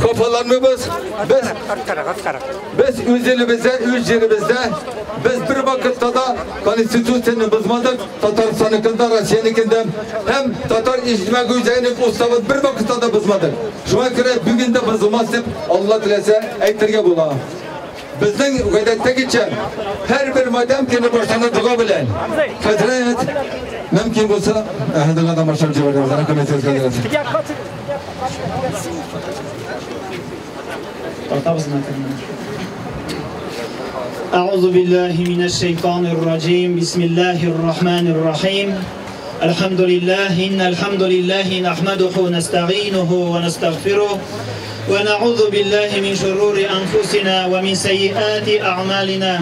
Хафаланмыйбыз. Без үз илебездә, үз җиребездә, без бер вакытта да Конституцияне бозмадык, Татарстанныкын да, Россиянекен дә һәм Татар иҗтимагый үзәгенең уставын бер вакытта да бозмадык. Шуңа күрә бүген дә бозылмас дип, Алла теләсә, әйтергә була. Безнең гадәттәгечә һәрбер матәм көне башлана дога белән. Хәзрәт, мөмкин булса, догадан башлап җибәрәбез. Рәхмәт сезгә, хәзрәт. أعوذ بالله من الشيطان الرجيم بسم الله الرحمن الرحيم الحمد لله إن الحمد لله نحمده ونستعينه ونستغفره ونعوذ بالله من شرور أنفسنا ومن سيئات أعمالنا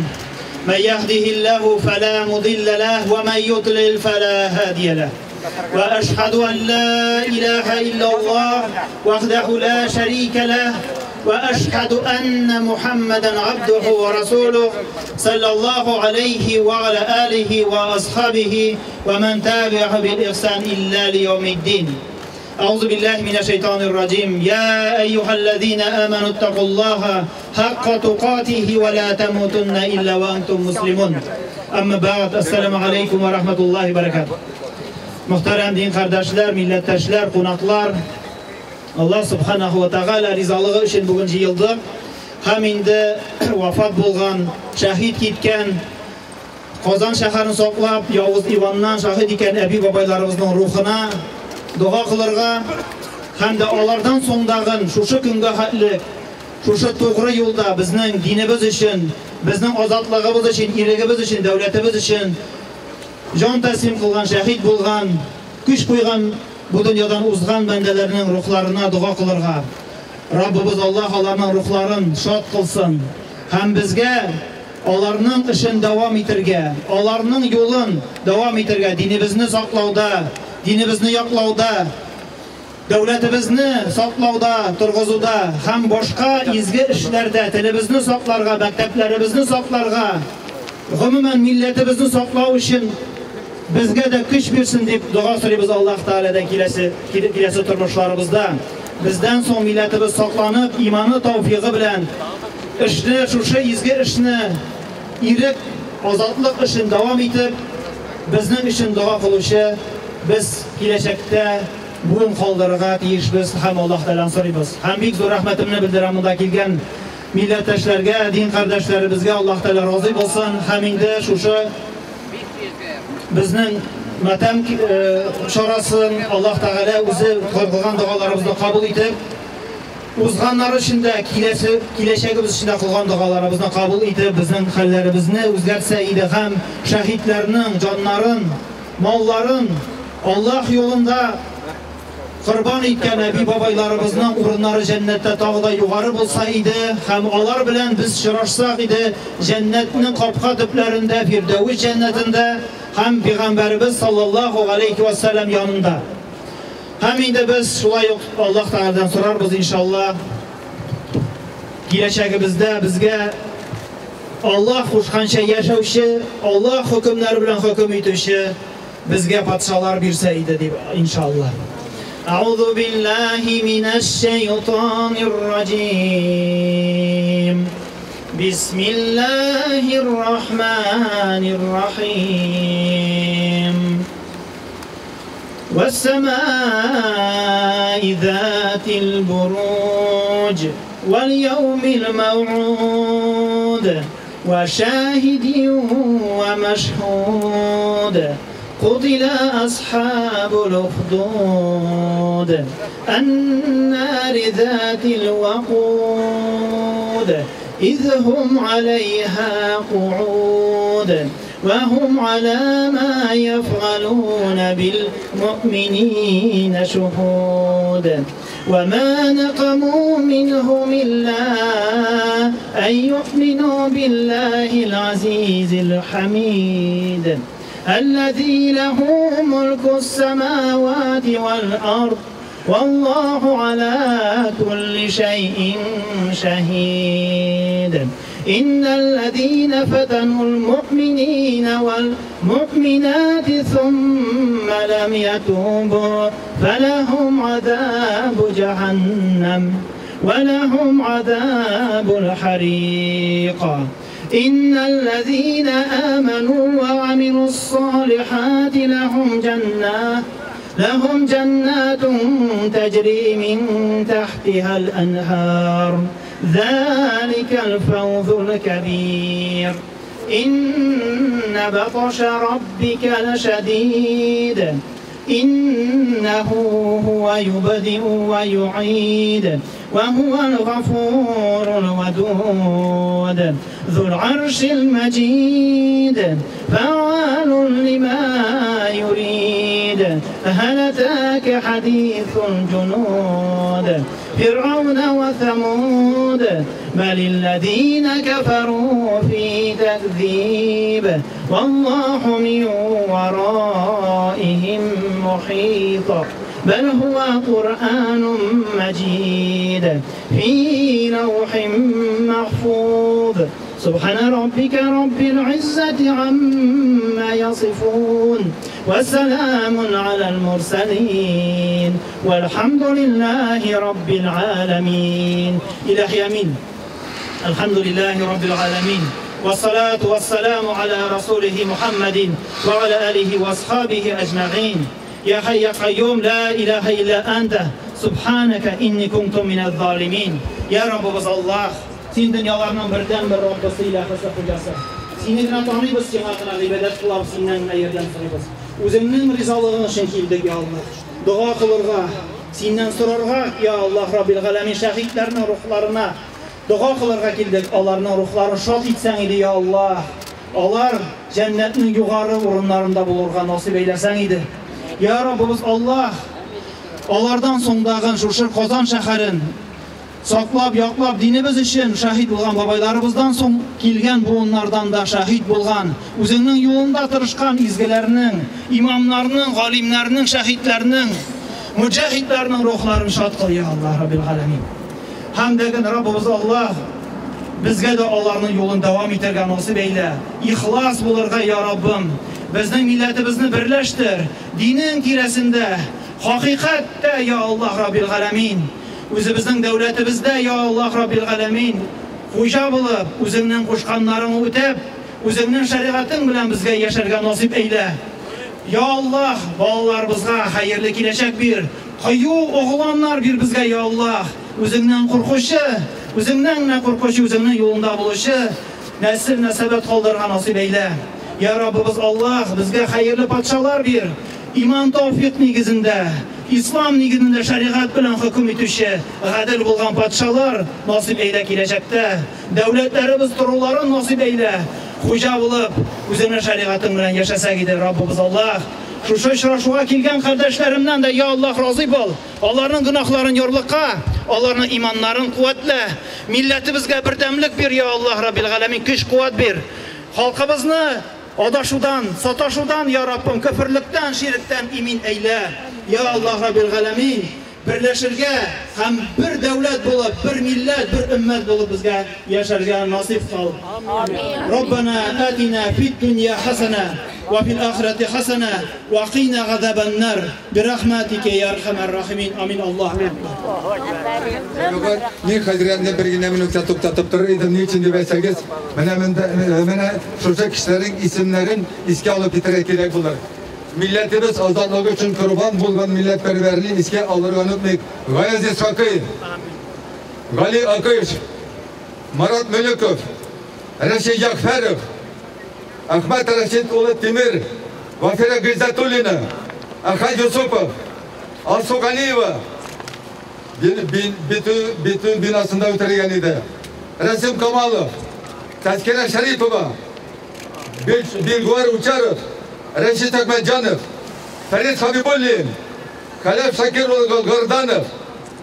من يهده الله فلا مضل له ومن يضلل فلا هادي له وأشهد أن لا إله إلا الله وحده لا شريك له وأشهد أن محمدا عبده ورسوله صلى الله عليه وعلى آله وأصحابه ومن تابعه بالإحسان إلا ليوم الدين. أعوذ بالله من الشيطان الرجيم. يا أيها الذين آمنوا اتقوا الله حق تقاته ولا تموتن إلا وأنتم مسلمون. أما بعد، السلام عليكم ورحمة الله وبركاته. Muhterem din kardeşler, milletteşler, konaklar, Allah Subhanahu ve Teala rizalığı için bugün yığıldık. Hem indi vafat bulgan, şehit gitken, Kazan şəhərini saklap, Yavuz İvandan şahit iken əbi babaylarımızın ruhuna dua kılırga, hem de onlardan sondağın şuşu güngə hədlik, şuşu doğru yolda bizning dinimiz için, bizning azadlığımız için, irigimiz için, devletimiz için can teslim kılgan, şehit bulgan, güç koygan, bu dünyadan uzgan bendelerinin ruhlarına dua kılırga. Rabbimiz Allah onların ruhların şad kılsın. Hem bizge onların işin devam etirge, onların yolun devam etirge, dinimizni saklauda, dinimizni yaklauda, devletimizni saklauda, turg'izuvda, hem başka izgi işlerde tilimizni saklarga, mekteplerimizni saklarga, umuman milletimizni saklav için bizga da kuch bersin deb duo so'raymiz Alloh taoladan kelasi turmushlarimizda. Bizdan so'ng millatimiz saqlanib, iymoni tavfiqi bilan ishni, shu izgi ishni, irik, ozodlik ishini davom etib, bizning uchun duo qiluvchi biz kelajakda bugun qoldirg'a tegishmiz ham Alloh taoladan so'raymiz. Ham bek zo'r rahmatimni bildiraman bunda kelgan millatdoshlarga, din qardoshlarimizga Alloh taolo rozi bo'lsin. Ham endi shu bizning matam chorasini Alloh taolo o'zi qilgan duolarimizni qabul etib, uzganlar içinde, kelajagimiz içinde qilgan duolarimizni qabul etib, bizning hallarimizni o'zgartsa edi ham shahidlarning jonlarin, mollarin Alloh yo'lida qurbon etgan abi boboylarimizning o'rinlari jannatda tog'da yuqori bo'lsa edi, ham ular bilan biz uchrashsak edi jannatning qopqa tublarida, Firdavs jannatida, ham payg'ambarimiz sallallohu alayhi vasallam yonida. Ham endi biz shulay Alloh taoladan so'rarmiz inshaalloh. Kelajagimizda bizga Alloh qo'shqancha yashovchi, Alloh hukmlari bilan hukm etuvchi bizga podsholar bersa edi deb inshaalloh. A'udhu billahi minash shaytonir rojim. Bismillahir rohmanir rohim. والسماء ذات البروج واليوم الموعود وشاهد ومشهود قتل أصحاب الأخدود النار ذات الوقود إذ هم عليها قعود وهم على ما يفعلون بالمؤمنين شهود وما نقموا منهم إلا أن يؤمنوا بالله العزيز الحميد الذي له ملك السماوات والأرض والله على كل شيء شهيد. إن الذين فتنوا المؤمنين والمؤمنات ثم لم يتوبوا فلهم عذاب جهنم ولهم عذاب الحريق. إن الذين آمنوا وعملوا الصالحات لهم جنات تجري من تحتها الأنهار ذلك الفوز الكبير. إن بطش ربك لشديد إنه هو يبدئ ويعيد وهو الغفور الودود ذو العرش المجيد فعال لما يريد. هل أتاك حديث الجنود فرعون وثمود بل الذين كفروا في تكذيب والله من ورائهم محيط بل هو قرآن مجيد في لوح محفوظ. سبحان ربك رب العزة عما يصفون وسلام على المرسلين والحمد لله رب العالمين. إله يمين. الحمد لله رب العالمين والصلاة والسلام على رسوله محمد وعلى آله وأصحابه أجمعين. يا حي يا قيوم لا إله إلا أنت سبحانك إني كنت من الظالمين. يا رب الله Син дөньяларның бердән-бер Раббысы, илаһысы, хуҗасы. Сине генә таныйбыз, сиңа гына гыйбадәт кылабыз, синнән генә ярдәм сорыйбыз. Үзеңнең ризалыгың өчен килдек, я Аллаһ. Дога кылырга, синнән сорарга, я Аллаһ Раббил Галәмин, шәһидләрнең рухларына дога кылырга килдек. Аларның рухларын шат итсәң иде, я Аллаһ. Алар җәннәтнең югары урыннарында булырга насыйп әйләсәң иде. Я Раббыбыз Аллаһ, алардан соңдагы шушы Казан шәһәрен саклап, яклап, динебез өчен шәһид булган бабайларыбыздан соң килгән буыннардан да шәһид булган, үзеңнең юлында тырышкан изгеләрнең, имамнарның, галимнәрнең, шәһидләрнең, муҗаһидләрнең рухларын шат кыл, я Аллаһ Раббил Галәмин. Һәм дә Раббыбыз Аллаһ, безгә дә аларның юлын дәвам итәргә насыйп әйлә. Ихлас булырга, я Раббым, безнең милләтебезне берләштер, динең тирәсендә, хакыйкатьтә, я Аллаһ Раббил Галәмин. Үзебезнең дәүләтебездә, я Аллаһ Раббил Галәмин, хуҗа булып, үзеңнең кушканнарыңны үтәп, үзеңнең шәригатең белән безгә яшәргә насыйп әйлә. Я Аллаһ, балаларыбызга хәерле киләчәк бир, кыю огланнар бир безгә, я Аллаһ. Үзеңнән куркучы, үзеңнән генә куркучы, үзеңнең юлында булучы нәсел нәсәбәт калдырырга насыйп әйлә. Я Раббыбыз Аллаһ, безгә хәерле патшалар бир, иман тәүфик нигезендә, Ислам нигезендә шәригать белән хөкем итүче гадел булган патшалар насыйп әйлә киләчәктә. Дәүләтләребез торуларын насыйп әйлә. Хуҗа булып, үзеңнең шәригатең белән яшәсәк иде, Раббыбыз Аллаһ. Шушы очрашуга килгән кардәшләремнән дә, я Аллаһ, разый бул. Аларның гөнаһларын ярлыка, аларның иманнарын куәтлә. Милләтебезгә бердәмлек бир, я Аллаһ Раббил Галәмин, көч куәт бир. Халкыбызны адашудан, саташудан, я Раббым, көферлектән, ширектән имин әйлә. Я Аллаһ Раббил Галәмин, берләшергә һәм бер дәүләт булып, бер милләт, бер өммәт булып безгә яшәргә насыйп кыл. Раббана атина фид дөнья хасана ва фил ахирати хасана ва қина газабан нар бирахматика я архамар рахимин. Амин. Аллаһу акбар. Ни хәзрәтне бер генә минутта туктатып торыр идем, ни өчен дип әйтсәгез, менә шушы кешеләрнең исемнәрен искә алып китәргә кирәк булыр. Милләтебез азатлыгы өчен корбан булган милләтпәрвәрне искә алырга онытмыйк. Гаяз Исхакый, Гали Акыш, Марат Мөлеков, Рәшид Ягъфәров, Әхмәт Рәшид улы Тимир, Вафира Гыйззатуллина, Әхәт Юсупов, Алсу Галиева битү бинасында үтерелгән иде. Рәсим Камалов, Тәзкирә Шәрипова, Билгуар Учаров, Рәшид Әхмәтҗанов, Фәрид Хабибуллин, Хәләф Шакир Горданов,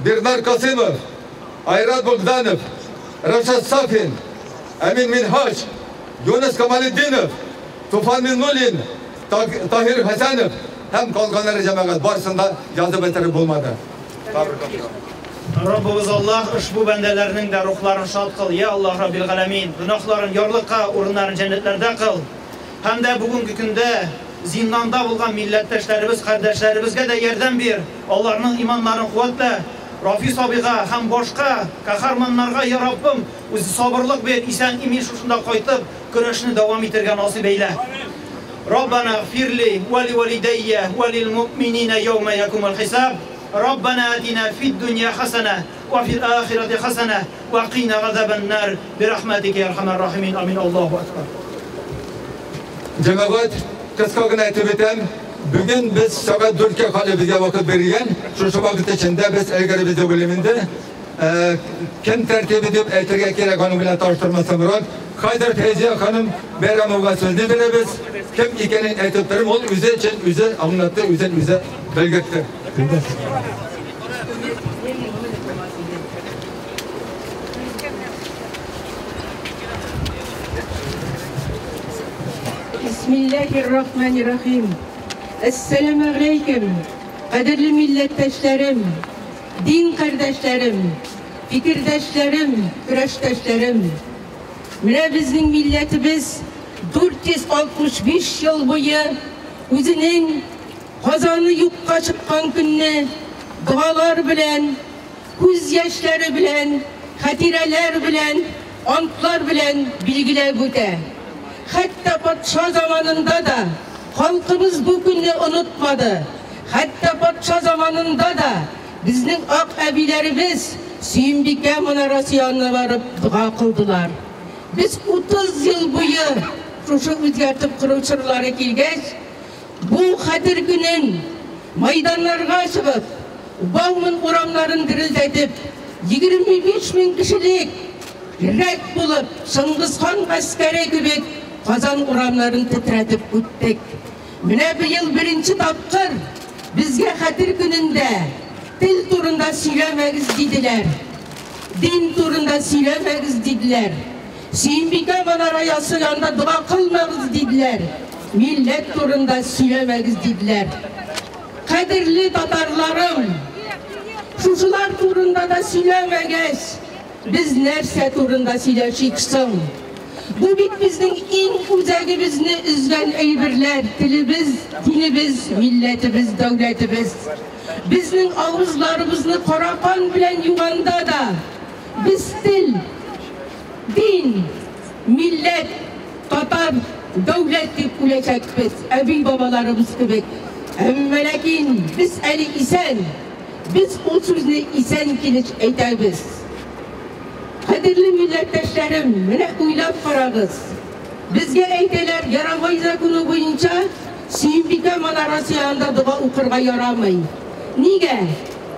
Бернар Касымов, Айрат Богданов, Рашад Сафин, Әмин Минһаҗ, Юныс Камалетдинов, Туфан Миннуллин, Таһир Хәсәнов һәм калганнары җәмәгать барысын да язып бетереп булмады. Раббыбыз Аллаһ, ошбу бәндәләрнең дә рухларын шат кыл, я Аллаһ Раббил Галәмин, гөнаһларын ярлыка, урыннарын җәннәтләрдә кыл. Һәм дә бүгенге көндә Зинданда булган милләттәшләребез, кардәшләребезгә дә ярдәм бир. Аларның иманнарын куәтлә. Рафис абыйга һәм башка каһарманнарга, я Раббым, үзе сабырлык бир, исән имин шушында кайтып, көрәшне дәвам итәргә насыйп әйлә. ربنا اغفر لي ولوالدي وللمؤمنين يوم يقوم الحساب. ربنا آتنا في الدنيا حسنة وفي الآخرة حسنة وقنا عذاب النار برحمتك يا أرحم الراحمين. آمين. الله أكبر. Җәмәгать, кыска гына әйтеп үтәм. Бүген без сәгать 4-кә хәле безгә вакыт бирелгән. Шушы вакыт эчендә без элгәре бездә бүлемендә кем тәртибе дип әйтергә кирәк, аның белән таныштырмасам рак. Хайдар Фәйзия ханым Бәйрәмовага сүзне бирәбез. Кем икәнен әйтеп торам, ул үзе өчен үзе аңлатты, үзен үзе белгертте. Bismillahirrahmanirrahim. Esselamu aleyküm. Kadirli millettaşlarım, din kardeşlerim, fikirdeşlerim, küreşdeşlerim. Mine bizning milletimiz 465 yıl boyu özünün Kazanı yukka çıkan gününü dualar bilen, göz yaşları bilen, hatireler bilen, antlar bilen bilgiler öte. Hatta patşa zamanında da halkımız bu günü unutmadı. Hatta patşa zamanında da bizning ak abilerimiz Süyümbike manarası yanına varıp dua kıldılar. Biz 30 yıl boyu şuşu özgertip quruvchilar kelgach, bu xatir günün maydanlarga chiqib, Bauman uramlarini dirildatib, 25 ming kishilik rak bo'lib, Chingizxon askari kebek Qozon uramlarini titratib o'tdik. Mana bu yil birinchi topqir bizga xatir kunida til to'rinda suylamangiz dedilar. Din to'rinda suylamangiz dedilar. Süyümbike manarası yanında dua qilmangiz dedilar. Millet to'rinda suylamangiz dedilar. Qadrli tatarlarım, şuşular to'rinda da suylamagach, biz narsa to'rinda suylashik so'ng? Bu bit bizning eng o'zagimizni uzgan aybirlar, tilimiz, dinimiz, millatimiz, davlatimiz. Bizning og'izlarimizni qora qon bilan yuvanda da biz til, din, millat, tatar, davlat deb o'lachakmiz, abi bobolarimiz kebek. Ammo lekin biz hali eson, biz u so'zni eson kelish aytamiz. Qadrli millatdoshlarim, mana o'ylab qarag'iz. Bizga aytalar, Yarovoy zakoni bo'yicha Süyümbike manarası yanında dua o'qirga yaramay. Nega?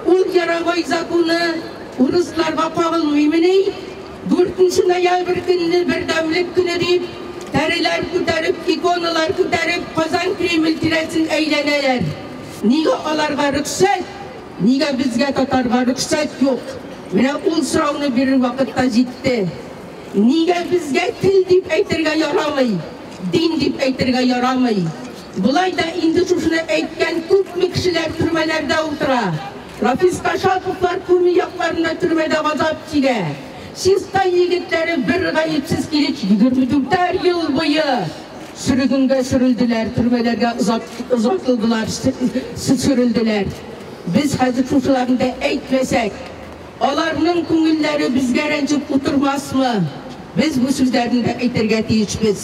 Ul Yarovoy zakoni uruslarga qog'ilmaymini? 4 noyabr kunini birdamlik kuni deb tarilar ko'tarib, ikonalar ko'tarib Qozon Kreml terasini aylanalar. Nega ularga ruxsat? Nega bizga tatarga ruxsat yo'q? Mana ul so'rovni berir vaqtda yetdi. Nega bizga til deb aytirga yaramay, din deb aytirga yaramay? Bulay da endi shuni aytgan ko'pmi kishilar turmalarda o'tira. Rafis Kashapovlar ko'mi yoqlarida turmada azob chega. Sistan yigitlari bir g'ayibsiz kelish 24 yil bo'yi sürgünga surildilar, turmalarga uzatildilar, surildilar. Biz hozir shularni aytmasak, ularning ko'ngillari bizga ranjib o'tirmasmi? Biz bu so'zlarni aytarga tegishmiz.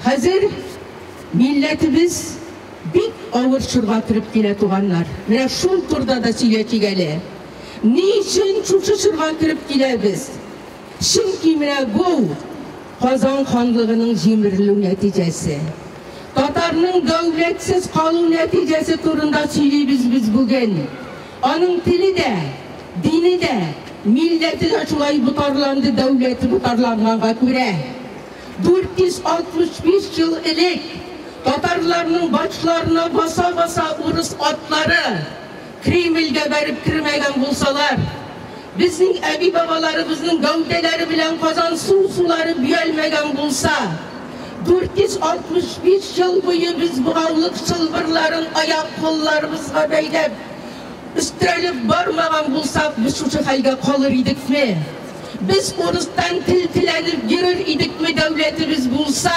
Hozir millatimiz bek og'ir churga kirib keladiganlar. Mana shu turda da suylachigali. Nechun shu churga kirib kelamiz? Chunki mana bu Qozon xonligining jemiriluv natijasi. Tatarning davlatsiz qoluv natijasi to'rinda suylaymiz biz bugun. Oning tilida, dinida, millatida shulay butorlandi, davlati butorlanganga ko'ra. 465 yil elik tatarlarning boshlarini bosa-bosa urus otlari Kremlga borib kirmagan bo'lsalar, bizning abi bobolarimizning gavdalari bilan Qozon suv suvlari buyalmagan bo'lsa, 465 yil bo'yi biz bug'avliq chilbirlarini oyoq qo'llarimizga baylab üstiralib bormagan bo'lsak, biz shu holga qolar edikmi? Biz o'risdan til tilanib yurar edikmi davlatimiz bo'lsa?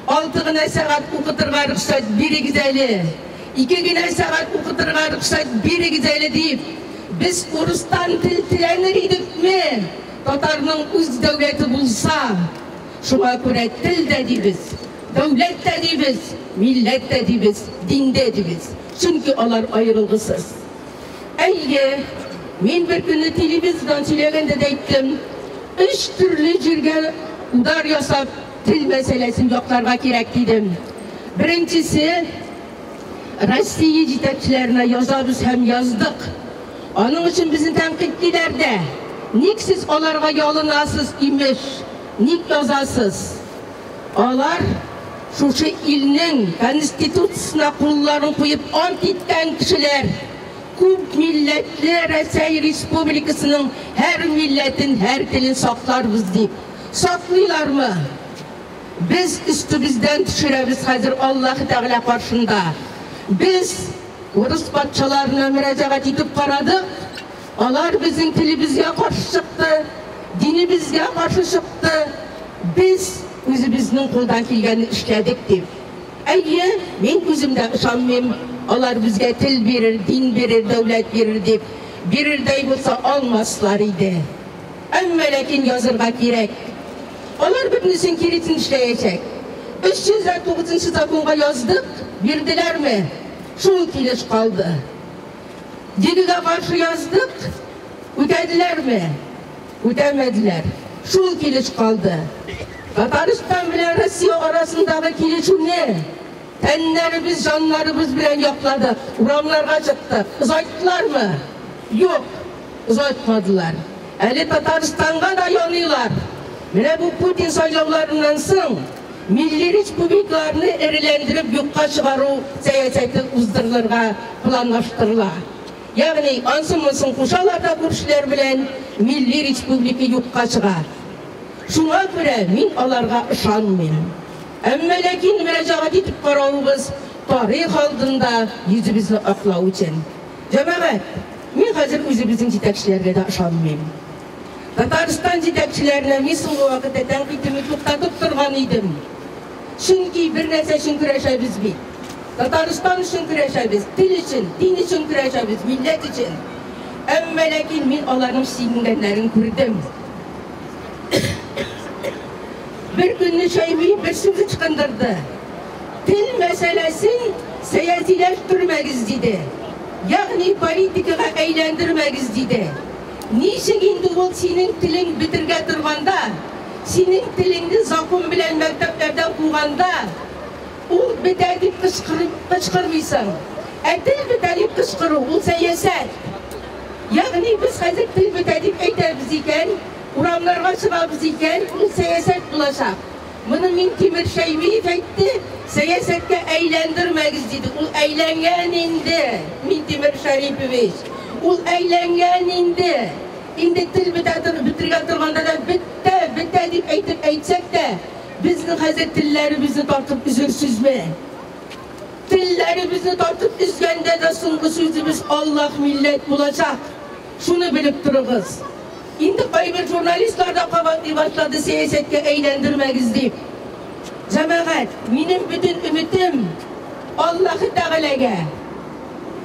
Алты гына сәгать укытырга рөхсәт бирегез әле, ике генә сәгать укытырга рөхсәт бирегез әле дип, без урыстан тел теләнер идекме? Татарның үз дәүләте булса, шуңа күрә тел дә дибез, дәүләт тә дибез, милләт тә дибез, дин дә дибез. Чөнки алар аерылгысыз. Әйе, мин бер көнне телевизордан сөйләгәндә дә әйттем, өч төрле җиргә удар ясап, тел мәсьәләсен якларга кирәк дидем. Беренчесе, Россия җитәкчеләренә язабыз һәм яздык. Аның өчен безне тәнкыйтьлиләр дә. Ник сез аларга ялынасыз, имеш, ник язасыз? Алар шушы илнең конституциясенә кулларын куеп ант иткән кешеләр. Күп милләтле Рәсәй Республикасының һәр милләтен, һәр телен сакларбыз дип. Саклыйлармы? Без өстебездән төшерәбез хәзер Аллаһ Тәгалә каршында. Без урыс патшаларына мөрәҗәгать итеп карадык. Алар безнең телебезгә каршы чыкты, динебезгә каршы чыкты. Без үзебезнең кулдан килгәнне эшләдек дип. Әйе, мин үзем дә ышанмыйм, алар безгә тел бирер, дин бирер, дәүләт бирер дип. Бирердәй булса алмаслар иде. Әмма ләкин язырга кирәк. Алар бөтенесен киресен эшләячәк. 309 законга яздык, бирделәрме? Шул килеш калды. Динегә каршы яздык, үтәделәрме? Үтәмәделәр. Шул килеш калды. Татарстан белән Россия арасындагы килешүне тәннәребез, җаннарыбыз белән якладык, урамнарга чыктык. Озайттылармы? Юк, озайтмадылар. Әле Татарстанга да яныйлар. Менә бу Путин сайлауларыннан соң милли республикаларны эреләндереп юкка чыгару сәясәте уздырылырга планлаштырыла. Ягъни ансын-монысын кушалар да күршеләр белән милли республика юкка чыга. Шуңа күрә мин аларга ышанмыйм. Әмма ләкин мөрәҗәгать итеп каравыбыз тарих алдында йөзебезне аклау өчен. Җәмәгать, мин хәзер үзебезнең җитәкчеләргә дә ышанмыйм. Татарстан җитәкчеләренә мин соңгы вакытта тәнкыйтемне туктатып торган идем. Чөнки бер нәрсә өчен көрәшәбез бит. Татарстан өчен көрәшәбез, тел өчен, дин өчен көрәшәбез, милләт өчен. Әмма ләкин мин аларның чигенгәннәрен күрдем. Бер көнне Шәймиев бер сүз ычкындырды. Тел мәсьәләсен сәясиләштермәгез диде. Ягъни политикага әйләндермәгез диде. Ничек инде ул синең телең бетергә торганда, синең телеңне закон белән мәктәпләрдән куганда, ул бетә дип кычкырмыйсың. Ә тел бетә дип кычкыру ул сәясәт. Ягъни без хәзер тел бетә дип әйтәбез икән, урамнарга чыгабыз икән, ул сәясәт булачак. Моны Минтимер Шәймиев әйтте, сәясәткә әйләндермәгез диде. Ул әйләнгән инде, Минтимер Шәрипович. Ул әйләнгән инде. Инде тел бетергә торганда да бетте, бетә дип әйтеп әйтсәк тә, безнең хәзер телләребезне тартып өзерсезме? Телләребезне тартып өзгәндә дә соңгы сүзебез Аллаһ милләт булачак. Шуны белеп торыгыз. Инде кайбер журналистлар да кабатлый башлады сәясәткә әйләндермәгез дип. Җәмәгать, минем бөтен өметем Аллаһ Тәгаләгә.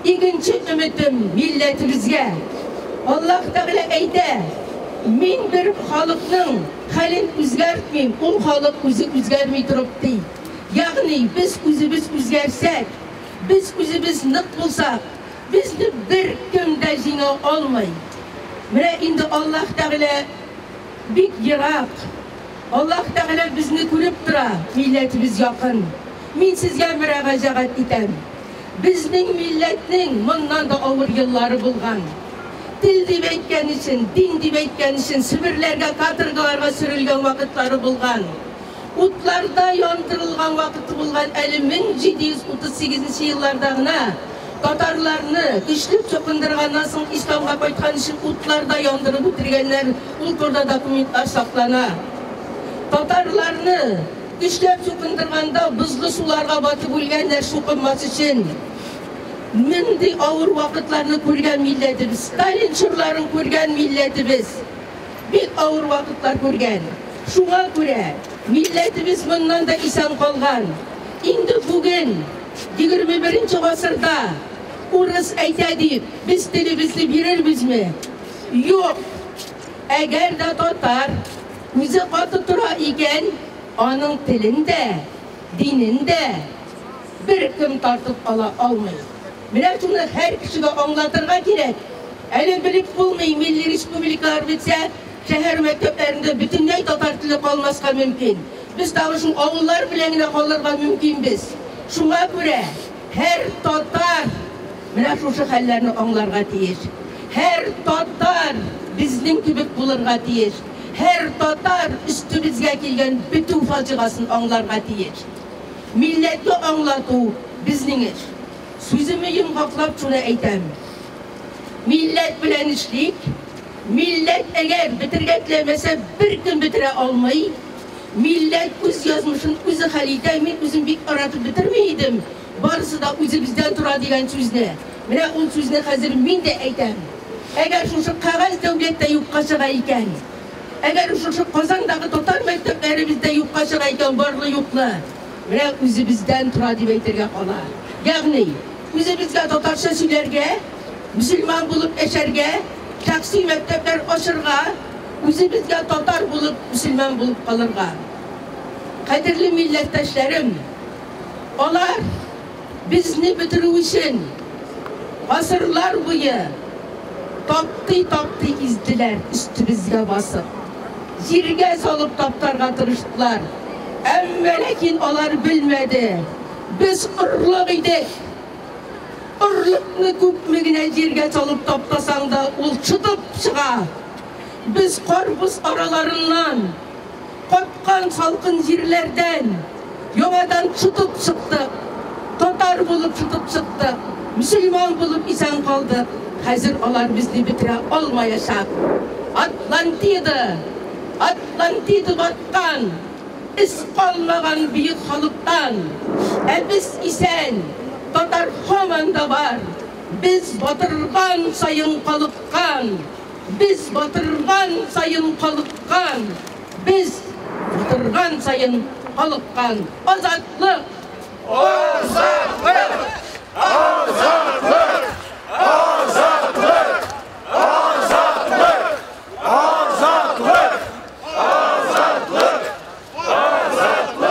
Икенче өметем милләтебезгә. Аллаһ Тәгалә әйтә, мин бер халыкның хәлен үзгәртмим, ул халык үзе үзгәрми торып ди. Ягъни без үзебез үзгәрсәк, без үзебез нык булсак, безне бер кем дә җиңә алмый. Менә инде Аллаһ Тәгалә бик ерак. Аллаһ Тәгалә безне күреп тора, милләтебез якын. Мин сезгә мөрәҗәгать итәм. Безнең милләтнең моннан да авыр еллары булган. Тел дип әйткән өчен, дин дип әйткән өчен Себерләргә, каторгаларга сөрелгән вакытлары булган. Утларда яндырылган вакыты булган. Әле 1738 елларда гына татарларны көчләп чукындырганнан соң исламга кайткан өчен утларда яндырып үтергәннәр, ул турыда документлар саклана. Татарларны көчләп чукындырганда бозлы суларга батып үлгәннәр чукынмас өчен. Мондый авыр вакытларны күргән милләтебез, Сталин чорларын күргән милләтебез, бик авыр вакытлар күргән. Шуңа күрә Милләтебез моннан да исән калган. Инде бүген 21 гасырда урыс әйтә дип без телебезне бирербезме? Юк. Әгәр дә татар үзе каты тора икән, аның телен дә, динен дә беркем тартып ала алмый. Менә шуны һәр кешегә аңлатырга кирәк. Әле белеп булмый, милли республикалар бетсә, шәһәр мәктәпләрендә бөтенләй татар теле калмаска мөмкин. Без тагы шул авыллар белән генә калырга мөмкинбез. Шуңа күрә һәр татар менә шушы хәлләрне аңларга тиеш. Һәр татар безнең кебек булырга тиеш. Һәр татар өстебезгә килгән бетү фаҗигасын аңларга тиеш. Милләтне аңлату безнең эш. Сүземне йомгаклап шуны әйтәм. Милләт белән эшлик. Милләт әгәр бетергә теләмәсә, беркем бетерә алмый. Милләт үз язмышын үзе хәл итә. Мин үзем бик яратып бетерми идем. Барысы да үзебездән тора дигән сүзне. Менә ул сүзне хәзер мин дә әйтәм. Әгәр шушы кәгазь дәүләт тә юкка чыга икән, әгәр шушы Казандагы татар мәктәпләребез дә юкка чыга икән, барлы-юклы, менә үзебездән тора дип әйтергә кала. Ягъни, үзебезгә татарча сөйләргә, мөселман булып яшәргә, шәхси мәктәпләр ачырга, үзебезгә татар булып, мөселман булып калырга. Кадерле милләттәшләрем, алар безне бетерү өчен гасырлар буе таптый-таптый изделәр, өстебезгә басып. Җиргә салып таптарга тырыштылар. Әмма ләкин алар белмәде. Без орлык идек. Орлыкны күпме генә җиргә салып таптасаң да, ул шытып чыга. Без карбыз араларыннан, каткан салкын җирләрдән яңадан шытып чыктык. Татар булып шытып чыктык. Мөселман булып исән калдык. Хәзер алар безне бетерә алмаячак. Атлантида, Атлантида баткан, эз калмаган бөек халыктан. Ә без исән, татар һаман да бар. Без батырган саен калыккан. Без батырган саен калыккан. Без батырган саен калыккан. Азатлык! Азатлык! Азатлык! Азатлык! Азатлык! Азатлык! Азатлык! Азатлык!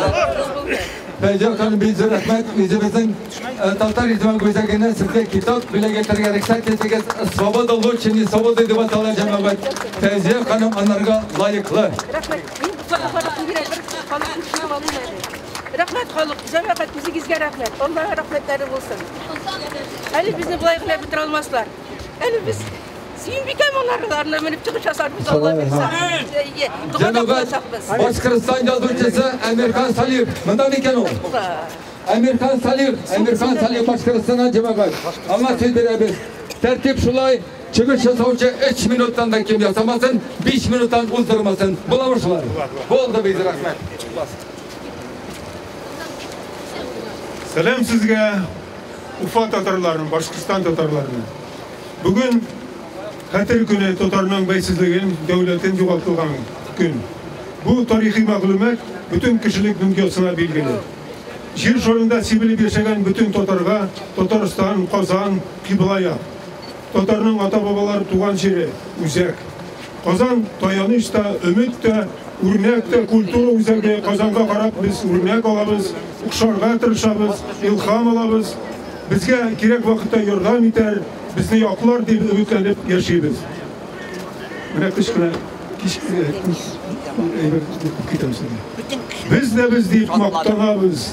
Азатлык! Фәйзия ханым, бик зур рәхмәт. Үзебезнең татар иҗтимагый үзәгеннән сезгә китап бүләк итәргә рөхсәт итегез. Свобода лучше не свобода дип атала, җәмәгать. Фәйзия ханым анарга лаеклы. Рәхмәт. Мин Рәхмәт халык, җәмәгать, үзегезгә рәхмәт. Аллаһ рәхмәтләре булсын. Әле безне болай гына бетерә алмаслар. Әле без Сөембикә манараларына менеп чыгыш ясарбыз, Алла бирсә. Җәмәгать, Башкортстан язучысы Әмирхан Салих. Монда микән ул? Әмирхан Салих, Әмирхан Салих Башкортстаннан, җәмәгать. Аңа сүз бирәбез. Тәртип шулай, чыгыш ясаучы 3 минуттан да ким ясамасын, 5 минуттан уздырмасын. Буламы шулай? Булды, бик рәхмәт. Сәлам сезгә, Уфа татарларын, Башкортстан татарларына. Бүген Хәтер көне, татарның бәйсезлеген, дәүләтен югалтылган көн. Бу тарихи мәгълүмат бөтен кешелек дөньясына билгеле. Җир шарында сибелеп яшәгән бөтен татарга Татарстан, Казан, кыйбла як. Татарның ата-бабалары туган җире, үзәк. Казан таяныч та, өмет тә, үрнәк тә, культура үзәге. Казанга карап без үрнәк алабыз, охшарга тырышабыз, илһам алабыз. Безгә кирәк вакытта ярдәм итәр, безне яклар дип өметләнеп яшибез. Менә кечкенә әйбер китәм сезгә. Без дә без дип мактанабыз.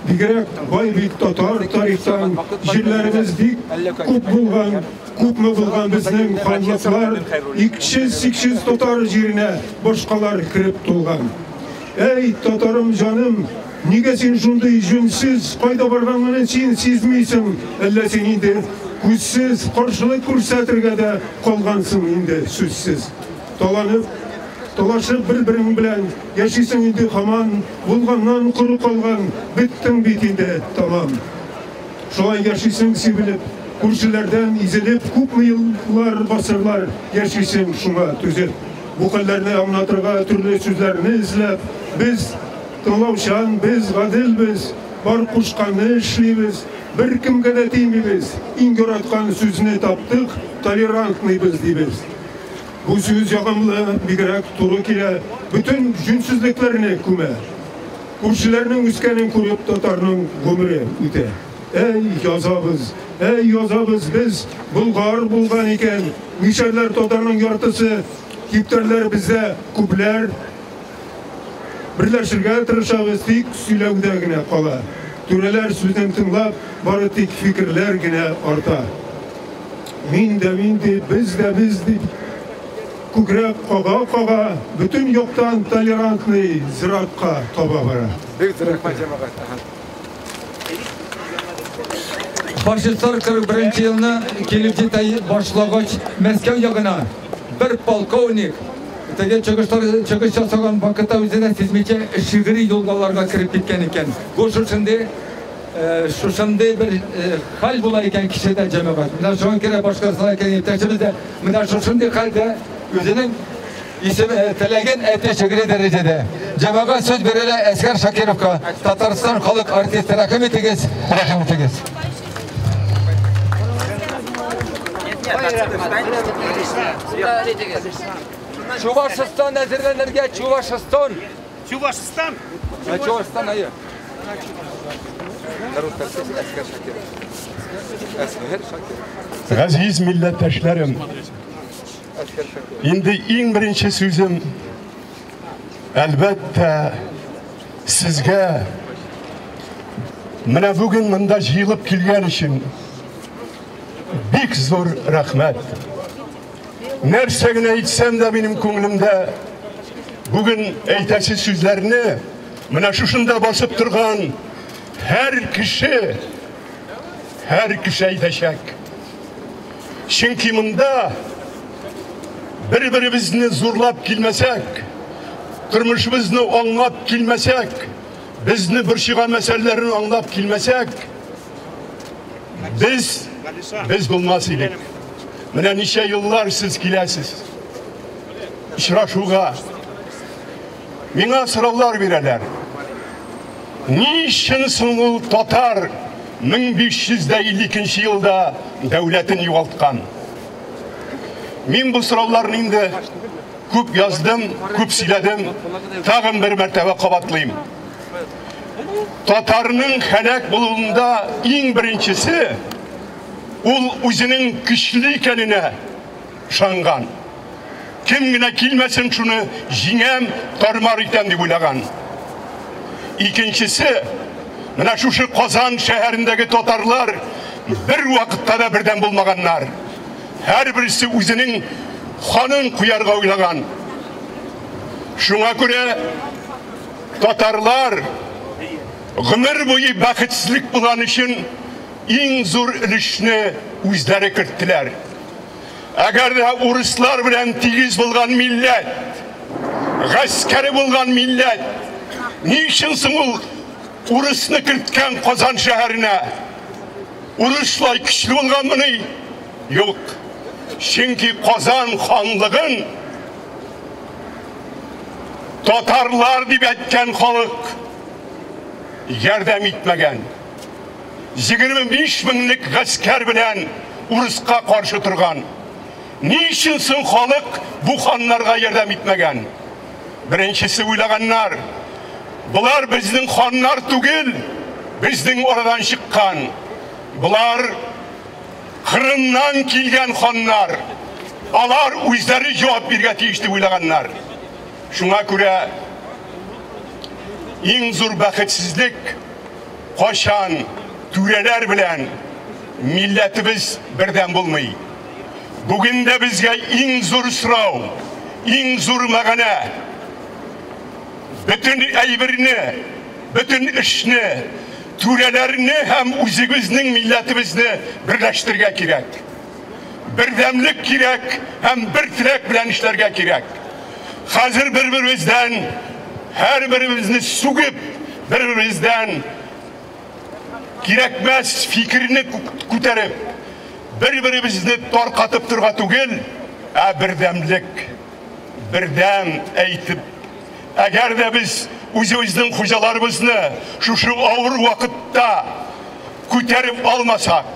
Бигрәк бай бит татар тарихтан, җирләребез бик күп булган, күпме булган безнең ханлыклар, иксез-чиксез татар җиренә башкалар кереп тулган. Әй, татарым җаным, нигә син шундый җүнсез, кайда барганыңны син сизмисең, әллә син инде күзсез, каршылык күрсәтергә дә калгансың инде сүзсез. Таланып, талашып бер-берең белән яшисең инде һаман, булганнан коры калган, беттең бит инде тамам. Шулай яшисең сибелеп, күршеләрдән изелеп, күпме еллар, гасырлар яшисең шуңа түзеп. Бу хәлләрне аңлатырга төрле сүзләрне эзләп, без тыңлаучан, без гаделбез, бар кушканны эшлибез, беркемгә дә тимибез. Иң яраткан сүзне таптык, толерантныйбыз дибез. Бу сүз ягымлы, бигрәк туры килә, бөтен җүнсезлекләрне күмә. Күршеләрнең үскәнен күреп татарның гомере үтә. Әй, язабыз, әй, язабыз без, болгар булган икән, мишәрләр татарның яртысы, типтәрләр бездә күпләр. Берләшергә тырышабыз, тик сөйләүдә генә кала. Түрәләр сүзен тыңлап, бары тик фикерләр генә арта. Мин дә мин дип, без дә без дип, күкрәк кага-кага, бөтен яктан толерантный зиратка таба бара. Бик рәхмәт, җәмәгать. Фашистлар 41 елны килеп җитә башлагач, Мәскәү ягына бер полковник теге чыгыш ясаган вакытта үзенә сизмичә шигъри юлларга кереп киткән икән. Бу шушындый бер хәл була икән кешедә, җәмәгать. Менә шуңа күрә Башкортстанга килгән иптәшебез дә менә шушындый хәлдә үзенең теләген әйтә шигъри дәрәҗәдә. Җәмәгать, сүз бирелә Әсгар Шакировка, Татарстан халык артисты. Рәхим итегез, рәхим итегез. Чувашстан әзерләнергә, Чувашстан. Чувашстан? Чувашстан, әйе. Әсгар Шакиров. Әсгар Шакиров. Газиз милләттәшләрем, инде иң беренче сүзем, әлбәттә, сезгә менә бүген монда җыелып килгән өчен бик зур рәхмәт. Нәрсә генә әйтсәм дә минем күңелемдә бүген әйтәсе сүзләрне менә шушында басып торган һәр кеше әйтәчәк. Чөнки монда бер-беребезне зурлап килмәсәк, тормышыбызны аңлап килмәсәк, безне борчыган мәсьәләләрне аңлап килмәсәк, без булмас идек. Менә ничә еллар сез киләсез очрашуга. Миңа сораулар бирәләр. Ни өчен соң ул татар 1552 елда дәүләтен югалткан? Мин бу сорауларны инде күп яздым, күп сөйләдем, тагын бер мәртәбә кабатлыйм. Татарның һәлак булуында иң беренчесе ул үзенең көчле икәненә ышанган. Кем генә килмәсен, шуны җиңәм, тармар итәм дип уйлаган. Икенчесе, менә шушы Казан шәһәрендәге татарлар бер вакытта да бердәм булмаганнар. Һәрберсе үзенең ханын куярга уйлаган. Шуңа күрә татарлар гомер буе бәхетсезлек булган өчен иң зур өлешне үзләре керттеләр. Әгәр дә урыслар белән тигез булган милләт, гаскәре булган милләт, ни өчен соң ул урысны керткән Казан шәһәренә? Урыслар көчле булганмыни? Юк. Чөнки Казан ханлыгын татарлар дип әйткән халык ярдәм итмәгән. 25 меңлек гаскәр белән урыска каршы торган. Ни өчен соң халык бу ханнарга ярдәм итмәгән? Беренчесе уйлаганнар, болар безнең ханнар түгел, безнең арадан чыккан. Болар Кырымнан килгән ханнар. Алар үзләре җавап бирергә тиеш дип уйлаганнар. Шуңа күрә иң зур бәхетсезлек кашан түрәләр белән милләтебез бердәм булмый. Бүген дә безгә иң зур сорау, иң зур мәгънә. Бөтен әйберне, бөтен эшне, түрәләрне һәм үзебезнең милләтебезне берләштерергә кирәк. Бердәмлек кирәк һәм бер теләк белән эшләргә кирәк. Хәзер бер-беребездән, һәрберебезне сүгеп, бер-беребездән кирәкмәс фикерне күтәреп, бер-беребезне таркатып торга түгел, ә бердәмлек. Бердәм әйтеп, әгәр дә без үзебезнең хуҗаларыбызны шушы авыр вакытта күтәреп алмасак,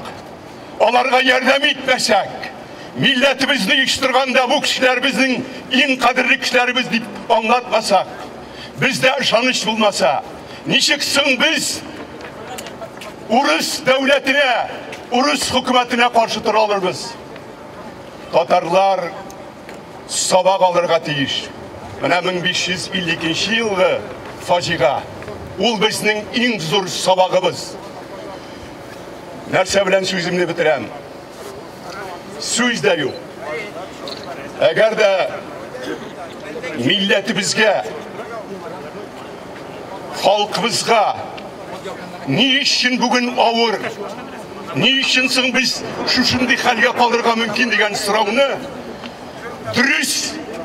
аларга ярдәм итмәсәк, милләтебезне оештырганда бу кешеләр безнең иң кадерле кешеләребез дип аңлатмасак, бездә ышаныч булмаса, ничек соң без урыс дәүләтенә, урыс хөкүмәтенә каршы тора алырбыз? Татарлар сабак алырга тиеш. Менә 1552 елгы фаҗига. Ул безнең иң зур сабагыбыз. Нәрсә белән сүземне бетерәм? Сүз дә юк. Әгәр дә милләтебезгә, халкыбызга ни өчен бүген авыр, ни өчен соң без шушындый хәлгә калырга мөмкин дигән сорауны дөрес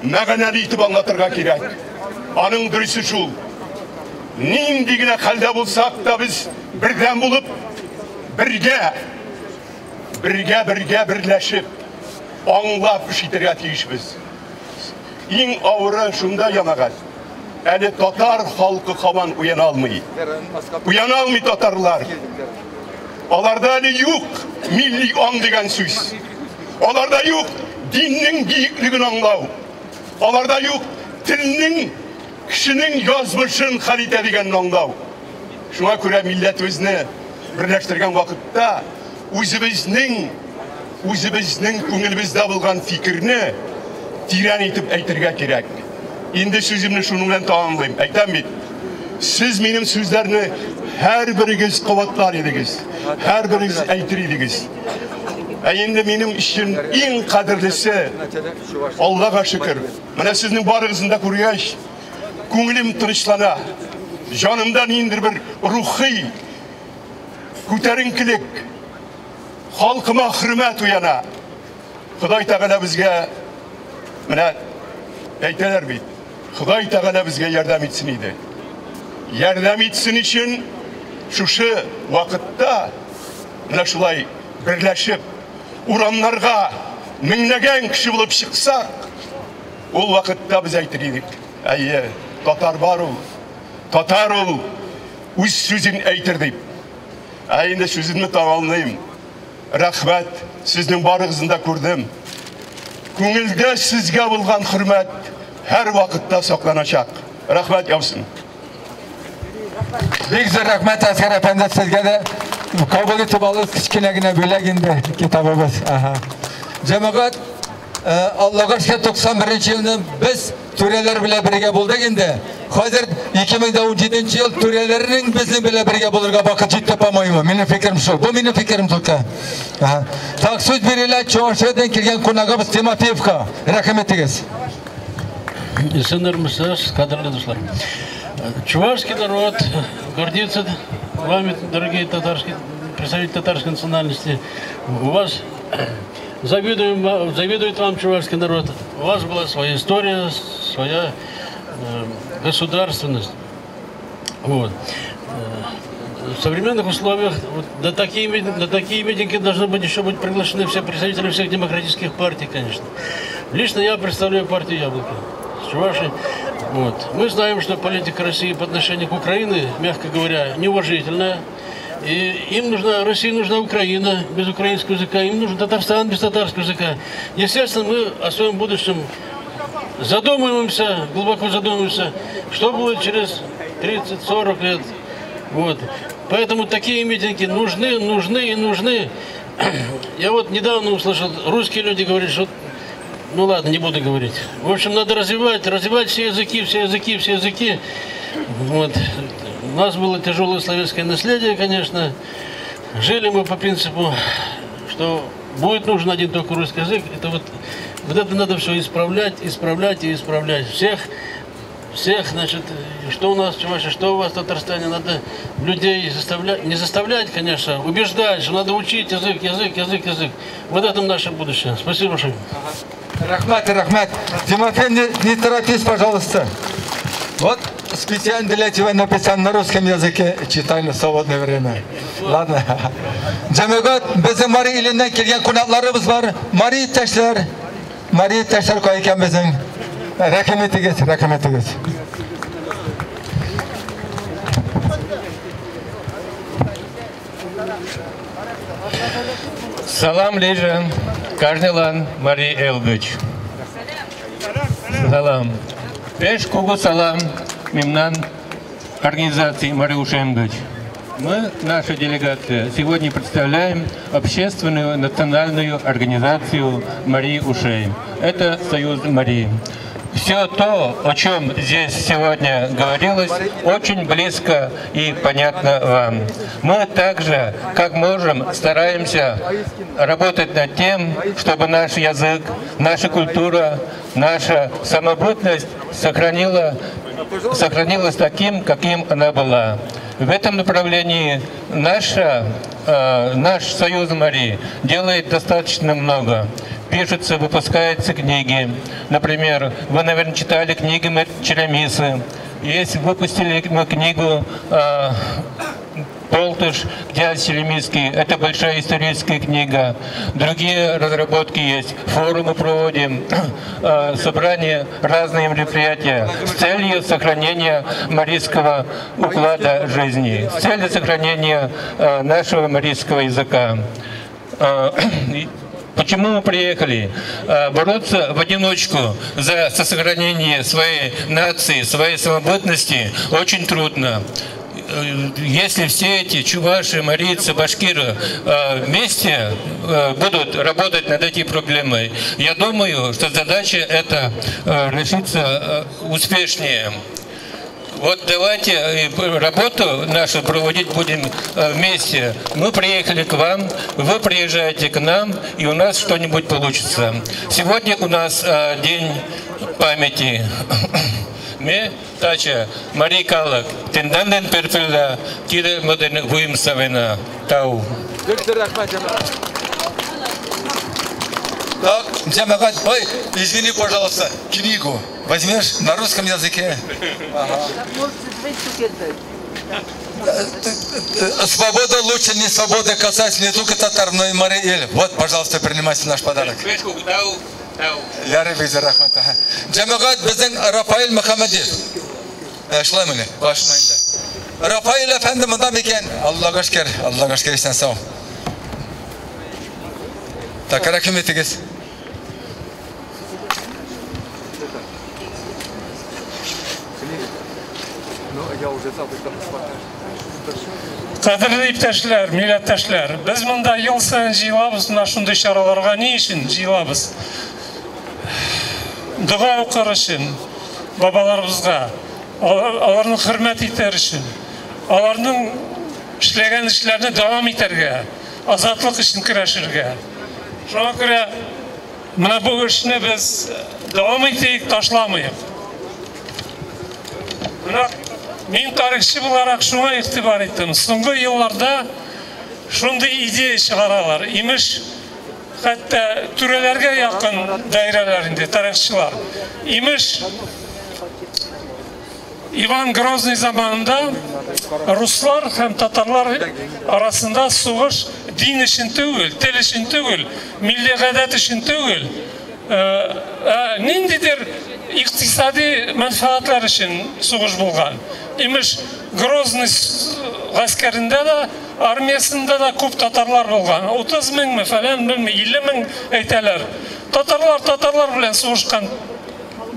мәгънәле итеп аңлатырга кирәк. Аның дөресе шул. Нинди генә хәлдә булсак та без бердәм булып, бергә, бергә, бергә берләшеп, аңлап эш итәргә тиешбез. Иң авыры шунда, җәмәгать. Әле татар халкы һаман уяна алмый. Уяна алмый татарлар. Аларда әле юк милли аң дигән сүз. Аларда юк диннең биеклеген аңлау. Аларда юк телнең кешенең язмышын хәл итә дигәнне аңлау. Шуңа күрә милләтебезне берләштергән вакытта үзебезнең үзебезнең күңелебездә булган фикерне тирән итеп әйтергә кирәк. Инде сүземне шуның белән тәмамлыйм. Әйтәм бит, сез минем сүзләрне һәрберегез кабатлар идегез, һәрберегез әйтер идегез. Ә инде минем өчен иң кадерлесе, Аллага шөкер, менә сезнең барыгызны да күргәч, күңелем тынычлана. Җанымда ниндидер бер рухи күтәренкелек, халкыма хөрмәт уяна. Ходай Тәгалә безгә менә әйтәләр бит, Ходай Тәгалә безгә ярдәм итсен иде. Ярдәм итсен өчен шушы вакытта менә шулай берләшеп урамнарга меңләгән кеше булып чыксак, ул вакытта без әйтер идек, әйе, татар бар ул, татар ул үз сүзен әйтер дип. Ә инде сүземне тәмамлыйм. Рәхмәт, сезнең барыгызны да күрдем. Күңелдә сезгә булган хөрмәт һәр вакытта сакланачак. Рәхмәт яусын. Бик зур рәхмәт, Әсгар әфәнде, сезгә дә кабул итеп алыгыз кечкенә генә бүләк инде китабыбыз. Ага. Җәмәгать, Аллага шөкер, 91 елны без түрәләр белән бергә булдык инде. Хәзер 2017 ел түрәләрнең безнең белән бергә булырга вакыт җитте, по-моему. Минем фикерем шул. Бу минем фикерем только. Ага. Так, сүз бирелә Чувашиядән килгән кунагыбыз Тимофеевка. Рәхим итегез. Исәннәрмесез, кадерле дуслар. Чувашский народ гордится вами, дорогие татарские, представители татарской национальности. У вас завидуем, завидует вам чувашский народ. У вас была своя история, своя государственность. Вот. В современных условиях вот, на такие митинги должны быть еще быть приглашены все представители всех демократических партий, конечно. Лично я представляю партию «Яблоко» с Чувашии. Вот. Мы знаем, что политика России по отношению к Украине, мягко говоря, неуважительная. И им нужна, России нужна Украина без украинского языка, им нужен Татарстан без татарского языка. Естественно, мы о своем будущем задумываемся, глубоко задумываемся, что будет через 30-40 лет. Вот. Поэтому такие митинги нужны, нужны и нужны. Я вот недавно услышал, русские люди говорят, что. Ну ладно, не буду говорить. В общем, надо развивать, развивать все языки, все языки, все языки. Вот. У нас было тяжелое советское наследие, конечно. Жили мы по принципу, что будет нужен один только русский язык. Это вот, вот это надо все исправлять, исправлять и исправлять. Всех, всех, значит, что у нас в Чувашии, что у вас в Татарстане, надо людей заставлять, не заставлять, конечно, убеждать, что надо учить язык, язык, язык, язык. Вот это наше будущее. Спасибо большое. Рәхмәт, рәхмәт. Тимофей, не торопись, пожалуйста. Вот специально для тебя написано на русском языке, читай на свободное время. Ладно. Җәмәгать, безнең Мари иленнән килгән кунакларыбыз бар. Мари иптәшләр, Мари иптәшләр кая икән безнең? Рәхим итегез, рәхим итегез. Салам лийже, кажнылан Марий Эл гыч. Салам. Пеш кугу салам мемнан организации Марий ушем гыч. Мы, наша делегация, сегодня представляем общественную национальную организацию Марий Ушем. Это Союз Марии. Все то, о чем здесь сегодня говорилось, очень близко и понятно вам. Мы также, как можем, стараемся работать над тем, чтобы наш язык, наша культура, наша самобытность сохранилась таким, каким она была. В этом направлении наш Союз Марии делает достаточно много. Пишутся, выпускаются книги. Например, вы, наверное, читали книги Черемисы. Есть, выпустили мы книгу «Полтыш», князь Черемисский. Это большая историческая книга. Другие разработки есть. Форумы проводим, собрания, разные мероприятия с целью сохранения марийского уклада жизни, с целью сохранения нашего марийского языка. Почему мы приехали? Бороться в одиночку за сохранение своей нации, своей самобытности очень трудно. Если все эти чуваши, марийцы, башкиры вместе будут работать над этой проблемой, я думаю, что задача эта решится успешнее. Вот давайте работу нашу проводить будем вместе. Мы приехали к вам, вы приезжаете к нам, и у нас что-нибудь получится. Сегодня у нас день памяти. Ме таче марий калык тендан ден пӧртылда, тиде мый ден вуйым савена. Тау. Так, җәмәгать, ой, извини, пожалуйста, книгу возьмешь на русском языке? Ага. Свобода лучше не свобода касается не только татар, но и Марий Эл. Вот, пожалуйста, принимайте наш подарок. Җәмәгать, безнең Рафаэль Мөхәммәдиев. Шулаймы? Башына инде. Рафаэль әфәнде монда микән? Аллага шөкер, Аллага шөкер, исән сау. Так, рәхим итегез. Кадерле иптәшләр, милләттәшләр, без монда ел саен җыелабыз, менә шундый чараларга ни өчен җыелабыз? Дога укыр өчен, бабаларыбызга, аларны хөрмәт итәр өчен, аларның эшләгән эшләрне дәвам итәргә, азатлык өчен көрәшергә. Шуңа күрә менә бу эшне без дәвам итик, ташламыйк. Менә мин тарихчы буларак шуңа игътибар иттем. Соңгы елларда шундый идея чыгаралар. Имеш, хәтта түрәләргә якын даирәләр инде, тарихчылар. Имеш, Иван Грозный заманында руслар һәм татарлар арасында сугыш дин өчен түгел, тел өчен түгел, милли гадәт өчен түгел, ниндидер икътисади мәнфәгатьләр өчен сугыш булган. Имеш, Грозный гаскәрендә дә, армиясендә дә күп татарлар булган. 30 меңме, фәлән меңме, 50 мең әйтәләр. Татарлар татарлар белән сугышкан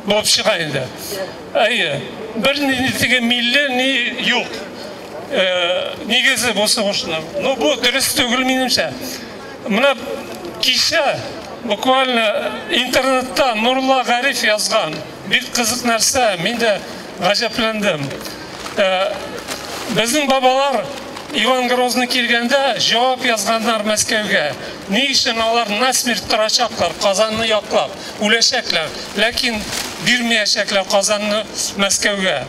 булып чыга инде. Әйе, бер нинди милли ни юк. Нигезе бу сугышның. Ну, бу дөрес түгел минемчә. Менә кичә буквально интернетта Нурулла Гариф язган бик кызык нәрсә, мин дә гаҗәпләндем. Безнең бабалар Иван Грозный килгәндә җавап язганнар Мәскәүгә. Ни өчен алар насмерть торачаклар, Казанны яклап, үләчәкләр, ләкин бирмәячәкләр Казанны Мәскәүгә.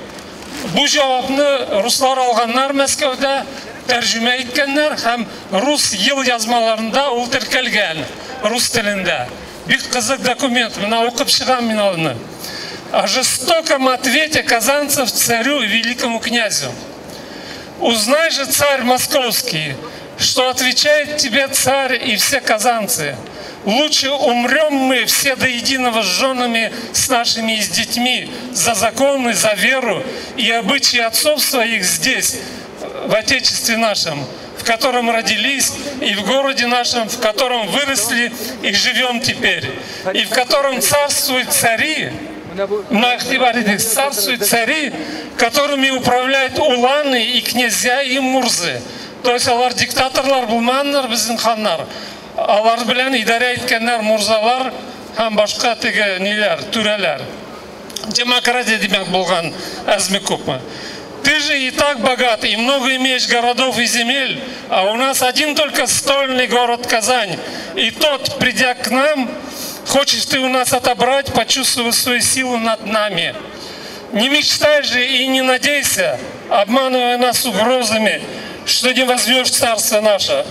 Бу җавапны руслар алганнар Мәскәүдә, тәрҗемә иткәннәр һәм рус ел язмаларында ул теркәлгән рус телендә. Бик кызык документ, менә укып чыгам мин аны. О жестоком ответе казанцев царю и великому князю. Узнай же, царь московский, что отвечает тебе царь и все казанцы. Лучше умрем мы все до единого с женами, с нашими и с детьми, за законы, за веру и обычаи отцов своих здесь, в Отечестве нашем, в котором родились, и в городе нашем, в котором выросли и живем теперь, и в котором царствуют цари, царствуют цари, которыми управляют уланы и князья и мурзы. То есть алар диктаторлар булмаганнар, безнең ханнар. Алар белән идарә иткәннәр мурзалар һәм башка теге ниләр, түрәләр. Демократия димәк булган әзме күпме. Ты же и так богат, и много имеешь городов и земель, а у нас один только стольный город Казань. И тот, придя к нам, хочешь ты у нас отобрать, почувствовав свою силу над нами. Не мечтай же и не надейся, обманывая нас угрозами, что не возьмешь царство наше.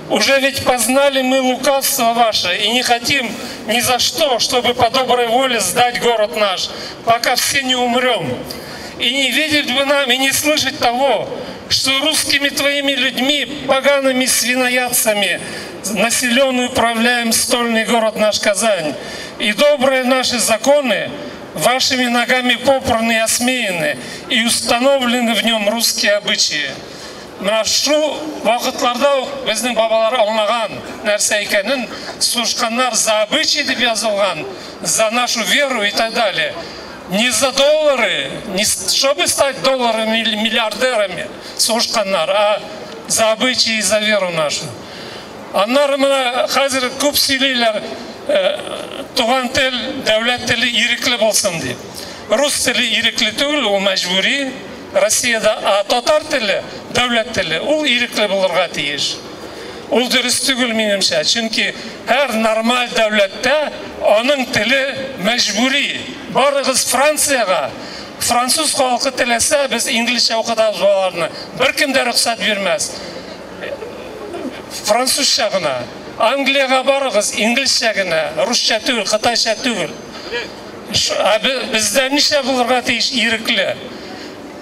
Уже ведь познали мы лукавство ваше и не хотим ни за что, чтобы по доброй воле сдать город наш, пока все не умрем. И не видеть бы нам, и не слышать того, что русскими твоими людьми, погаными свиноядцами, населен и управляем стольный город наш Казань. И добрые наши законы вашими ногами попраны и осмеяны, и установлены в нем русские обычаи. Менә шул вакытларда ук безнең бабалар аңлаган нәрсә икәнен, сугышканнар за обычаи дип язылган, за нашу веру и так далее. Не за доллары, не чтобы стать долларами или миллиардерами сугышканнар, а за обычаи и за веру нашу. Аннары менә хәзер күп сөйлиләр, туган тел, дәүләт теле ирекле булсын дип. Рус теле ирекле түгел, ул мәҗбүри. Россиядә, а татар теле, дәүләт теле, ул ирекле булырга тиеш. Ул дөрес түгел минемчә, чөнки һәр нормаль дәүләттә аның теле мәҗбүри. Барыгыз Франциягә, француз халкы теләсә, без инглизчә укытабыз балаларны. Беркем дә рөхсәт бирмәс. Французча гына. Англиягә барыгыз, инглизчә генә, русча түгел, кытайча түгел. Ә бездә нишләп булырга тиеш ирекле?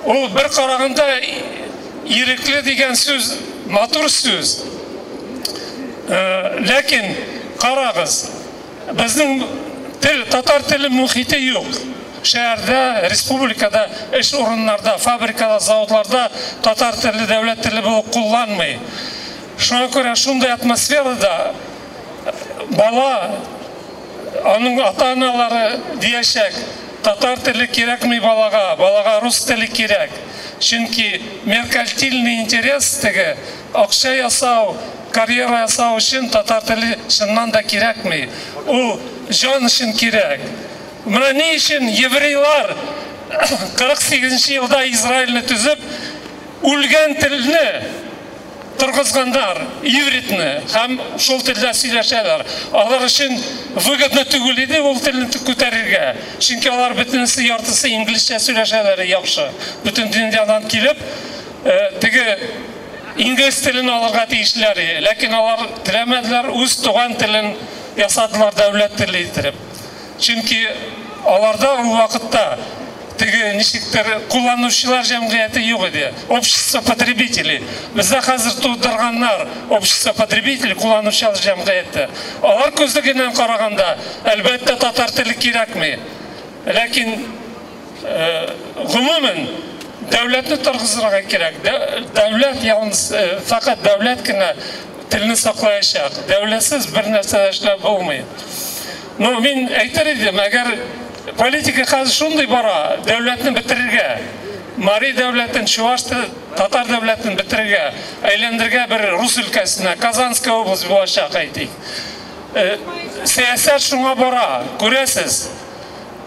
Ул бер караганда ирекле дигән сүз матур сүз. Ләкин карагыз, безнең тел, татар теле мөхите юк. Шәһәрдә, республикада, эш урыннарда, фабрикада, заводларда татар теле дәүләт теле булып кулланмый. Шуңа күрә шундый атмосферада бала, аның ата-аналары диячәк, татар теле кирәкми балага, балага рус теле кирәк. Чөнки меркантильный интерес теге, акча ясау, карьера ясау өчен татар теле чыннан да кирәкми. Ул җан өчен кирәк. Менә ни өчен еврейлар 48 елда Израильне төзеп, үлгән телне торгызганнар, ивритне, һәм шул телдә сөйләшәләр. Алар өчен выгодно түгел иде ул телне күтәрергә. Чөнки алар бөтенесе яртысы инглизчә сөйләшәләр яхшы. Бөтен дөньядан килеп, теге инглиз телен алырга тиешләр. Ләкин алар теләмәделәр, үз туган телен ясадылар дәүләт теле итеп. Чөнки аларда ул вакытта теге ничектер кулланучылар җәмгыяте юк иде. Общество потребителей. Бездә хәзер тудырганнар общество потребителей, кулланучылар җәмгыяте. Алар күзлегеннән караганда, әлбәттә, татар теле кирәкми. Ләкин гомумән дәүләтне торгызырга кирәк. Дәүләт ялгыз, фәкать дәүләт кенә телне саклаячак. Дәүләтсез бер нәрсә дә эшләп булмый. Ну, мин әйтер идем, әгәр политика хәзер шундый бара, дәүләтне бетерергә, Мари дәүләтен, Чуваш, татар дәүләтен бетерергә, әйләндергә бер рус өлкәсенә, Казанская область булачак, әйтик. Сәясәт шуңа бара, күрәсез.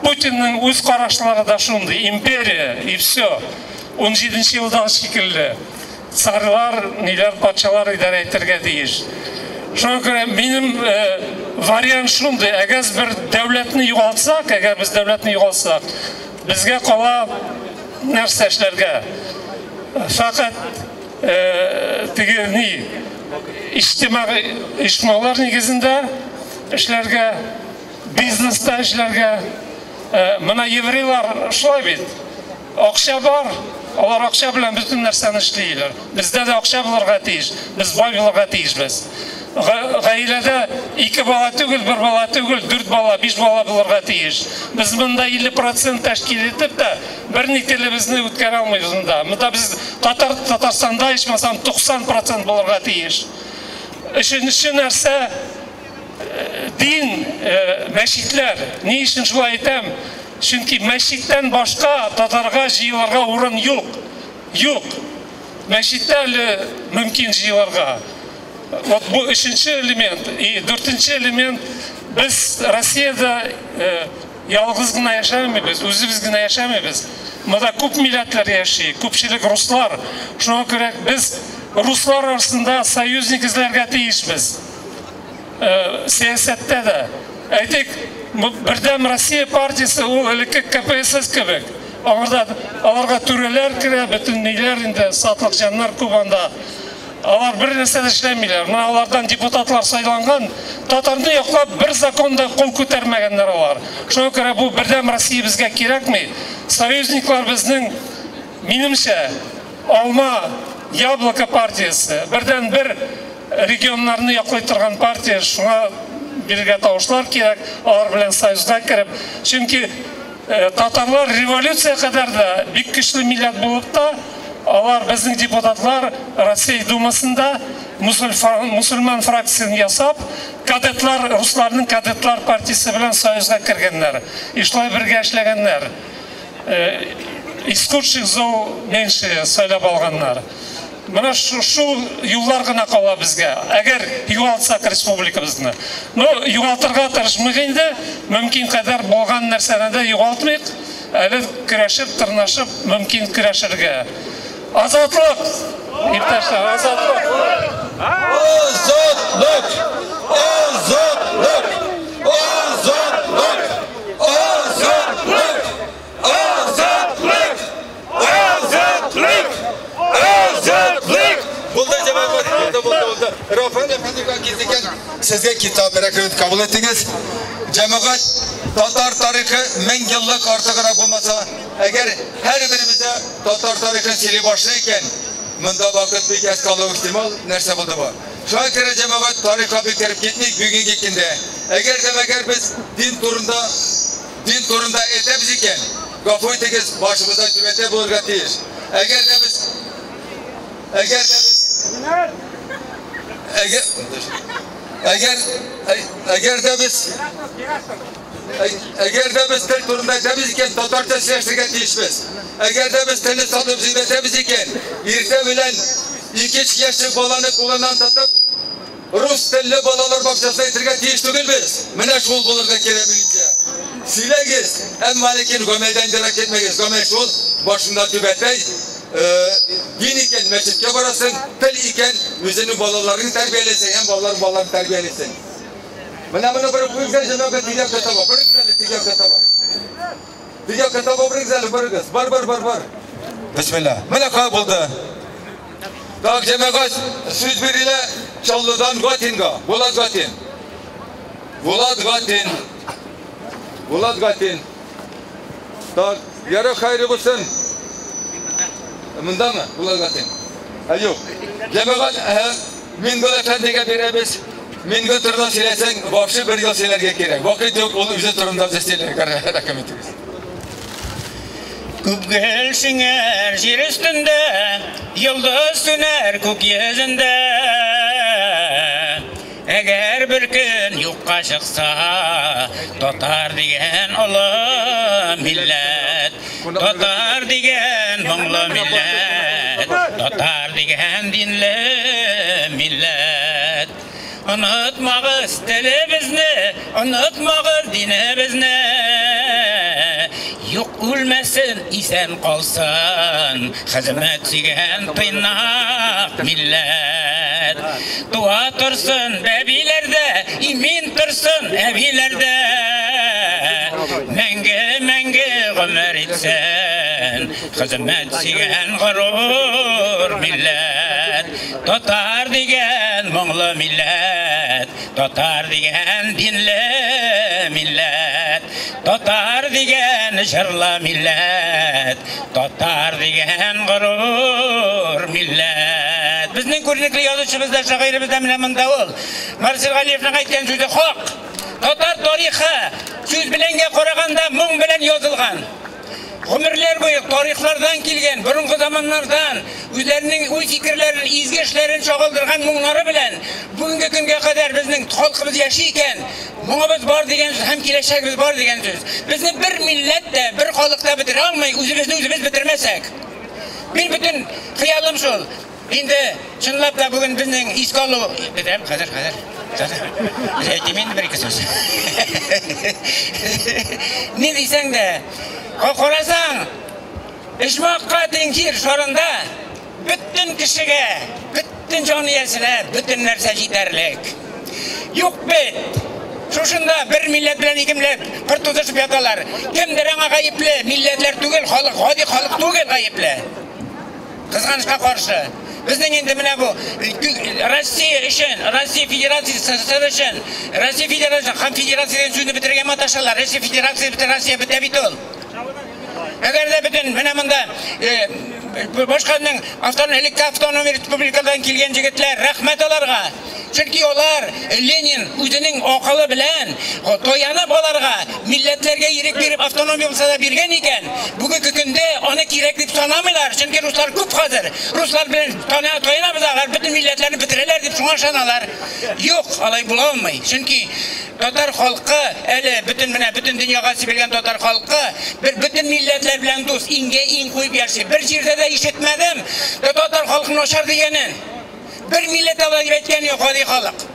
Путинның үз карашлары да шундый, империя и все. 17 елдагы шикелле. Царлар, ниләр, патшалар идарә итәргә тиеш. Шуңа күрә минем вариант шундый, әгәр бер дәүләтне югалтсак, әгәр без дәүләтне югалтсак, безгә кала нәрсә эшләргә? Фәкать теге ни, иҗтимагый оешмалар нигезендә эшләргә, бизнеста эшләргә. Менә еврейлар шулай бит. Акча бар, алар акча белән бөтен нәрсәне эшлиләр. Бездә дә акча булырга тиеш, без бай булырга тиешбез. Гаиләдә 2 бала түгел, 1 бала түгел, 4 бала, 5 бала булырга тиеш. Без монда 50% тәшкил итеп тә берни телебезне үткәрә алмыйбыз монда. Монда без Татарстанда ичмасам 90% булырга тиеш. Өченче нәрсә дин, мәчетләр. Ни өчен шулай әйтәм? Чөнки мәчеттән башка татарга җыелырга урын юк. Юк. Мәчеттә әле мөмкин җыелырга. Вот бу өченче элемент. И дүртенче элемент, без Россиядә ялгыз гына яшәмибез, үзебез генә яшәмибез. Монда күп милләтләр яши, күпчелек руслар. Шуңа күрә без руслар арасында союзник эзләргә тиешбез. Сәясәттә дә. Әйтик, Бердәм Россия партиясе ул элекке КПСС кебек. Аларга түрәләр керә, бөтен ниләр инде, сатлыкҗаннар күп анда. Алар бер нәрсә дә эшләмиләр. Менә алардан депутатлар сайланган, татарны яклап бер законда кул күтәрмәгәннәр алар. Шуңа күрә бу Бердәм Россия безгә кирәкми. Союзниклар безнең, минемчә, Алма, Яблоко партиясе, бердән бер регионнарны яклый торган партия, шуңа бирергә тавышлар кирәк, алар белән союзга кереп. Чөнки татарлар революция кадәр дә бик көчле милләт булып та, алар безнең депутатлар Россия Думасында мусульман фракциясен ясап, кадетлар, русларның кадетлар партиясе белән союзга кергәннәр. И шулай бергә эшләгәннәр. Из худших зол меньше сайлап алганнар. Менә шул юллар гына кала безгә. Әгәр югалтсак республикабызны. Но югалтырга тырышмыйк инде, мөмкин кадәр булган нәрсәне дә югалтмыйк. Әле көрәшеп, тырнашып, мөмкин көрәшергә. Азатлык! Иптәшләр, азатлык! Азатлык! Азатлык! Азатлык! Азатлык! Азатлык! Азатлык! Азатлык! Булды, җәмәгать, булды, булды, булды. Рафаэль әфәндегә килдек. Сезгә китап рәхмәт кабул итегез. Җәмәгать, татар тарихы 1000 еллык артыграк булмаса, әгәр һәр беребездә татар тарихын сөйли башлый икән, монда вакыт бик әз калуы ихтимал, нәрсә булды бу? Шуңа күрә җәмәгать тарихка бик кереп китмик бүгенге көндә. Әгәр дә мәгәр без дин турында әйтәбез икән, гафу итегез, башыбызда түбәтәй булырга тиеш. Әгәр дә без әгәр дә без тел турында әйтәбез икән, татарча сөйләшергә тиешбез. Әгәр дә без телне сатып җибәрәбез икән, иртә белән 2-3 яшьлек баланы кулыннан тотып, рус телле балалар бакчасына итергә тиеш түгелбез. Менә шул булырга кирәк минемчә. Сөйләгез, әмма ләкин гамәлдән ерак китмәгез. Гамәл шул, башында түбәтәй, дин икән мәчеткә барасың, тел икән үзеңнең балаларыңны тәрбиялисең һәм балалар балаларын тәрбиялисең. Менә моны бер укыгыз җәмәгать, тигәп китап, бер әле тигәп китап. Тигәп китап бер әле барыгыз. Бар, бар, бар, бар. Бисмилла. Менә кай булды. Так, җәмәгать, сүз бирелә Чаллыдан Гатинга. Булат Гатин. Булат Гатин. Булат Гатин. Так, яра хайры булсын. Мындамы? Булат Гатин. Юк. Җәмәгать, Мингөл әфәндегә бирәбез. Мингөл турында сөйләсәң, вообще бер ел сөйләргә кирәк. Вакыт юк, ул үзе турында сөйләргә рәхмәт итегез. Күп гөл сеңәр җир өстендә, йолдыз сүнәр күк йөзендә. Әгәр бер көн юкка чыкса, татар дигән олы милләт, татар дигән моңлы милләт, татар дигән динле милләт. Онытмагыз телебезне, онытмагыз динебезне. Юк үлмәсен, исән калсын, хезмәт сөйгән тыйнак милләт. Туа торсын бәбиләрдә, имин торсын әбиләрдә. Мәңге-мәңге гомер итсен, хезмәт сөйгән горур милләт. Татар дигән моңлы милләт, татар дигән динле милләт, татар дигән җырлы милләт, татар дигән горур милләт. Безнең күренекле язучыбыз да, шагыйребез дә менә монда ул. Марсель Галиевның әйткән сүзе хак. Татар тарихы сүз беләнгә караганда моң белән язылган. Гомерләр буе тарихлардан килгән, борынгы заманнардан үзләренең уй-фикерләрен, изге эшләрен чагылдырган моңнары белән бүгенге көнгә кадәр безнең халкыбыз яши икән, моңыбыз бар дигән сүз һәм киләчәгебез бар дигән сүз. Безне бер милләт тә, бер халык та бетерә алмый, үзебезне үзебез бетермәсәк. Мин бөтен хыялым шул. Инде чынлап та бүген безнең искә алу бетерәм, хәзер, хәзер. Әйтим инде бер-ике сүз. Ни дисәң дә, карасаң, оҗмахка тиң җир шарында бөтен кешегә, бөтен җан иясенә бөтен нәрсә җитәрлек. Юк бит. Шушында бер милләт белән ике милләт пыр тузышып яталар. Кемдер аңа гаепле, милләтләр түгел, халык, гади халык түгел гаепле. Кызганычка каршы, безнең инде менә бу Россия өчен, Россия Федерациясе СССР өчен, Россия Федерациясе һәм Федерация дигән сүзне бетерергә маташалар. Россия Федерациясе бетә, Россия бетә бит ул. Әгәр дә бөтен менә монда башканың автоном, элекке автоном республикадан килгән җегетләр, рәхмәт аларга. Чөнки алар Ленин үзенең акылы белән таянып аларга милләтләргә ирек биреп автономия булса да биргән икән, бүгенге көндә аны кирәк дип санамыйлар, чөнки руслар күп хәзер. Руслар белән таянабыз, алар бөтен милләтләрне бетерәләр дип шуңа ышаналар. Юк, алай була алмый. Чөнки татар халкы әле бөтен менә бөтен дөньяга сибелгән татар халкы бер бөтен милләтләр белән дус, иңгә иң куеп яши. Бер җирдә дә ишетмәдем татар халкы начар дигәнен. Бер милләт алай дип әйткән юк, гади халык.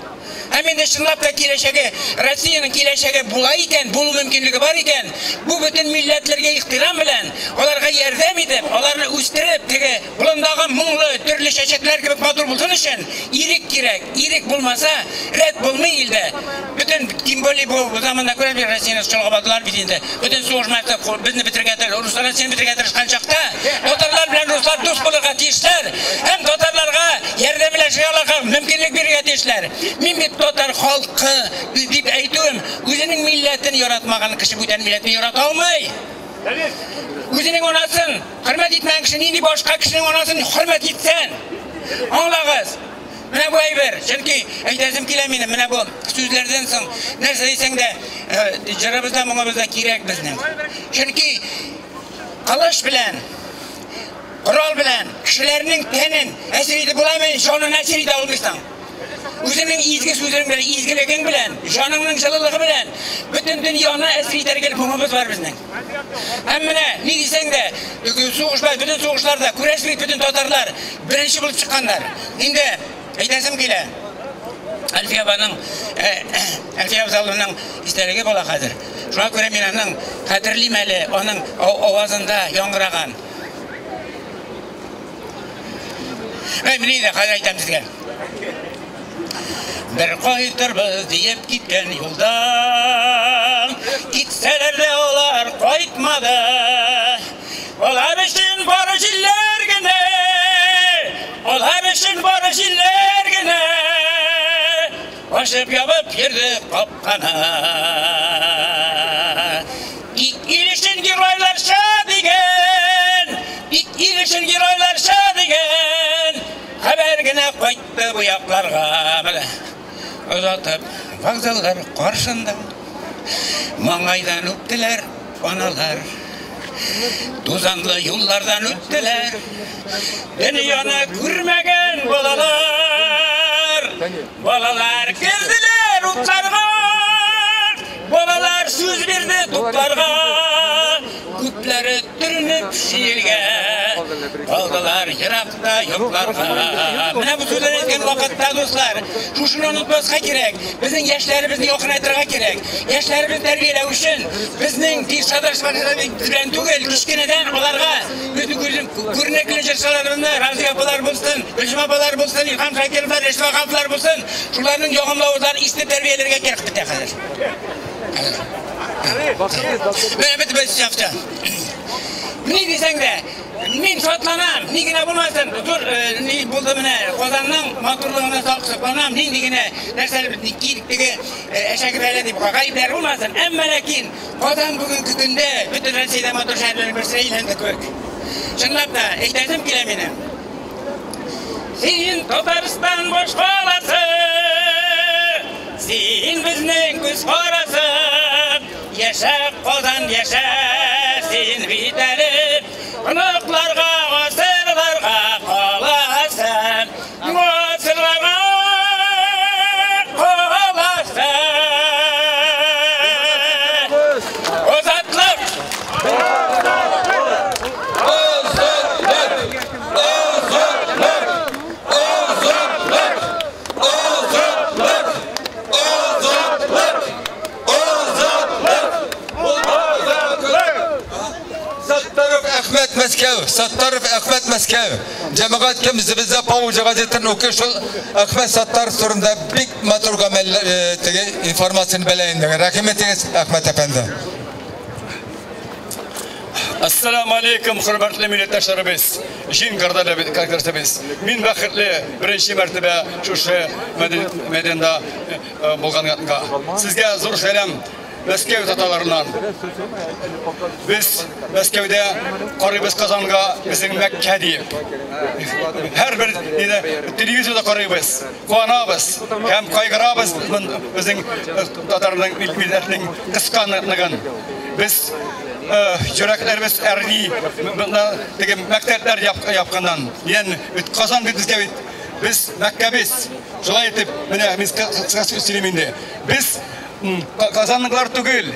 Һәм инде чынлап та киләчәге, Россиянең киләчәге була икән, булу мөмкинлеге бар икән, бу бөтен милләтләргә ихтирам белән, аларга ярдәм итеп, аларны үстереп, теге болындагы моңлы төрле чәчәкләр кебек матур булсын өчен ирек кирәк. Ирек булмаса, рәт булмый илдә. Бөтен, тем более бу заманда күрәбез, Россияне чолгап алдылар бит инде. Бөтен сугыш мәктәп безне бетерергә тырыш, руслар Россияне бетерергә тырышкан чакта, татарлар белән руслар дус булырга тиешләр һәм татарларга ярдәмләшергә аларга мөмкинлек бирергә тиешләр. Мин бит татар халкы дип әйтүем, үзенең милләтен яратмаган кеше бүтән милләтне ярата алмый. Үзенең анасын хөрмәт итмәгән кеше нинди башка кешенең анасын хөрмәт итсен? Аңлагыз. Менә бу әйбер, чөнки әйтәсем килә минем, менә бу сүзләрдән соң нәрсә дисәң дә, җырыбыз да, моңыбыз да кирәк безнең. Чөнки кылыч белән, корал белән кешеләрнең тәнен әсир итеп буламы, җанын әсир итә алмыйсың. Үзеңнең изге сүзең белән, изгелегең белән, җаныңның җылылыгы белән бөтен дөньяны әсир итәргә моңыбыз бар безнең. Һәм менә ни дисәң дә, сугыш бар, бөтен сугышларда күрәсез бит, бөтен татарлар беренче булып чыкканнар. Инде әйтәсем килә. Әлфия апаның, Әлфия Абзалованың истәлеге була хәзер. Шуңа күрә мин аның хәтерлим әле, аның авазында яңгыраган. Әй, менә инде хәзер әйтәм сезгә. Бер кайтырбыз диеп киткән юлдан, китсәләр дә алар кайтмады. Алар өчен бары җилләр генә, алар өчен бары җилләр генә. Ачып ябып йөрде капканы. Тик ил өчен геройларча дигән, тик ил өчен геройларча дигән хәбәр генә кайтты бу якларга. Менә озатып вокзаллар каршында маңгайдан үптеләр аналар. Тузанлы юллардан үттеләр дөньяны күрмәгән балалар. Балалар керделәр утларга, балалар сүз бирде тупларга. Күпләре төренеп шиелгә, калдылар еракта йортларга. Менә бу сүзләрне әйткән вакытта, дуслар, шушыны онытмаска кирәк. Безнең яшьләребезне якынайтырга кирәк. Яшьләребезне тәрбияләү өчен безнең шадашларыбыз белән түгел, кечкенәдән аларга безнең күренекле җырчыларыбызны, Разия апалар булсын, Гөлҗем апалар булсын, Илһам Шакировлар, Рәшит Ваһаповлар булсын, шуларның ягымлы авазларын ишетеп тәрбияләргә кирәк бетә хәзер. Менә бит без чакта. Ни дисәң дә, мин шатланам, ни генә булмасын, зур ни булды менә Казанның матурлыгына сокланам, нинди генә нәрсәләр теге әшәке бәлә дип гаепләр булмасын, әмма ләкин Казан бүгенге көндә бөтен Россиядә матур шәһәрләрнең берсенә әйләнде кебек. Чынлап та, әйтәсем килә минем. Син Татарстан башкаласы, син безнең күз карасы. Яшә, Казан, яшә, син бит әле оныкларга, гасырларга каласың, гасырларга каласың. Азатлык! Азатлык! Азатлык! Азатлык! Азатлык! Азатлык! Азатлык! Азатлык! Саттаров Әхмәт Мәскәү, Саттаров Әхмәт Мәскәү. Җәмәгать кем бездә Павлович газетын укый, шул Әхмәт Саттаров турында бик матур гамәлләр, теге информацияне белә инде. Рәхим итегез, Әхмәт әфәнде. Ассаламу алейкум, хөрмәтле милләттәшләребез, җин кардәшләребез. Мин бәхетле беренче мәртәбә шушы мәйданда булганга. Сезгә зур сәлам Мәскәү татарларыннан. Без Мәскәүдә карыйбыз Казанга, безнең Мәккә диеп. Һәрбер телевизорда карыйбыз, куанабыз һәм кайгырабыз безнең татарның милләтнең кысканлыгын. Без йөрәкләребез әрни, теге мәктәпләр япканнан. Ягъни Казан бит безгә бит, без Мәккәбез. Шулай итеп, менә мин кыска сөйлим инде. Без Казанлылар түгел,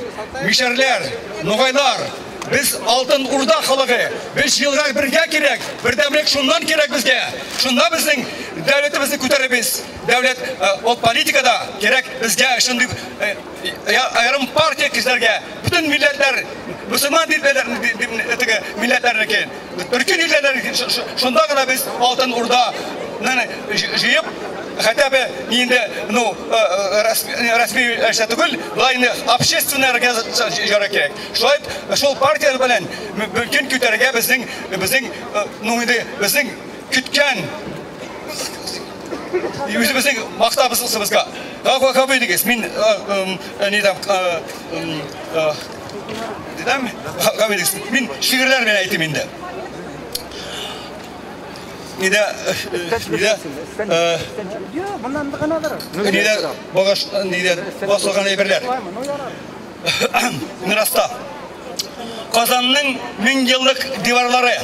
мишәрләр, нугайлар. Без Алтын Урда халыгы. Без елга бергә кирәк, бердәмлек шуннан кирәк безгә. Шунда безнең дәүләтебезне күтәрәбез. Дәүләт ул политикада кирәк безгә шундый аерым партия кешеләргә, бөтен милләтләр, мөселман теге милләтләрнеке, төрки милләтләрнеке, шунда гына без Алтын Урданы җыеп, хотя бы инде, ну, рәсми эштә түгел, болай инде общественный организация кирәк. Шулай шул партия белән мөмкин күтәрергә безнең, ну, инде безнең көткән үзебезнең мактабызга. Кабул итегез. Мин ни там дидем, кабул итегез. Мин шигырьләр белән әйтим инде. Нидә, нидә, нидә, багаш, нидә басылган әйберләр. Мираста. Казанның мең еллык диварлары.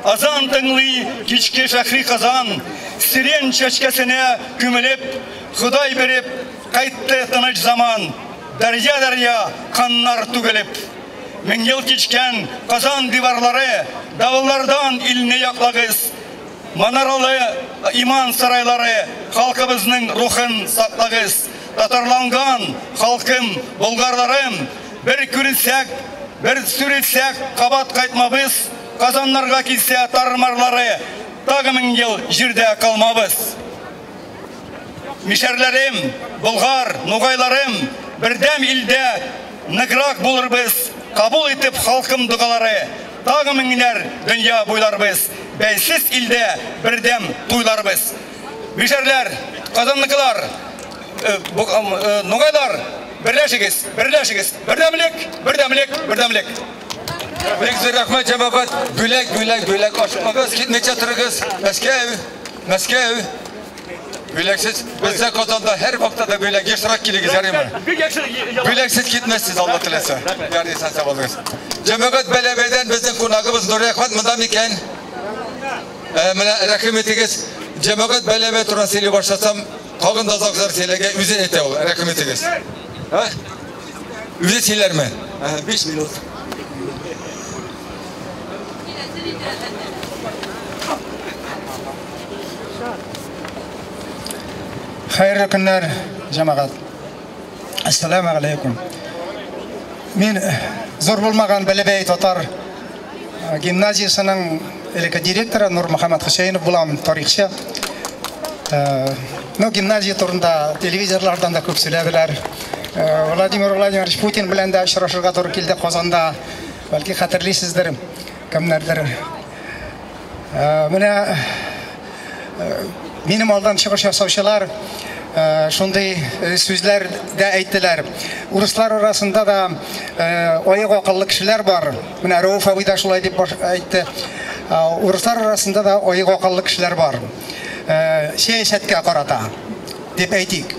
Азан тыңлый кичке шәһри Казан, сирен чәчкәсенә күмелеп, Ходай биреп кайтты тыныч заман, дәрья-дәрья каннар түгелеп. Мең ел кичкән Казан диварлары, давыллардан илне яклагыз. Манаралы иман сарайлары, халкыбызның рухын саклагыз. Татарланган халкым, болгарларым, бер күренсәк, бер сүрелсәк, кабат кайтмабыз. Казаннарга килсә тармарлары, тагы мең ел җирдә калмабыз. Мишәрләрем, болгар, нугайларым, бердәм илдә ныграк булырбыз. Кабул итеп халкым догалары, тагы меңнәр дөнья буйларбыз. Бәйсез илдә бердәм туйларбыз. Мишәрләр, казанныкылар, нугайлар, берләшегез, берләшегез. Бердәмлек, бердәмлек, бердәмлек. Бик зур рәхмәт, җәмәгать. Бүләк, бүләк, бүләк. Ашыкмагыз, китмичә торыгыз. Мәскәү, Мәскәү. Бүләксез, бездә Казанда һәр вакытта да бүләк. Ешрак килегез, ярыймы? Бүләксез китмәссез, Алла теләсә. Ярый, исән сау булыгыз. Җәмәгать, Бәләбәйдән безнең кунагыбыз Нуриәхмәт монда микән? Менә рәхим итегез. Җәмәгать, Бәләбәй турында сөйли башласам, тагын да озак сөйләргә үзе әйтә ул. Рәхим итегез. Үзе сөйләрме? 5 минут. Хәерле көннәр, җәмәгать. Ассаламу алейкум. Мин зур булмаган Бәләбәй татар гимназиясенең элекке директоры Нурмөхәммәт Хөсәенов булам, тарихчы. Ну, гимназия турында телевизорлардан да күп сөйләделәр. Владимир Владимирович Путин белән дә очрашырга туры килде Казанда. Бәлки хәтерлисездер, кемнәрдер. Менә минем алдан чыгыш ясаучылар шундый сүзләр дә әйттеләр. Урыслар арасында да аяк акыллы кешеләр бар. Менә Рәүф абый да шулай дип әйтте. Урыслар арасында да аек акыллы кешеләр бар. Сәясәткә карата дип әйтик.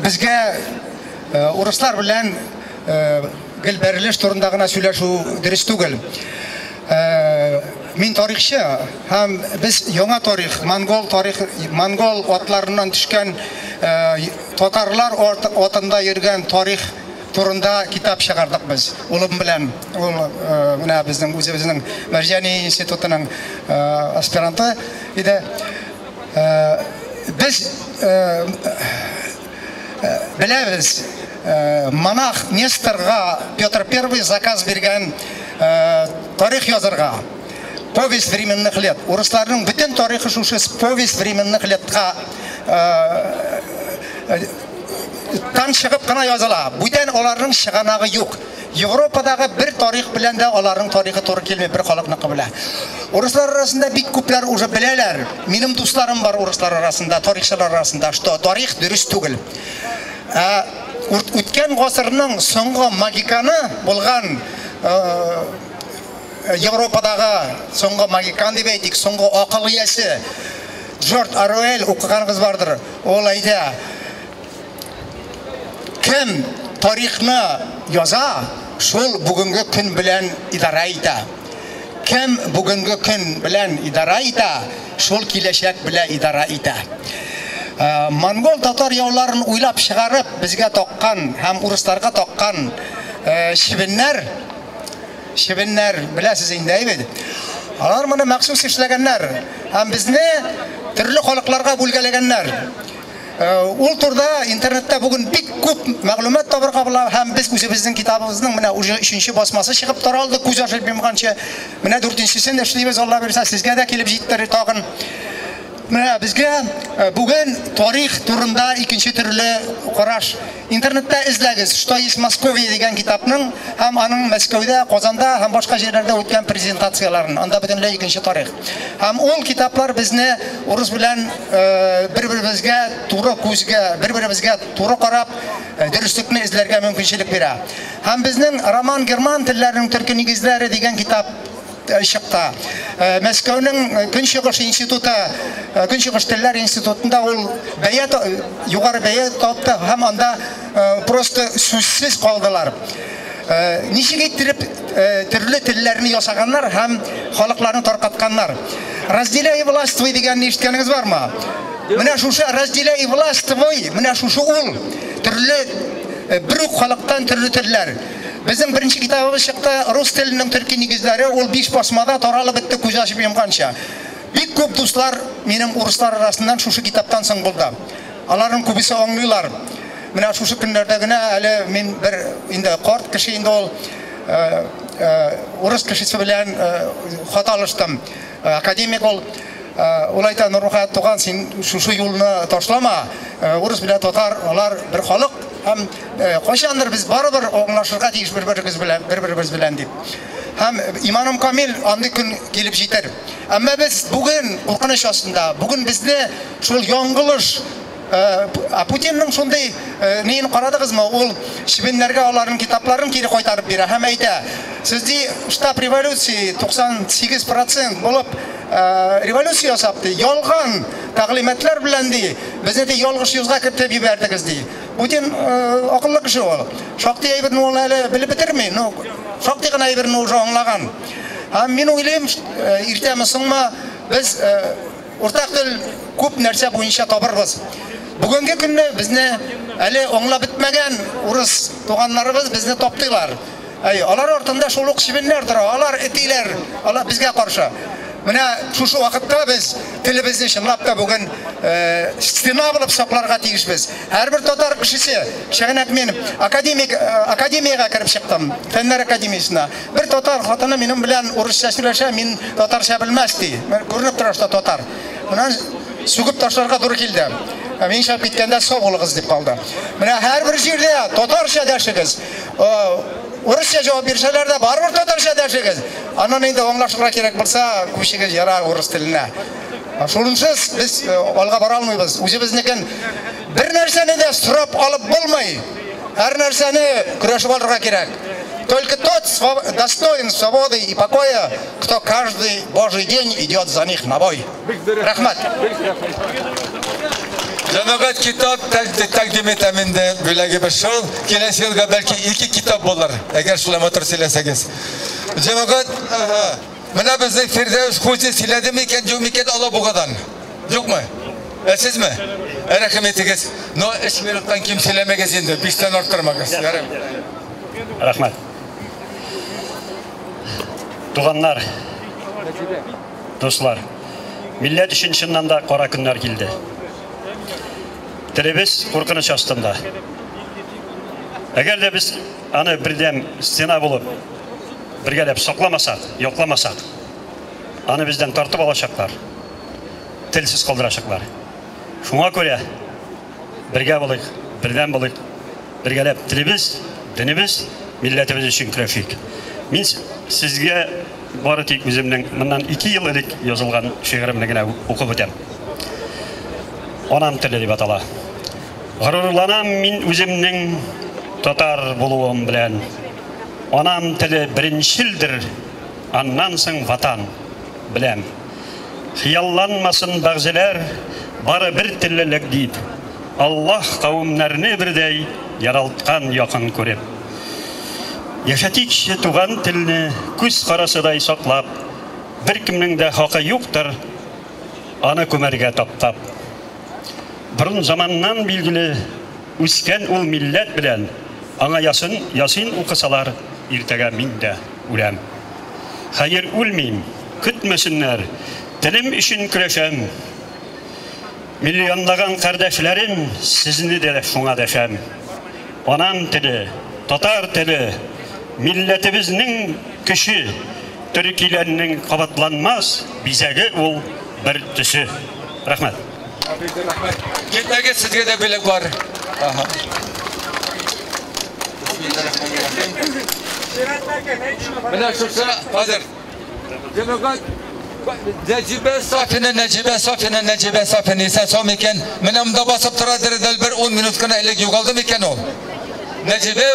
Безгә урыслар белән гел бәрелеш турында гына сөйләшү дөрес түгел. Мин тарихчы һәм без яңа тарих, монгол тарих, монгол атларыннан төшкән татарлар атында йөргән тарих турында китап чыгардык без улым белән. Ул менә безнең үзебезнең Мәрҗани институтының аспиранты иде. Без беләбез, монах Несторга Петр I заказ биргән тарих язырга. Повесть временных лет. Урысларның бөтен тарихы шушы повесть временных летка тан чыгып кына языла. Бүтән аларның чыганагы юк. Европадагы бер тарих белән дә аларның тарихы туры килми, бер халыкныкы белән. Урыслар арасында бик күпләр уже беләләр. Минем дусларым бар урыслар арасында, тарихчылар арасында, что тарих дөрес түгел. Үткән гасырның соңгы магиканы булган Европадагы соңгы магикан дип әйтик, соңгы акыл иясе Джордж Оруэлл укыганыгыз бардыр. Ул әйтә: кем тарихны яза, шул бүгенге көн белән идарә итә. Кем бүгенге көн белән идарә итә, шул киләчәк белән идарә итә. Монгол татар яуларын уйлап чыгарып, безгә таккан һәм урысларга таккан чебеннәр, чебеннәр беләсез инде, әйбәт. Алар моны махсус эшләгәннәр һәм безне төрле халыкларга бүлгәләгәннәр. Ул турда интернетта бүген бик күп мәгълүмат табырга була һәм без үзебезнең китабыбызның менә уже 3нче басмасы чыгып таралды, күз ачып йомганчы. Менә 4нчесен эшлибез, Алла бирсә, сезгә дә килеп җиттер тагын. Менә безгә бүген тарих турында икенче төрле караш. Интернетта эзләгез, что есть Московия дигән китапның һәм аның Мәскәүдә, Казанда һәм башка җирләрдә үткән презентацияларын. Анда бөтенләй икенче тарих. Һәм ул китаплар безне урыс белән бер-беребезгә туры күзгә, бер-беребезгә туры карап, дөреслекне эзләргә мөмкинчелек бирә. Һәм безнең роман герман телләренең төрки нигезләре дигән китап чыкты. Мәскәүнең Көнчыгыш институты, Көнчыгыш телләр институтында ул бәя югары бәя тапты һәм анда просто сүзсез калдылар. Ничек иттереп төрле телләрне ясаганнар һәм халыкларны таркатканнар. Разделяй и властвуй дигәнне ишеткәнегез бармы? Менә шушы разделяй и властвуй, менә шушы ул төрле бер үк халыктан төрле телләр. Безнең беренче китабыбыз чыкты, рус теленең төрки нигезләре, ул 5 басмада таралып бетте күз ачып йомганча. Бик күп дуслар минем урыслар арасыннан шушы китаптан соң булды. Аларның күбесе аңлыйлар. Менә шушы көннәрдә генә әле мин бер инде карт кеше инде ул урыс кешесе белән хат алыштым. Академик ул. Ул әйтә, Нурмөхәммәт туган, син шушы юлны ташлама. Урыс белән татар алар бер халык һәм кайчандыр без барыбер аңлашырга тиеш бер-беребез белән, бер-беребез белән дип. Һәм иманым камил, андый көн килеп җитәр. Әмма без бүген куркыныч астында, бүген безне шул яңгылыш Путинның шундый неен карадыгызмы? Ул чебеннәргә аларның китапларын кире кайтарып бирә һәм әйтә: "Сез ди штаб революции 98% булып революция ясап ди, ялган тәгълиматлар белән ди, безне ди ялгыш юлга кертеп җибәрдегез ди." Путин акыллы кеше ул. Шактый әйберне ул әле белеп бетерми, но шактый гына әйберне уже аңлаган. Һәм мин уйлыйм, иртәме соңмы без уртак тел күп нәрсә буенча табырбыз. Бүгенге көнне безне әле аңлап бетмәгән урыс туганнарыбыз безне таптыйлар. Әй, алар артында шул ук чебеннәр тора, алар этиләр, алар безгә каршы. Менә шушы вакытта без телебезне чынлап та бүген стена булып сакларга тиешбез. Һәрбер татар кешесе, чыгынак мин академик академиягә кереп чыктым, Фәннәр академиясенә. Бер татар хатыны минем белән урысча сөйләшә, мин татарча белмәс ди. Күренеп тора, что татар. Менә сүгеп ташларга туры килде. Мин чыгып киткәндә сау булыгыз дип калды. Менә һәрбер җирдә татарча дәшегез. Урысча җавап бирсәләр дә барыбер татарча дәшегез. Аннан инде аңлашырга кирәк булса, күчегез ярар урыс теленә. Шунсыз без алга бара алмыйбыз. Үзебезнекен бер нәрсәне дә сорап алып булмый. Һәр нәрсәне көрәшеп алырга кирәк. Только тот достоин свободы и покоя, кто каждый божий день идет за них на бой. Рәхмәт. Җәмәгать, китап тәкъдим итәм инде, бүләгебез шул. Киләсе елга бәлки ике китап булыр, әгәр шулай матур сөйләсәгез. Җәмәгать, менә безнең Фирдәүс Хуҗи сөйләде микән, юк микән Алабугадан? Юкмы? Ә сезме? Рәхим итегез. Но 3 минуттан ким сөйләмәгез инде, 5тән арттырмагыз. Ярым. Рәхмәт. Туганнар, дуслар, милләт өчен чыннан да кара көннәр килде. Телебез куркыныч астында. Әгәр дә без аны бердәм стена булып бергәләп сакламасак, якламасак, аны бездән тартып алачаклар, телсез калдырачаклар. Шуңа күрә бергә булыйк, бердәм булыйк, бергәләп телебез, динебез, милләтебез өчен көрәшик. Мин сезгә бары тик үземнең моннан 2 ел элек язылган шигыремне генә укып үтәм. Анам теле дип атала. Горурланам мин үземнең татар булуым белән. Анам теле беренчелдер, аннан соң ватан беләм. Хыялланмасын бәгъзеләр, бары бер теллелек дип. Аллаһ кавемнәрне бердәй яралткан якын күреп. Яшәтикче туган телне күз карасыдай саклап, беркемнең дә хакы юктыр аны күмәргә таптап. Борын заманнан билгеле үскән ул милләт белән, аңа ясын, ясин укысалар, иртәгә мин дә үләм. Хәер, үлмим, көтмәсеннәр, телем өчен көрәшәм. Миллионлаган кардәшләрем, сезне дә шуңа дәшәм. Анам теле, татар теле, милләтебезнең көче, төркиләрнең кабатланмас бизәге ул бер төсе. Рәхмәт. Китмәгез, сезгә дә бүләк бар. Менә шушы хәзер. Җәмәгать, Нәҗибә Сафина, Нәҗибә Сафина, Нәҗибә Сафина исән сау микән? Менә монда басып тора дердәл бер 10 минут кына элек югалды микән ул? Нәҗибә,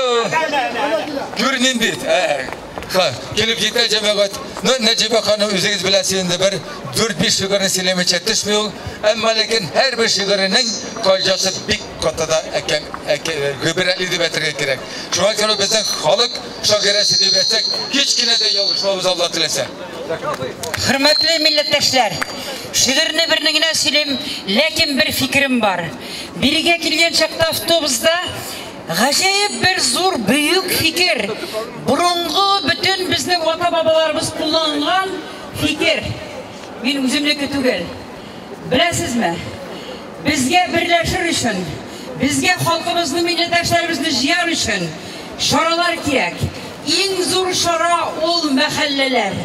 күрмим бит. Килеп җитә җәмәгать. Ну, Нәҗибә ханым, үзегез беләсез инде, бер 4-5 шигырен сөйләмичә төшми ул. Әмма ләкин һәрбер шигыренең калҗасы бик каты да гыйбрәтле дип әйтергә кирәк. Шуңа күрә безнең халык шагыйрәсе дип әйтсәк, һич кенә дә ялгышмабыз, Алла теләсә. Хөрмәтле милләттәшләр, шигырьне берне генә сөйлим, ләкин бер фикерем бар. Бирегә килгән чакта автобуста гаҗәеп бер зур бөек фикер, борынгы бөтен безнең ата-бабаларыбыз кулланган фикер. Мин үземнеке түгел. Беләсезме? Безгә берләшер өчен, безгә халкыбызны, милләттәшләребезне җыяр өчен чаралар кирәк. Иң зур чара ул мәхәлләләр.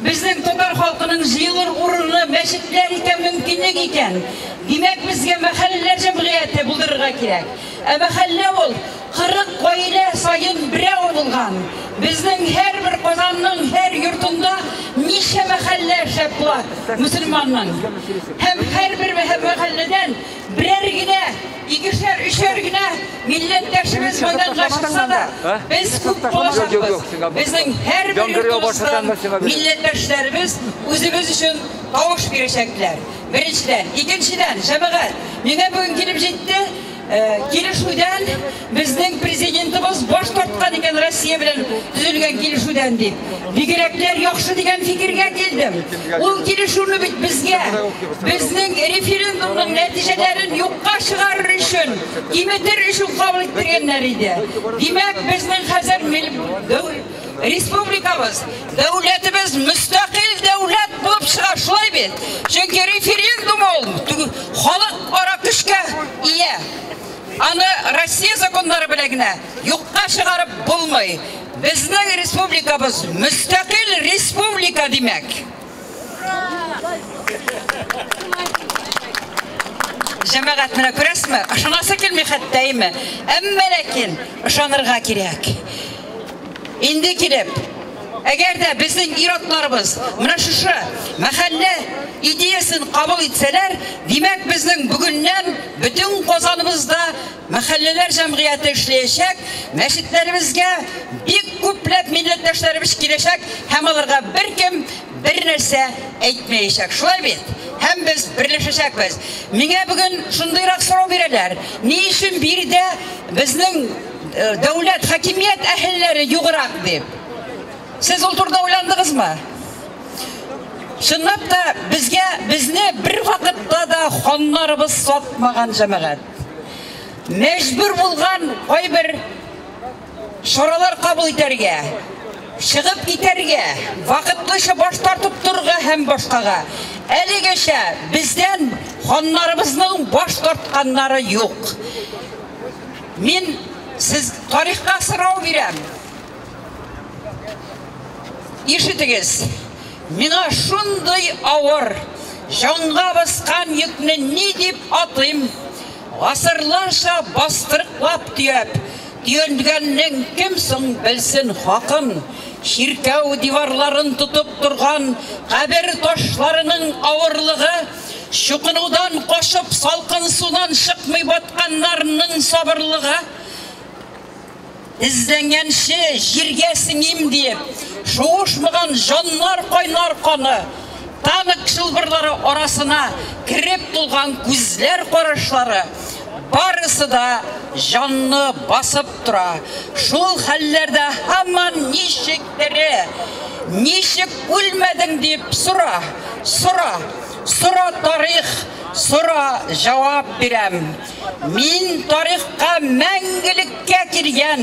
Безнең татар халкының җыелыр урыны мәчетләр икән, мөмкинлек икән. Димәк, безгә мәхәлләләр җәмгыяте булдырырга кирәк. Ә мәхәллә ул 40 гаилә саен берәү булган. Безнең һәрбер Казанның һәр йортында ничә мәхәллә эшләп була мөселманның. Һәм һәрбер мәхәлләдән берәр генә, икешәр, өчәр генә милләттәшебез мәйданга чыкса да, без күп булачакбыз. Безнең һәрбер йортыбыздан милләттәшләребез үзебез өчен тавыш бирәчәкләр. Беренчедән, икенчедән, җәмәгать, миңа бүген килеп җитте, килешүдән безнең президентыбыз баш тарткан икән Россия белән төзелгән килешүдән дип. Бигрәкләр яхшы дигән фикергә килдем. Ул килешүне бит безгә, безнең референдумның нәтиҗәләрен юкка чыгарыр өчен, киметер өчен кабул иттергәннәр иде. Димәк, безнең хәзер республикабыз, дәүләтебез мөстәкыйль дәүләт булып чыга, шулай бит. Чөнки референдум ул халык ара көчкә ия. Аны Россия законнары белән генә юкка чыгарып булмый. Безнең республикабыз мөстәкыйль республика димәк. Җәмәгать, менә күрәсезме? Ышанасы килми хәтта, әйме? Әмма ләкин ышанырга кирәк. Инде килеп, Әгәр дә безнең ир-атларыбыз менә шушы мәхәллә идеясен кабул итсәләр, димәк, безнең бүгеннән бөтен Казаныбызда мәхәлләләр җәмгыяте эшләячәк, мәчетләребезгә бик күпләп милләттәшләребез киләчәк һәм аларга беркем бер нәрсә әйтмәячәк. Шулай бит? Һәм без берләшәчәкбез. Миңа бүген шундыйрак сорау бирәләр. Ни өчен биредә безнең дәүләт, хакимият әһелләре юграк дип? Сез ул турыда уйландыгызмы? Чынлап та безгә безне бер вакытта да ханнарыбыз сатмаган җәмәгать. Мәҗбүр булган кайбер чаралар кабул итәргә, чыгып китәргә, вакытлыча баш тартып торырга һәм башкага. Әлегәчә бездән ханнарыбызның баш тартканнары юк. Мин сез тарихка сорау бирәм. Ишетегез, миңа шундый авыр, җанга баскан йөкне ни дип атыйм? Гасырларча бастырыклап төяп, төянгәннең кем соң белсен хакын? Чиркәү диварларын тотып торган кабер ташларының авырлыгы, чукынудан качып салкын судан чыкмый батканнарның сабырлыгы, Эзләнгәнче җиргә сеңим диеп, шуышмаган җаннар кайнар каны, танк чылбырлары арасына кереп тулган күзләр карашлары, барысы да җанны басып тора. Шул хәлләрдә һаман ничек тере, ничек үлмәдең дип сора, сора, сора тарих, сора җавап бирәм. Мин тарихка мәңгелеккә килгән,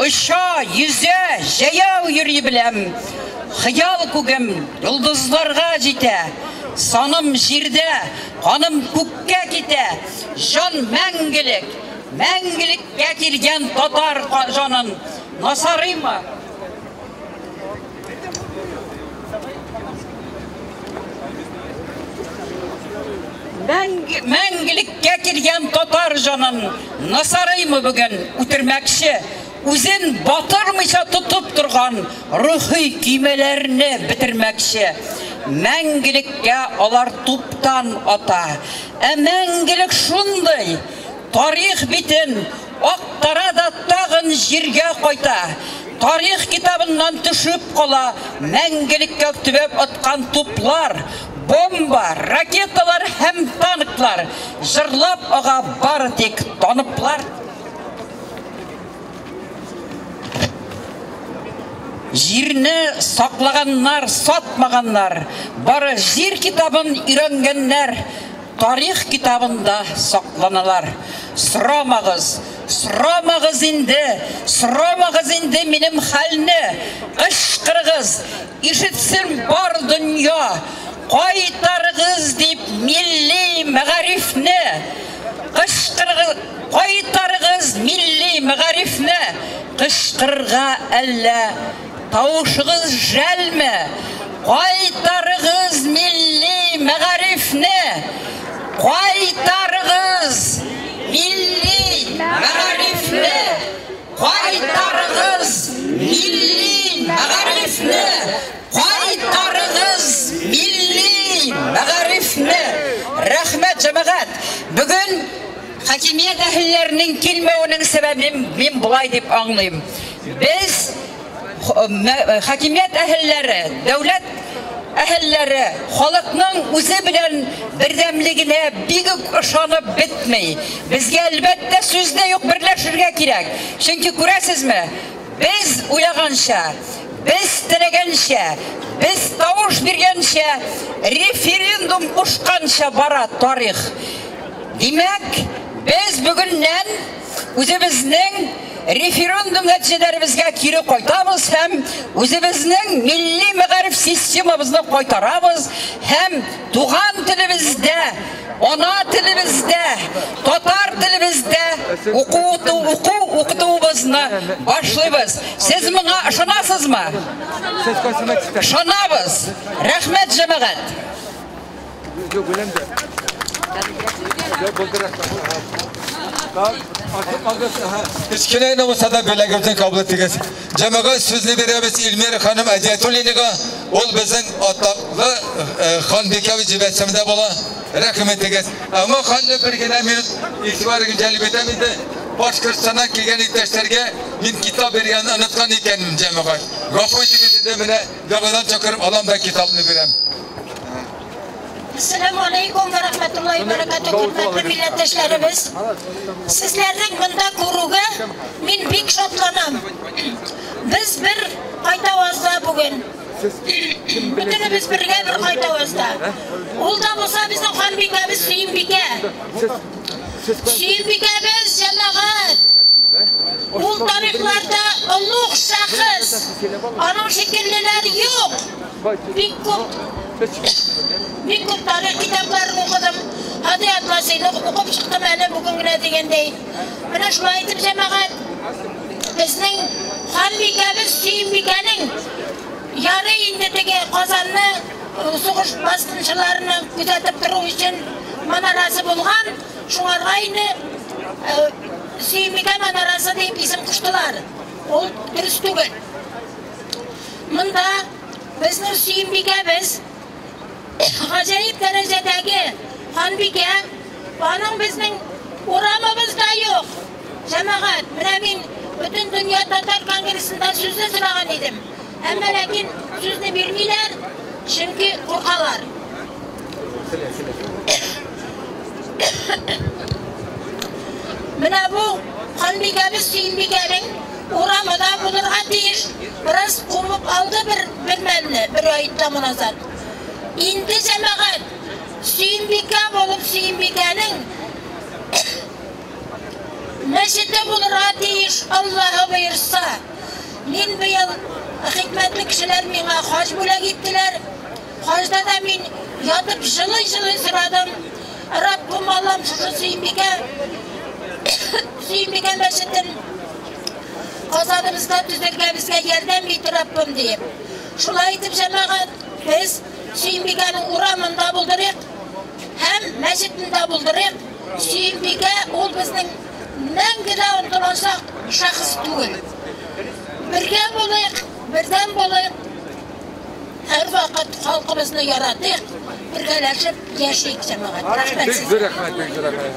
оча, йөзә, җәяү йөри беләм. Хыял күгем йолдызларга җитә, саным җирдә, каным күккә китә. Җан мәңгелек, мәңгелеккә килгән татар җанын насарыймы? Мәңгелеккә килгән татар җанын насарыймы бүген үтермәкче, үзен батырмыйча тотып торган рухи көймәләрне бетермәкче. Мәңгелеккә алар туптан ата. Ә мәңгелек шундый, тарих битен актара да тагын җиргә кайта. Тарих китабыннан төшеп кала мәңгелеккә төбәп аткан туплар, бомба, ракеталар һәм танклар, җырлап ага бары тик таныплар. Җирне саклаганнар, сатмаганнар, бары җир китабын өйрәнгәннәр, тарих китабында сакланалар. Сорамагыз, сорамагыз инде, сорамагыз инде минем хәлне. Кычкырыгыз, ишетсен бар дөнья. Кайтарыгыз дип милли мәгарифне. Кычкырыгыз, кайтарыгыз милли мәгарифне. Кычкырырга әллә тавышыгыз жәлме? Кайтарыгыз милли мәгарифне. Кайтарыгыз милли мәгарифне. Кайтарыгыз милли мәгарифне. Кайтарыгыз милли мәгарифне. Рәхмәт, җәмәгать. Бүген хакимият әһелләренең килмәвенең сәбәбен мин болай дип аңлыйм. Без хакимият әһелләре, дәүләт әһелләре халыкның үзе белән бердәмлегенә бик үк ышанып бетми. Безгә әлбәттә сүз дә юк, берләшергә кирәк. Чөнки күрәсезме, без уйлаганча, без теләгәнчә, без тавыш биргәнчә, референдум кушканча бара тарих. Димәк, без бүгеннән үзебезнең референдум нәтиҗәләребезгә кире кайтабыз һәм үзебезнең милли мәгариф системабызны кайтарабыз һәм туган телебездә, ана телебездә, татар телебездә уку укытуыбызны башлыйбыз. Сез моңа ышанасызмы? Ышанабыз. Рәхмәт, җәмәгать. Кечкенә генә булса да бүләгебезне кабул итегез. Җәмәгать сүзне бирәбез Эльмира ханым Әдиятуллинага. Ул безнең атаклы ханбикәбез җибәрсәм дә була. Рәхим итегез. Әмма хәлле бер генә минут игътибарыгызны җәлеп итәм инде. Башкортстаннан килгән иптәшләргә мин китап биргәнне оныткан икәнмен, җәмәгать. Гафу итегез инде, менә яңадан чакырып алам да китапны бирәм. Ассаламу алейкум ва рахматуллахи ва баракатуh, хөрмәтле милләттәшләребез. Сезләрнең монда күрүгә мин бик шатланам. Без бер кайтавазда бүген. Бөтенебез бергә бер кайтавазда. Ул да булса безнең ханбикәбез Сөембикә. Сөембикәбез җәмәгать. Ул тарихларда олуг шәхес. Аның шикеллеләр юк. Бик күп Бик күп тарих китапларын укыдым. Һади Атласыйны укып чыктым әле бүген генә дигәндәй. Менә шулай итеп җәмәгать безнең ханбикәбез Сөембикәнең ярый инде теге Казанны сугыш баскынчыларны күзәтеп тору өчен манарасы булган, шуңарга инде Сөембикә манарасы дип исем куштылар. Ул дөрес түгел. Монда безнең Сөембикәбез гаҗәеп дәрәҗәдәге ханбикә, аның безнең урамыбыз да юк. Җәмәгать, менә мин бөтен дөнья татар конгрессында сүзне сораган идем. Әмма ләкин сүзне бирмиләр, чөнки куркалар. Менә бу ханбикәбез Сөембикәнең урамы да булырга тиеш. Бераз кубып алды бер бер мәлне, бер ай тому назад. Инде җәмәгать, Сөембикә булып Сөембикәнең мәчете булырга тиеш, Аллаһы боерса. Мин быел хикмәтле кешеләр миңа хаҗ бүләк иттеләр. Хаҗда да мин ятып җылый-җылый сорадым. Раббым Аллам шушы Сөембикә Сөембикә мәчетен Казаныбызда төзергә безгә ярдәм ит, Раббым, диеп. Шулай итеп, җәмәгать, без Сөембикәнең урамын да булдырыйк һәм мәчетен дә булдырыйк. Сөембикә ул безнең мәңге дә онытылачак шәхес түгел. Бергә булыйк, бердәм булыйк. Һәрвакыт халкыбызны яратыйк, бергәләшеп яшик, җәмәгать. Рәхмәт Бик сезгә. зур рәхмәт, бик зур рәхмәт.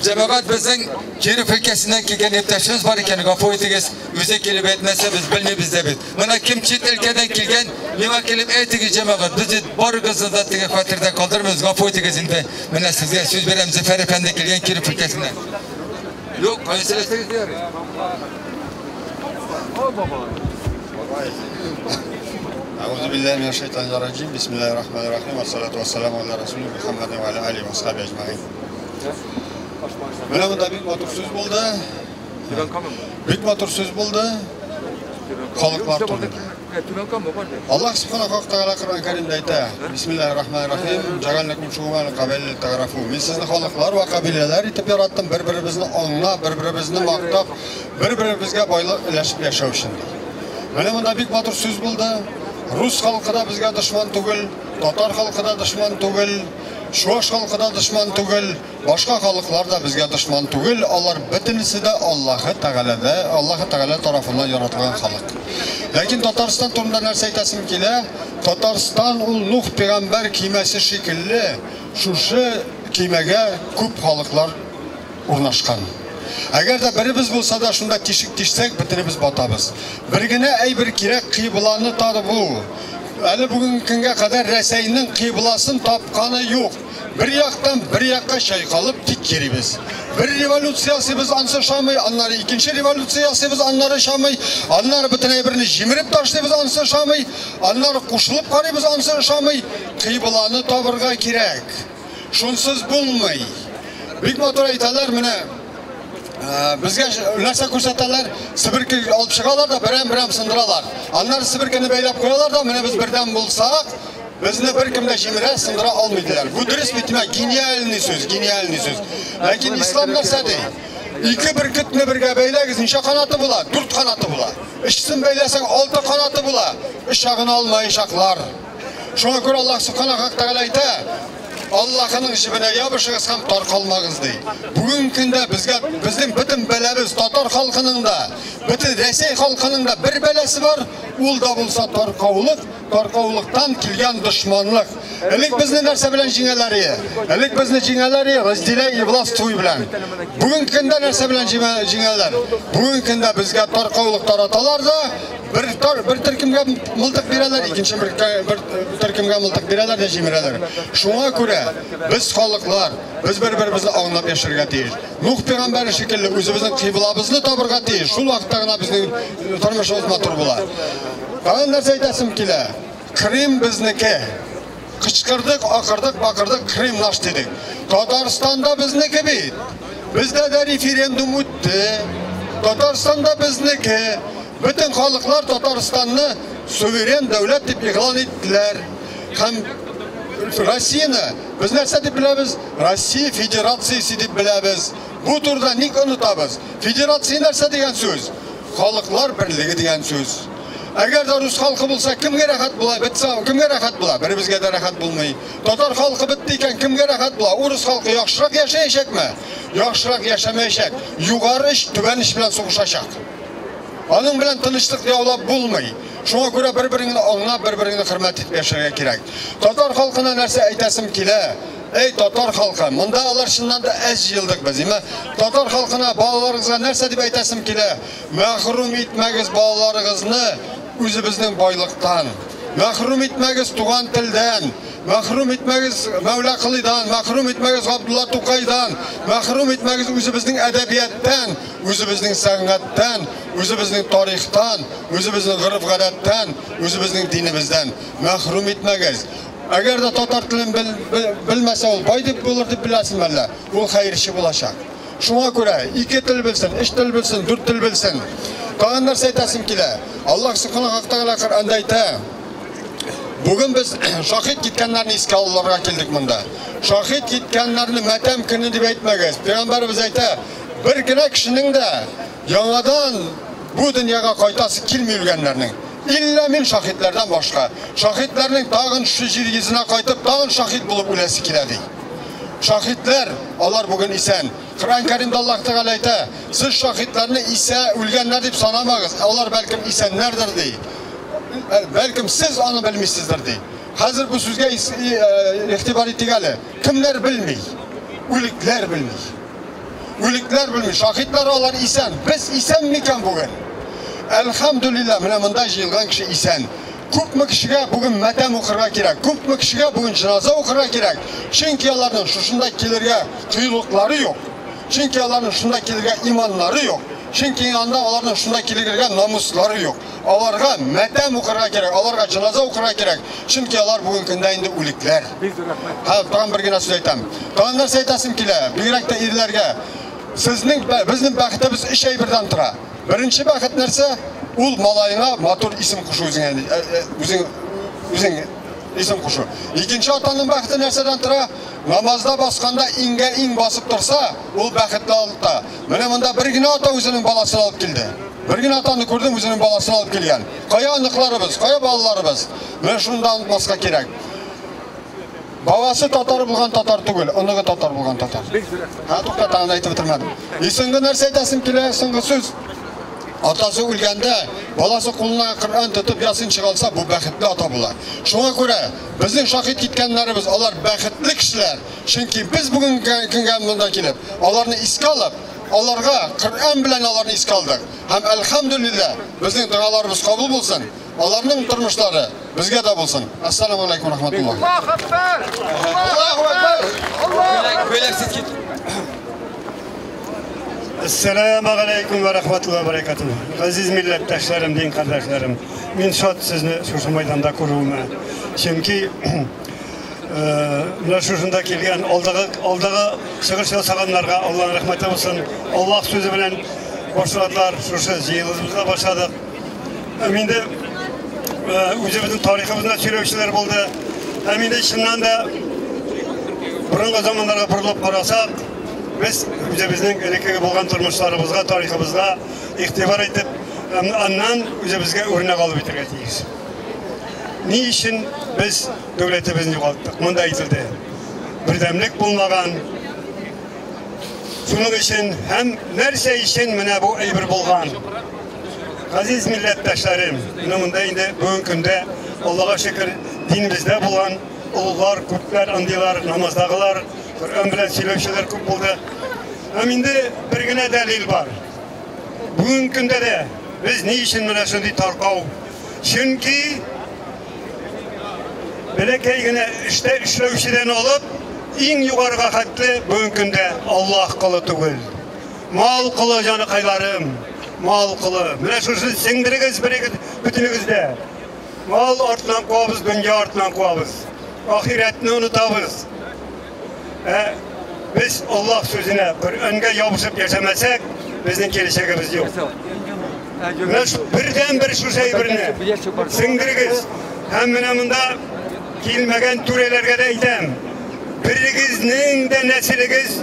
Җәмәгать безнең Киров өлкәсеннән килгән иптәшебез бар икән, гафу итегез, үзе килеп әйтмәсә, без белмибез дә бит. Менә кем чит өлкәдән килгән, миңа килеп әйтегез, җәмәгать, без бит барыгызны да теге хәтердә калдырмыйбыз, гафу итегез инде. Менә сезгә сүз бирәм, Зөфәр әфәнде килгән Киров өлкәсеннән. Юк, кая сөйләсәгез дә ярый. أعوذ بالله من الشيطان الرجيم بسم الله الرحمن الرحيم والصلاة والسلام على رسول محمد وعلى آله وصحبه أجمعين. Менә монда бик матур сүз булды. Бик матур сүз булды. Халыклар турында. Аллаһ Субханаһу ва Тааля Коръән Кәримдә әйтә: Бисмиллаһир рахманир рахим. Җәгалнакум шуган кабилә тагарафу. Мин сезне халыклар ва кабиләләр итеп яраттым, бер-беребезне аңлап, бер-беребезне мактап, бер-беребезгә байлык өләшеп яшәү өчен. Менә монда бик матур сүз булды. Рус халкы да безгә дошман түгел, татар халкы да дошман түгел, чуаш халкы да дошман түгел, башка халыклар да безгә дошман түгел. Алар бөтенесе дә Аллаһы Тәгаләдә, Аллаһы Тәгалә тарафыннан яратылган халык. Ләкин Татарстан турында нәрсә әйтәсем килә? Татарстан ул Нух пәйгамбәр кимәсе шикелле, шушы кимәгә күп халыклар урнашкан. Әгәр дә беребез булса да шунда тишек тишсәк, бөтенебез батабыз. Бер генә әйбер кирәк, кыйбланы табу. Әле бүгенге көнгә кадәр Рәсәйнең кыйбласын тапканы юк. Бер яктан бер якка чайкалып тик йөрибез. Бер революция ясыйбыз, ансы ошамый, аннары икенче революция ясыйбыз, аннары ошамый, аннары бөтен әйберне җимереп ташлыйбыз, ансы ошамый, аннары кушылып карыйбыз, ансы ошамый. Кыйбланы табырга кирәк. Шунсыз булмый. Бик матур әйтәләр, менә безгә нәрсә күрсәтәләр? Себерке алып чыгалар да берәм-берәм сындыралар. Аннары себеркене бәйләп куялар да, менә без бердәм булсак, безне беркем дә җимерә, сындыра алмый диләр. Бу дөрес бит, димәк, гениальный сүз, гениальный сүз. Ләкин ислам нәрсә ди? Ике бөркетне бергә бәйләгез, ничә канаты була? 4 канаты була. Өчесен бәйләсәң, 6 канаты була. Өч ягын алмаячаклар. Шуңа күрә Аллаһ Субханаһу ва Тәгалә әйтә: Аллаһының җебенә ябышыгыз һәм таркалмагыз ди. Бүгенге көндә безгә безнең бөтен бәлабез татар халкының да, бөтен Рәсәй халкының да бер бәласе бар, ул да булса таркаулык, таркаулыктан килгән дошманлык. Элек безне нәрсә белән җиңәләр иде? Элек безне җиңәләр иде разделяй и властвуй белән. Бүгенге көндә нәрсә белән җиңәләр? Бүгенге көндә безгә таркаулык тараталар да, бер тар, бер төркемгә мылтык бирәләр, икенче бер, бер төркемгә мылтык бирәләр дә җимерәләр. Шуңа күрә без халыклар, без бер-беребезне аңлап яшәргә тиеш. Нух пәйгамбәре шикелле үзебезнең кыйблабызны табырга тиеш. Шул вакытта гына безнең тормышыбыз матур була. Тагын нәрсә әйтәсем килә? Крым безнеке. Кычкырдык, акырдык, бакырдык, Крым наш дидек. Татарстанда безнеке бит. Бездә дә референдум үтте. Татарстанда безнеке. Бөтен халыклар Татарстанны суверен дәүләт дип игълан иттеләр. Һәм Россияне без нәрсә дип беләбез? Россия Федерациясе дип беләбез. Бу турыда ник онытабыз? Федерация нәрсә дигән сүз? Халыклар берлеге дигән сүз. Әгәр дә рус халкы булса, кемгә рәхәт була? Бетсә, кемгә рәхәт була? Беребезгә дә рәхәт булмый. Татар халкы бетте икән, кемгә рәхәт була? Урыс халкы яхшырак яшәячәкме? Яхшырак яшәмәячәк. Югары оч, түбән оч белән сугышачак. Аның белән тынычлык яулап булмый. Шуңа күрә бер-береңне аңлап, бер-береңне хөрмәт итеп яшәргә кирәк. Татар халкына нәрсә әйтәсем килә? Эй, татар халкы, монда алар чыннан да әз җыелдык без, име? Татар халкына, балаларыгызга нәрсә дип әйтәсем килә? Мәхрүм итмәгез балаларыгызны үзебезнең байлыктан. Мәхрүм итмәгез туган телдән. Мәхрүм итмәгез Мәүла Колыйдан, мәхрүм итмәгез Габдулла Тукайдан, мәхрүм итмәгез үзебезнең әдәбияттан, үзебезнең сәнгатьтән, үзебезнең тарихтан, үзебезнең гореф-гадәттән, үзебезнең динебездән. Мәхрүм итмәгез. Әгәр дә татар телен белмәсә, ул бай дип булыр дип беләсеңме әллә? Ул хәерче булачак. Шуңа күрә ике тел белсен, өч тел белсен, дүрт тел белсен. Тагын нәрсә әйтәсем килә? Аллаһ Субханаһу ва Тәгалә Коръәндә әйтә. Бүген без шахид киткәннәрне искә алырга килдек монда. Шахид киткәннәрне мәтәм көне дип әйтмәгез. Пәйгамбәребез әйтә, бер генә кешенең дә яңадан бу дөньяга кайтасы килми үлгәннәрнең. Иллә мин шахидләрдән башка. Шахидләрнең тагын шушы җир йөзенә кайтып, тагын шахид булып үләсе килә ди. Шахидләр, алар бүген исән. Коръән Кәримдә Аллаһ Тәгалә әйтә, сез шахидләрне исә үлгәннәр дип санамагыз, алар бәлкем исәннәрдер ди. Бәлкем сез аны белмисездер ди. Хәзер бу сүзгә игътибар итик әле. Кемнәр белми? Үлекләр белми. Үлекләр белми. Шахидләр алар исән. Без исән микән бүген? Әлхәмдүлилләһ, менә монда җыелган кеше исән. Күпме кешегә бүген мәтәм укырга кирәк, күпме кешегә бүген җеназа укырга кирәк. Чөнки аларның шушында килергә кыюлыклары юк. Чөнки аларның шунда килергә иманнары юк. Чөнки анда аларның шунда килергә намуслары юк. Аларга мәтәм укырга кирәк, аларга җеназа укырга кирәк. Чөнки алар бүген көндә инде үлекләр. Һә, тагын бер генә сүз әйтәм. Тагын нәрсә әйтәсем килә, бигрәк тә ирләргә. Сезнең, безнең бәхетебез өч әйбердән тора. Беренче бәхет нәрсә? Ул малаеңа матур исем кушу үзеңә, үзең, үзең исем кушу. Икенче атаның бәхете нәрсәдән тора? Намазда басканда иңгә иң басып торса, ул бәхетле ата. Менә монда бер генә ата үзенең баласын алып килде. Бер генә атаны күрдем, үзенең баласын алып килгән. Кая оныкларыбыз, кая балаларыбыз? Менә шуны да онытмаска кирәк. Бабасы татар булган татар түгел, оныгы татар булган татар. Һә, тукта, тагын әйтеп бетермәдем. И соңгы нәрсә әйтәсем килә, соңгы сүз. Атасы үлгәндә, баласы кулына Коръән тотып ясин чыгалса, бу бәхетле ата була. Шуңа күрә безнең шахид киткәннәребез, алар бәхетле кешеләр. Чөнки без бүгенге көнгә монда килеп, аларны искә алып, аларга Коръән белән аларны искә алдык. Һәм әлхәмдүлилләһ, безнең догаларыбыз кабул булсын, аларның тормышлары безгә дә булсын. Ассаламу алейкум рахматуллах. Аллаһу акбар! Аллаһу акбар! Бүләксез кит. Ассаламу алейкум ва рахматуллахи ва баракатуһ. Газиз милләттәшләрем, дин кардәшләрем, мин шат сезне шушы майданда күрүемә. Чөнки менә шушында килгән алдагы чыгыш ясаганнарга Аллаһның рәхмәте булсын. Аллаһ сүзе белән башладылар, шушы җыелышыбызда башладык. Һәм инде үзебезнең тарихыбызны сөйләүчеләр булды. Һәм инде чыннан да борынгы заманнарга борылып карасак, без үзебезнең элеккеге булган тормышларыбызга, тарихыбызга игътибар итеп, аннан үзебезгә үрнәк алып итәргә тиеш. Ни өчен без дәүләтебезне югалттык? Монда әйтелде. бердәмлек булмаган. Шуның өчен һәм нәрсә өчен менә бу әйбер булган? Газиз милләттәшләрем, менә монда инде бүгенге көндә Аллага шөкер, динебездә булган олылар, күпләр андыйлар, намаздагылар, Коръән белән сөйләүчеләр күп булды. Һәм инде бер генә дәлил бар. Бүгенге көндә дә без ни өчен менә шундый таркау? Чөнки бәләкәй генә эштә эшләүчедән алып, иң югарыга хәтле бүгенге көндә Аллаһ колы түгел. Мал колы, җаныкайларым, мал колы. Менә шушы сеңдерегез берегез, бөтенегез дә. Мал артыннан куабыз, дөнья артыннан куабыз. Ахирәтне онытабыз. Ә без Аллаһ сүзенә, Коръәнгә ябышып яшәмәсәк, безнең киләчәгебез юк. Менә бердән-бер шушы әйберне сеңдерегез. Һәм менә монда килмәгән түрәләргә дә әйтәм. Берегезнең дә нәселегез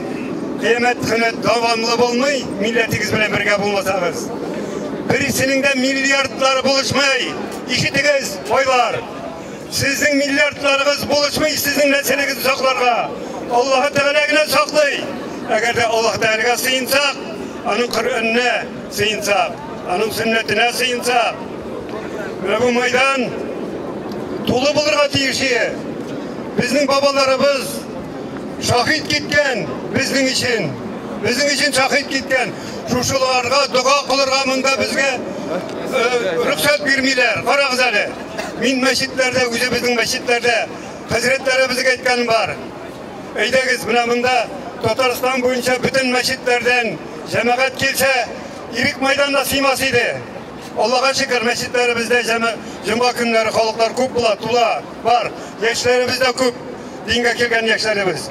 кыямәт көне дәвамлы булмый, милләтегез белән бергә булмасагыз. Берсенең дә миллиардлары булышмый. Ишетегез, байлар. Сезнең миллиардларыгыз булышмый сезнең нәселегезне сакларга. Аллаһы Тәгалә генә саклый. Әгәр дә Аллаһ Тәгаләгә сыенсак, аның Коръәненә сыенсак, аның сөннәтенә сыенсак, менә бу майдан тулы булырга тиеш иде. Безнең бабаларыбыз шаһит киткән безнең өчен. Безнең өчен шаһит киткән. Шушыларга дога кылырга монда безгә рөхсәт бирмиләр. Карагыз әле. Мин мәчетләрдә, үзебезнең мәчетләрдә хәзрәтләребезгә әйткәнем бар. Әйдәгез, менә монда Татарстан буенча бөтен мәчетләрдән җәмәгать килсә, Ирек мәйданына сыймас иде. Аллага шөкер, мәчетләребездә җомга көннәре халыклар күп була, тула, бар. Яшьләребез дә күп, дингә килгән яшьләребез.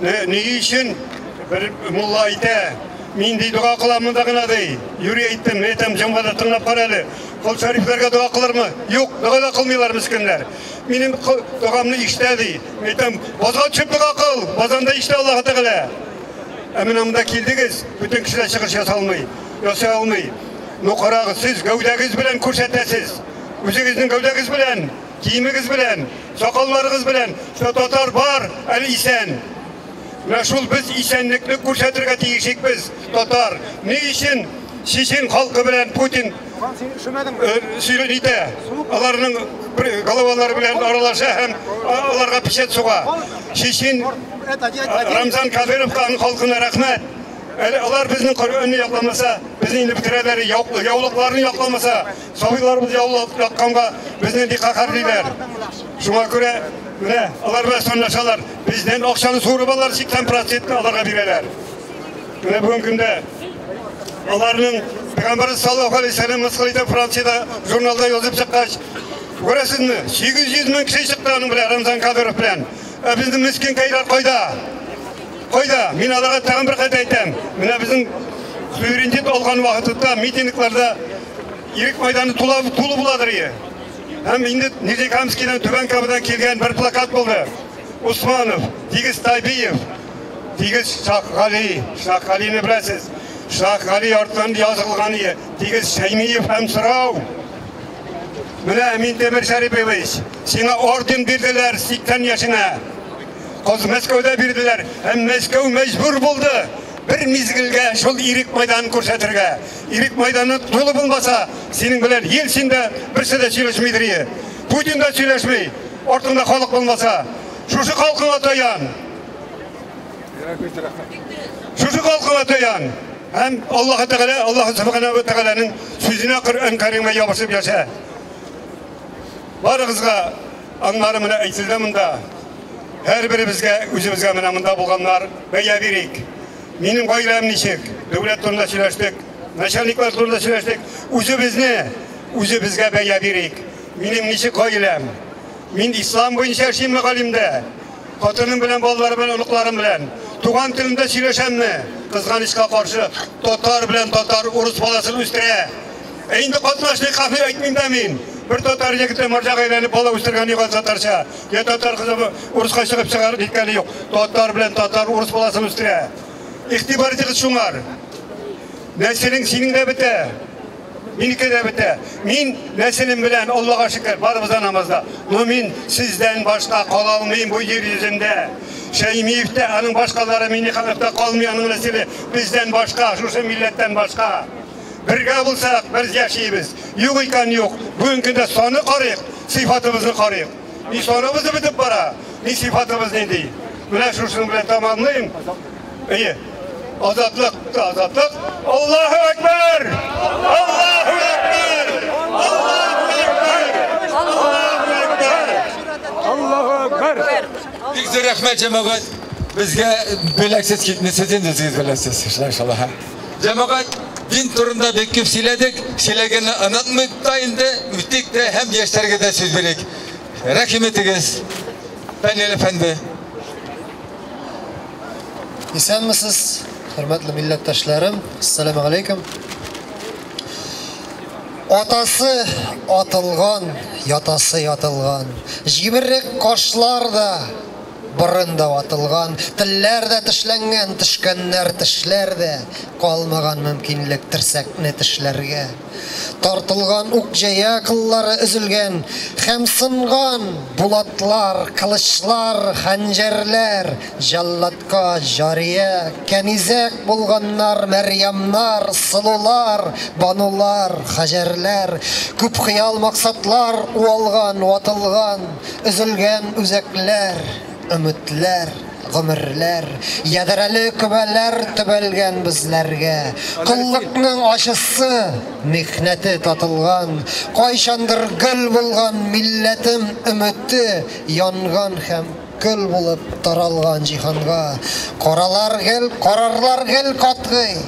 Ни өчен бер мулла әйтә, мин ди дога кылам монда гына ди. Юри әйттем, мин әйтәм, җомгада тыңлап кара әле. Кол Шәрифләргә дога кылырмы? Юк, дога да кылмыйлар мескеннәр. Минем догамны ишетә ди. Мин әйтәм, базга төшеп дога кыл, базанда ишетә Аллаһы Тәгалә. Ә менә монда килдегез, бөтен кешеләр чыгыш ясалмый, ясый алмый. Ну карагыз, сез гәүдәгез белән күрсәтәсез. Үзегезнең гәүдәгез белән, киемегез белән, сакалларыгыз белән, что татар бар, әле исән. Менә шул без исәнлекне күрсәтергә тиешик без, татар. Ни өчен чечен халкы белән Путин сөйлән итә? Аларның головалары белән аралаша һәм аларга печать суга. Чечен Рамзан Кадыровка, аның халкына рәхмәт. Әле алар безнең Коръәнне якламаса, безне инде бетерәләр, яулыкларны якламаса, сабыйларыбыз яулык якканга безне бик каһәрлиләр. Шуңа күрә менә алар белән санлашалар. Бездән акчаны суырып алалар, 80 процентны аларга бирәләр. Менә бүгенге көндә аларның Пәйгамбәрбез саллаллаһу алейһи вәсәлләм мыскыл итеп Франциядә журналда язып чыккач, күрәсезме, 800 мең кеше чыкты аның белән, Рамзан Кадыров белән. Ә безнең мескенкәйләр кайда? Кайда? Мин аларга тагын бер кат әйтәм. Менә безнең суверенитет алган вакытта митингларда Ирек майданы тула, тулы буладыр ие. Һәм инде Нижнекамскийдан, Түбән Камадан килгән бер плакат булды. Усманов, Тигез Тайбиев, Тигез Шахгали, Шахгалины беләсез. Шахгали артыннан язылган ие. Тигез Шәймиев һәм сорау. Менә Минтимер Шәрипович, сиңа орден бирделәр 80 яшеңә. Кыз Мәскәүдә бирделәр һәм Мәскәү мәҗбүр булды бер мизгелгә шул Ирек майданын күрсәтергә. Ирек майданы тулы булмаса, синең белән Ельцин дә берсе дә сөйләшмидер ие. Путин да сөйләшми, артыңда халык булмаса. Шушы халкыңа таян. Шушы халкыңа таян. Һәм Аллаһы Тәгалә, Аллаһы Субханаһу ва Тәгаләнең сүзенә Коръән Кәримгә ябышып яшә. Барыгызга аннары менә әйтелде монда. Һәрберебезгә үзебезгә менә монда булганнар бәя бирик. Минем гаиләм ничек? Дәүләт турында сөйләштек, начальниклар турында сөйләштек. Үзебезне үзебезгә бәя бирик. Минем ничек гаиләм? Мин ислам буенча яшимме галимдә? Хатыным белән, балаларым белән, оныкларым белән. Туган телемдә сөйләшәмме? Кызганычка каршы, татар белән татар урыс баласын үстерә. Ә инде катнаш никахны әйтмим дә мин. Бер татар егете марҗага әйләнеп бала үстергән юк татарча. Я татар кызы урыска чыгып чыгарып киткәне юк. Татар белән татар урыс баласын үстерә. Игътибар итегез шуңар. Нәселең синең дә бетә. Минеке дә бетә. Мин нәселем белән, Аллага шөкер, барыбыз да намазда. Но мин сездән башка кала алмыйм бу җир йөзендә. Шәймиев тә, аның башкалары Миңнеханов та калмый, аның нәселе бездән башка, шушы милләттән башка. Бергә булсак, без яшибез. Юк икән юк. Бүгенге көндә саны карыйк, сыйфатыбызны карыйк. Ни саныбыз бетеп бара, ни сыйфатыбыз нинди. Менә шушының белән тәмамлыйм. Әйе. Азатлык, азатлык. Аллаһу әкбәр! Аллаһу әкбәр! Аллаһу әкбәр! Аллаһу әкбәр! Аллаһу әкбәр! Бик зур рәхмәт, җәмәгать. Безгә бүләксез китмисез инде, сез беләсез, иншаллаһ. Җәмәгать, дин турында бик күп сөйләдек. Сөйләгәнне онытмыйк та инде, үтик тә һәм яшьләргә дә сүз бирик. Рәхим итегез, Фәнил әфәнде. Исәнмесез, хөрмәтле милләттәшләрем. Ассаламу алейкум. Атасы атылган, ятасы ятылган. Җимерек кашлар да, борын да ватылган, телләр дә тешләнгән, төшкәннәр тешләр дә, калмаган мөмкинлек терсәкне тешләргә. Тартылган ук-җәя кыллары өзелгән һәм сынган, булатлар, кылычлар, хәнҗәрләр, җәлладка җария, кәнизәк булганнар, Мәрьямнар, сылулар, банулар, хаҗәрләр, күп хыял-максатлар уалган, ватылган, өзелгән үзәкләр, өметләр. Гомерләр, ядрәле көбәләр төбәлгән безләргә. Коллыкның ачысы, михнәте татылган, кайчандыр гөл булган милләтем өмете янган һәм көл булып таралган җиһанга. Каралар гел, карарлар гел катгый,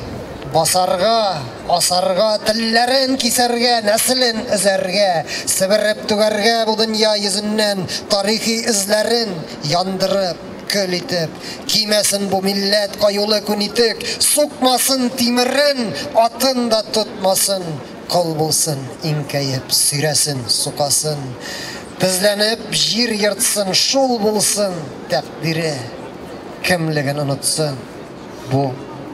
басарга, асарга, телләрен кисәргә, нәселен өзәргә, себереп түгәргә бу дөнья йөзеннән тарихи эзләрен яндырып, көл итеп. Кимәсен бу милләт каюлы күнитек, сукмасын тимерен, атын да тотмасын, кол булсын, иңкәеп, сөйрәсен сукасын. Тезләнеп җир ертсын, шул булсын тәкъдире, кемлеген онытсын бу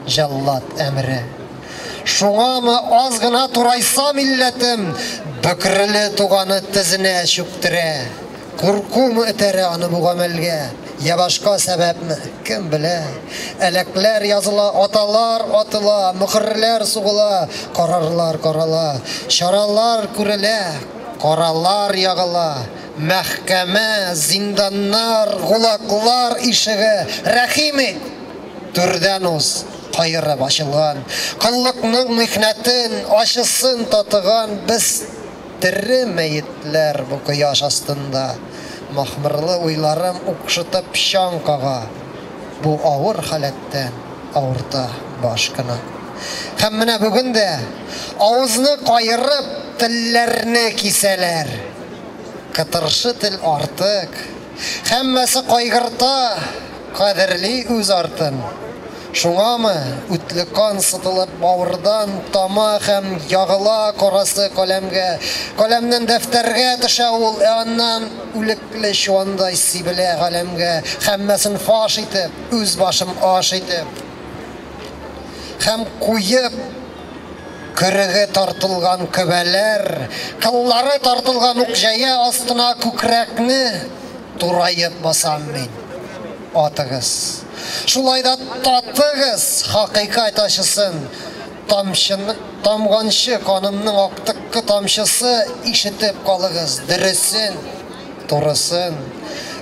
җәллад әмере. Шуңамы аз гына турайса милләтем, бөкреле туганы тезенә чүктерә. Куркумы этәрә аны бу гамәлгә, я башка сәбәпме, кем белә. Әләкләр языла, аталар атыла, мөхерләр сугыла, карарлар карала, чаралар күрелә, каралар ягыла. Мәхкәмә, зинданнар, гулаклар ишеге, рәхим ит! Түрдән уз, каерып ачылган. Коллыкның михнәтен, ачысын татыган без тере мәетләр бу кояш астында. Махмырлы уйларым укшытып чаң кага. Бу авыр халәттән авырта баш кына. Һәм менә бүген дә авызны каерып телләрне кисәләр. Кытыршы тел артык. Һәммәсе кайгырта, кадерли үз артын. Шуңамы, үтле кан сытылып бавырдан тама һәм ягыла карасы каләмгә. Каләмнән дәфтәргә төшә ул, ә аннан үлекле чуандай сибелә галәмгә. Һәммәсен фаш итеп, үз башым аш итеп. Һәм куеп, Көреге тартылган көбәләр, кыллары тартылган ук-җәя астына күкрәкне тураеп басам мин. Атыгыз. Шулай да татыгыз хакыйкать ачысын. Тамчыны, тамганчы канымның актыккы тамчысы ишетеп калыгыз дөресен, турысын.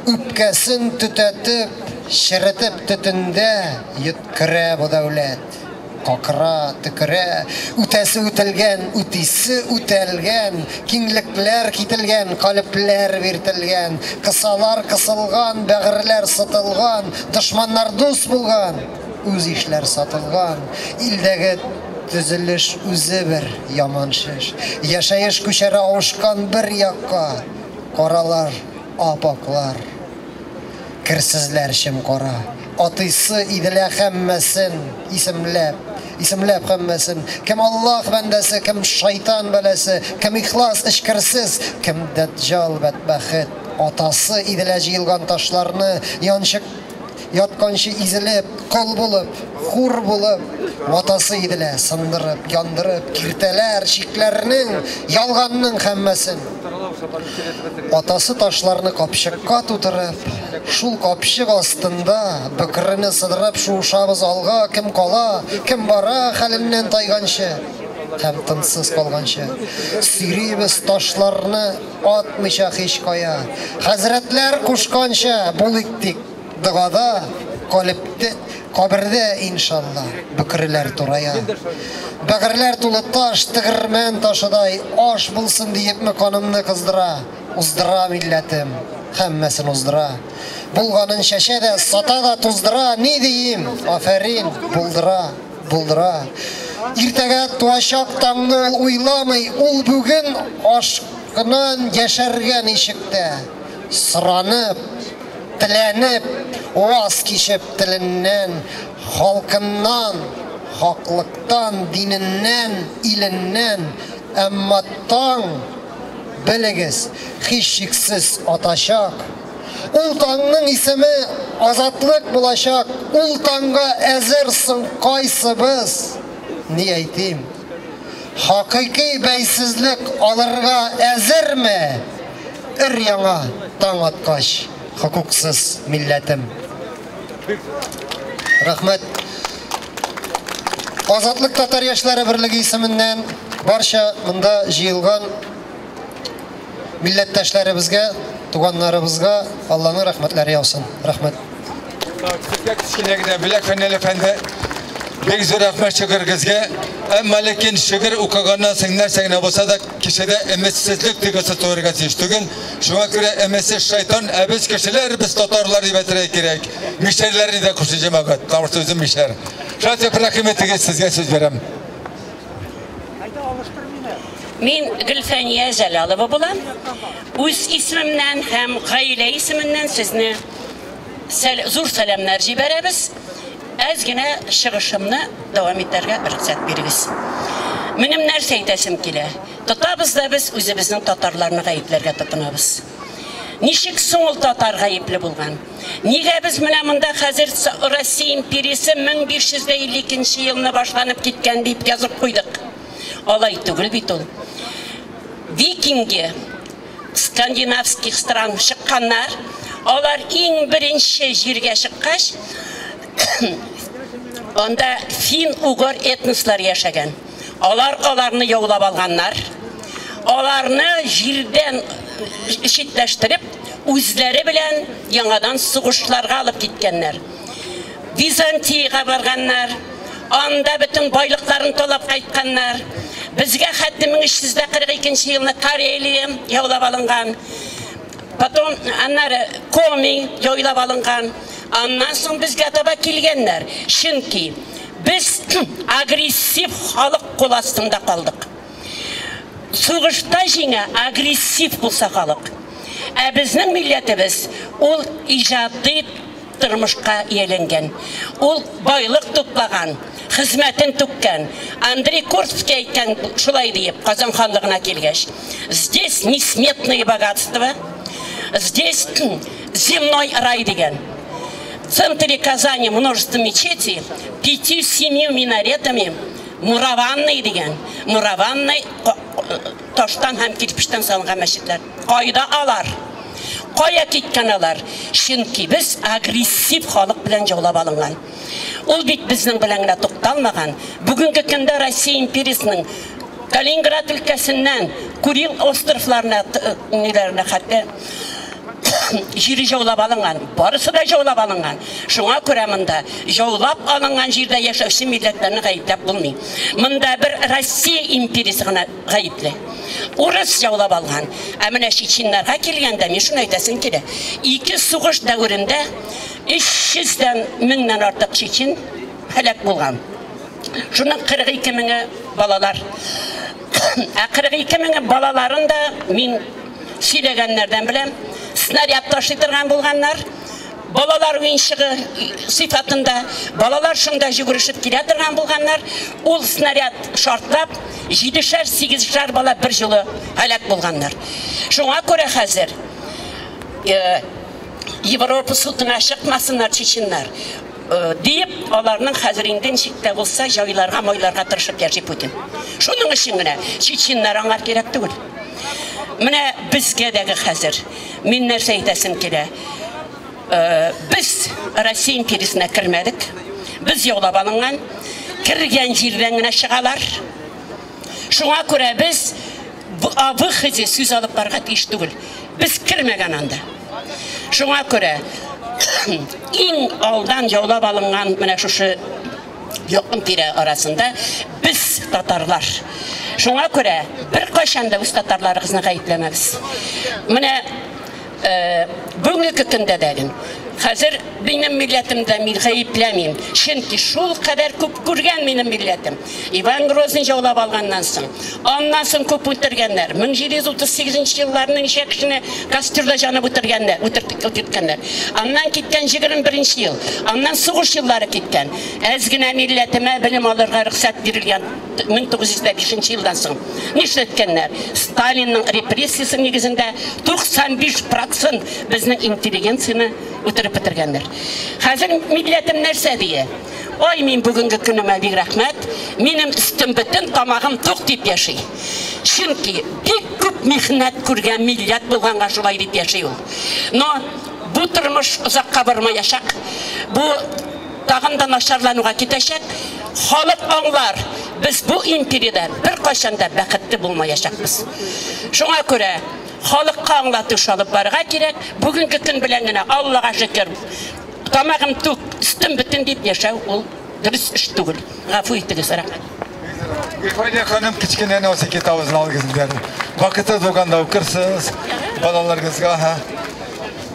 Үпкәсен төтәтеп, черетеп төтендә йөткерә бу дәүләт. Какыра, төкерә, үтәсе үтелгән, үтисе үтәлгән, киңлекләр кителгән, калепләр биртелгән, кысалар кысылган, бәгырьләр сытылган, дошманнар дус булган, үз ишләр сатылган, илдәге төзелеш үзе бер яман шеш. Яшәеш күчәре авышкан бер якка, каралар, ап-аклар. Керсезләр чем-кара. Атыйсы иделә һәммәсен, исемләп, исемләп һәммәсен. Кем Аллаһ бәндәсе, кем шайтан бәласе, кем ихлас, эчкерсез, кем дәҗҗал бәдбәхет. Атасы иделә җыелган ташларны, янчык. Ятканчы изелеп, кол булып, хур булып, Ватасы иде лә, сындырып, яндырып, Киртәләр, чикләрнең, ялганның һәммәсен. Атасы ташларны капчыкка тутырып, Шул капчык астында бөкрене сыдырып Шуышабыз алга, кем кала, кем бара Хәленнән тайганчы һәм тынсыз калганчы. Сөйрибез ташларны атмыйча һич кая. Хәзрәтләр кушканча булыйк тик догада, калебтә, кабердә, иншалла, бөкреләр турая. Бәгырьләр тулы таш, тегермән ташыдай, аш булсын диепме канымны кыздыра, уздыра милләтем, һәммәсен уздыра. Булганын чәчә дә, сата да туздыра, ни диим, афәрин, булдыра, булдыра. Иртәгә туачак таңны ул уйламый, ул бүген ашкынан яшәргә ничек тә, соранып, теләнеп, ваз кичеп теленнән, халкыннан, хаклыктан, диненнән, иленнән, әмма таң, белегез, һичшиксез атачак. Ул таңның исеме Азатлык булачак, ул таңга әзер соң кайсыбыз? Ни әйтим? Хакыйкый бәйсезлек алырга әзерме? Өр-яңа таң аткач, хокуксыз милләтем. Рәхмәт. Азатлык татар яшьләре берлеге исеменнән барча монда җыелган милләттәшләребезгә, туганнарыбызга Алланың рәхмәтләре яусын. Рәхмәт. Сезгә кечкенә генә бүләк, Фәнил әфәнде. Бик зур рәхмәт шигырегезгә. Әмма ләкин шигырь укыганнан соң нәрсә генә булса да, кешедә өметсезлек тойгысы туырга тиеш түгел. Шуңа күрә өметсез шайтан, ә без кешеләр, без татарлар дип әйтергә кирәк. Мишәрләрне дә кушу җәмәгать, потому что үзем мишәр. Шулай рәхим итегез, сезгә сүз бирәм. Мин Гөлфәния Җәлалова булам. Үз исемемнән һәм гаилә исеменнән сезне зур сәламнәр җибәрәбез. Әз генә чыгышымны дәвам итәргә рөхсәт бирегез. Минем нәрсә әйтәсем килә? Тотабыз да без үзебезнең татарларны гаепләргә тотынабыз. Ничек соң ул татар гаепле булган? Нигә без менә монда хәзер Россия империясе 1552 елны башланып киткән дип язып куйдык? Алай түгел бит ул. Викинги скандинавских стран чыкканнар. Алар иң беренче җиргә чыккач, анда фин-угор этнослар яшәгән. Алар аларны яулап алганнар. Аларны җирдән читләштереп, үзләре белән яңадан сугышларга алып киткәннәр. Византиягә барганнар, анда бөтен байлыкларын талап кайтканнар. Безгә хәтта 1342 елны Карелия яулап алынган. Потом аннары Коми яулап алынган. Аннан соң безгә таба килгәннәр. Чөнки без агрессив халык кул астында калдык. Сугышта җиңә агрессив булса халык. Ә безнең милләтебез ул иҗади тормышка ияләнгән. Ул байлык туплаган, хезмәтен түккән. Андрей Курбский әйткән шулай диеп, Казан ханлыгына килгәч. Здесь несметные богатства, здесь земной рай дигән. В центре Казани множество мечетей, 5-7 минаретами, мурованный дигән. Мурованный таштан һәм кирпечтән салынган мәчетләр. Кайда алар? Кая киткән алар? Чөнки без агрессив халык белән яулап алынган. Ул бит безнең белән генә тукталмаган. Бүгенге көндә Россия империясының Калининград өлкәсеннән Курил островларына ниләренә хәтта җире яулап алынган. Барысы да яулап алынган. Шуңа күрә монда яулап алынган җирдә яшәүче милләтләрне гаепләп булмый. Монда бер Россия империясе гына гаепле. Урыс яулап алган. Ә менә чеченнарга килгәндә, мин шуны әйтәсем килә. Ике сугыш дәверендә 300 меңнән артык чечен һәлак булган. Шуның 42 меңе балалар. Ә 42 меңе балаларын да мин сөйләгәннәрдән беләм. Снаряд ташлый торган булганнар. Балалар уенчыгы сыйфатында, балалар шунда жүгерешеп килә торган булганнар. Ул снаряд шартлап, 7-шәр, 8-шәр бала бер җылы һәлак булганнар. Шуңа күрә хәзер Европа судына чыкмасыннар чеченнар диеп, аларның хәзер инде ничек тә булса җайларга, майларга тырышып яши Путин. Шуның өчен генә чеченнар аңар кирәк түгел. Менә безгә дәге хәзер мин нәрсә әйтәсем килә. Без Россия империясенә кермәдек. Без яулап алынган, кергән җирдән генә чыгалар. Шуңа күрә без о выходе сүз алып барырга тиеш түгел. Без кермәгән анда. Шуңа күрә иң алдан яулап алынган менә шушы якын тирә арасында без татарлар. Шуңа күрә беркайчан да үз татарларыгызны гаепләмәгез. Менә бүгенге көндә дә хәзер минем милләтемдә мин гаепләмим. Чөнки шул кадәр күп күргән минем милләтем. Иван Грозный яулап алганнан соң, аннан соң күп үтергәннәр. 1738 елларның ничә кешене костерда җанып үтергәннәр, үтерткәннәр. Аннан киткән 21 ел, аннан сугыш еллары киткән. Әз генә милләтемә белем алырга рөхсәт бирелгән 1905 елдан соң. Нишләткәннәр? Сталинның репрессиясе нигезендә 95% безнең интеллигенцияне үтереп бетергәннәр. Хәзер милләтем нәрсә дия? Ой, мин бүгенге көнемә бик рәхмәт, минем өстем бөтен, тамагым тук дип яши. Чөнки бик күп михнәт күргән милләт булганга шулай дип яши ул. Но бу тормыш озакка бармаячак. Бу тагын да начарлануга китәчәк. Халык аңлар, без бу империядә беркайчан да бәхетле булмаячакбыз. Шуңа күрә халыкка аңлату алып барырга кирәк. Бүгенге көн белән генә Аллага шөкер, тамагым тук, өстем бөтен дип яшәү ул дөрес эш түгел. Гафу итегез, рәхмәт. Гөлфания ханым, кечкенә нәрсә китабызны алыгыз инде. Вакыты булганда укырсыз, балаларыгызга.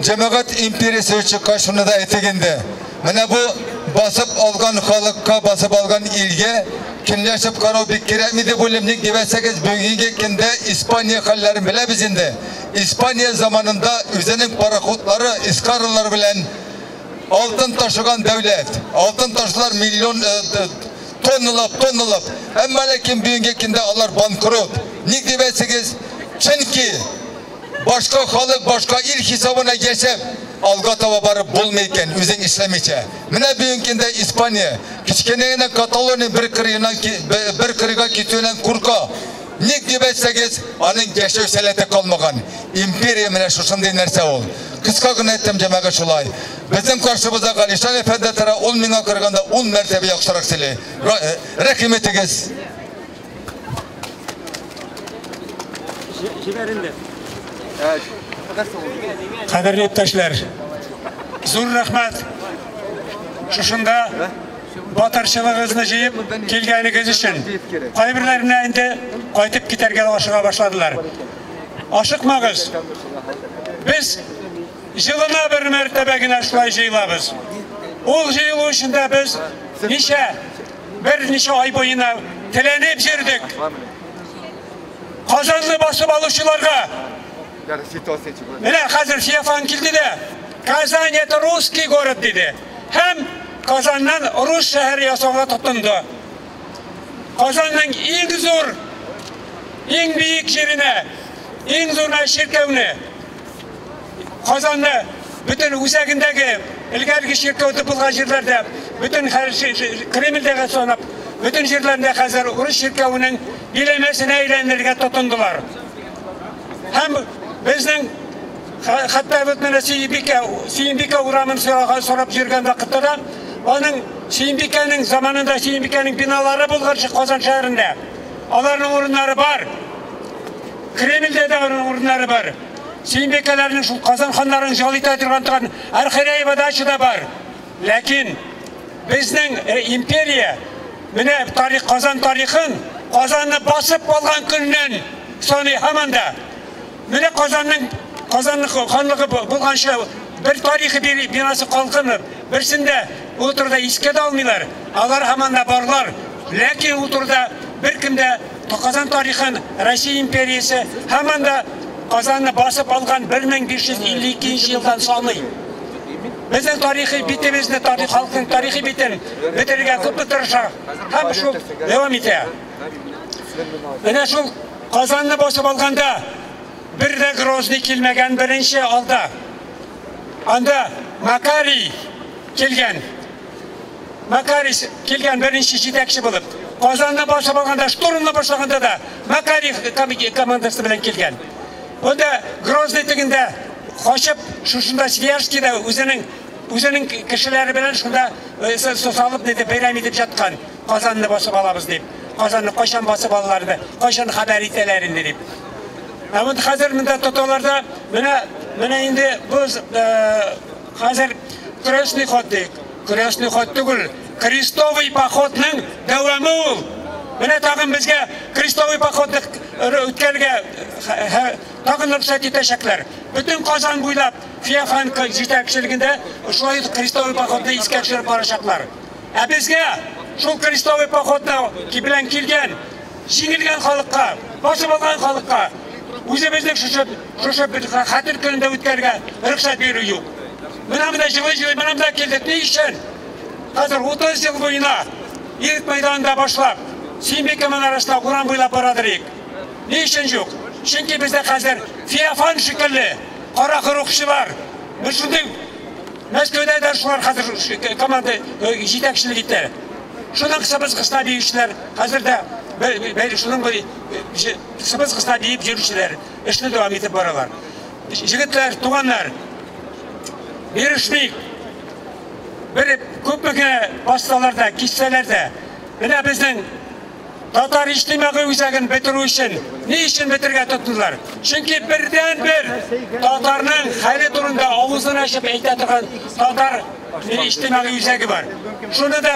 Җәмәгать империясе чыккач шуны да әйтик инде. Менә бу басып алган халыкка, басып алган илгә көнләшеп карау бик кирәкми дип уйлыйм. Ник дип әйтсәгез, бүгенге көндә Испания хәлләрен беләбез инде. Испания заманында үзенең пароходлары, эскадралары белән алтын ташыган дәүләт. Алтын ташлар миллион тонналап, тонналап. Әмма ләкин бүгенге көндә алар банкрот. Ник дип әйтсәгез, чөнки башка халык, башка ил хисабына яшәп, алга таба барып булмый икән, үзең эшләмичә. Менә бүгенге көндә Испания кечкенә генә Каталония бер кырыйдан бер кырыйга китүеннән курка. Ник дип әйтсәгез, аның яшәү сәләте калмаган. Империя менә шушындый нәрсә ул. Кыска гына әйтәм, җәмәгать, шулай. Безнең каршыбызда Галишан әфәнде тора, ул миңа караганда 10 мәртәбә яхшырак сөйли. Рәхим итегез. Кадерле иптәшләр, зур рәхмәт. Шушында батырчылыгызны җыеп килгәнегез өчен. Кайберләренә инде кайтып китәргә ашыга башладылар. Ашыкмагыз. Без җылына бер мәртәбә генә шулай җыелабыз. Ул җыелу өчен дә без ничә, берничә ай буена теләнеп йөрдек. Казанны басып алучыларга. Менә хәзер Феофан килде дә, Казань это русский город диде. Һәм Казаннан рус шәһәре ясауга тотынды. Казанның иң зур, иң биек җиренә, иң зур чиркәүне, Казанны бөтен үзәгендәге элгәрге чиркәү булган җирләрдә, бөтен Кремльдәге санап, бөтен җирләрендә хәзер рус чиркәвенең биләмәсенә әйләнергә тотындылар. Һәм безнең хәтта бит менә Сөембикә урамын сорап йөргән вакытта да, аның Сөембикәнең заманында Сөембикәнең биналары булган Казан шәһәрендә. Аларның урыннары бар. Кремльдә дә аның урыннары бар. Сөембикәләрнең шул Казан ханнарын жал итә торган Архиреева дача да бар. Ләкин безнең империя менә тарих, Казан тарихын, Казанны басып алган көннән саный һаман да. Менә Казанның Казанның ханлыгы булганча бер тарихи бинасы калкынып, берсендә ул турыда искә дә алмыйлар. Алар һаман да барлар. Ләкин ул турыда беркем дә Казан тарихын Россия империясе һаман да Казанны басып алган 1552 елдан саный. Безнең тарихи битебезне, тарих халкының тарихи битен бетерергә күпме тырыша һәм шул дәвам итә. Менә шул Казанны басып алганда бер дә Грозный килмәгән беренче алда. Анда Макарий килгән. Макарий килгән беренче җитәкче булып. Казанны басып алганда, штурмны башлаганда да Макарий командасы белән килгән. Онда Грозный тегендә качып, шушында Свияжскийда үзенең кешеләре белән шунда салып диде, бәйрәм итеп яткан. Казанны басып алабыз дип. Казанны кайчан басып алалар инде, кайчан хәбәр итәләр инде дип. Ә вот хәзер монда татарларда менә инде без хәзер крестный ход дик. Крестный ход түгел, крестовый походның дәвамы ул. Менә тагын безгә крестовый походны үткәрергә тагын рөхсәт итәчәкләр. Бөтен Казан буйлап Феофан җитәкчелегендә шулай крестовый походны искә төшереп барачаклар. Ә безгә шул крестовый походны белән килгән, җиңелгән халыкка, басып алган халыкка үзебезнең шушы хәтер көнендә үткәрергә рөхсәт бирү юк. Менә монда җылы-җылы, менә монда килдек. Ни өчен? Хәзер 30 ел буена Ирек мәйданында башлап, Сөембикә манарасына урам буйлап барадыр идек. Ни өчен юк? Чөнки бездә хәзер Феофан шикелле кара рухчылар. Без шундый Мәскәүдә дә шулар хәзер команда җитәкчелек итә. Шуның сыбызгысына биючеләр, хәзер дә шуның сыбызгысына биеп йөрүчеләр эшне дәвам итеп баралар. Җегетләр, туганнар, бирешмик. Бер күпме генә бассалар да, киссәләр дә, менә безнең татар иҗтимагый үзәген бетерү өчен ни өчен бетерергә тотындылар? Чөнки бердән-бер татарның хәле турында авызын ачып әйтә торган татар иҗтимагый үзәге бар. Шуны да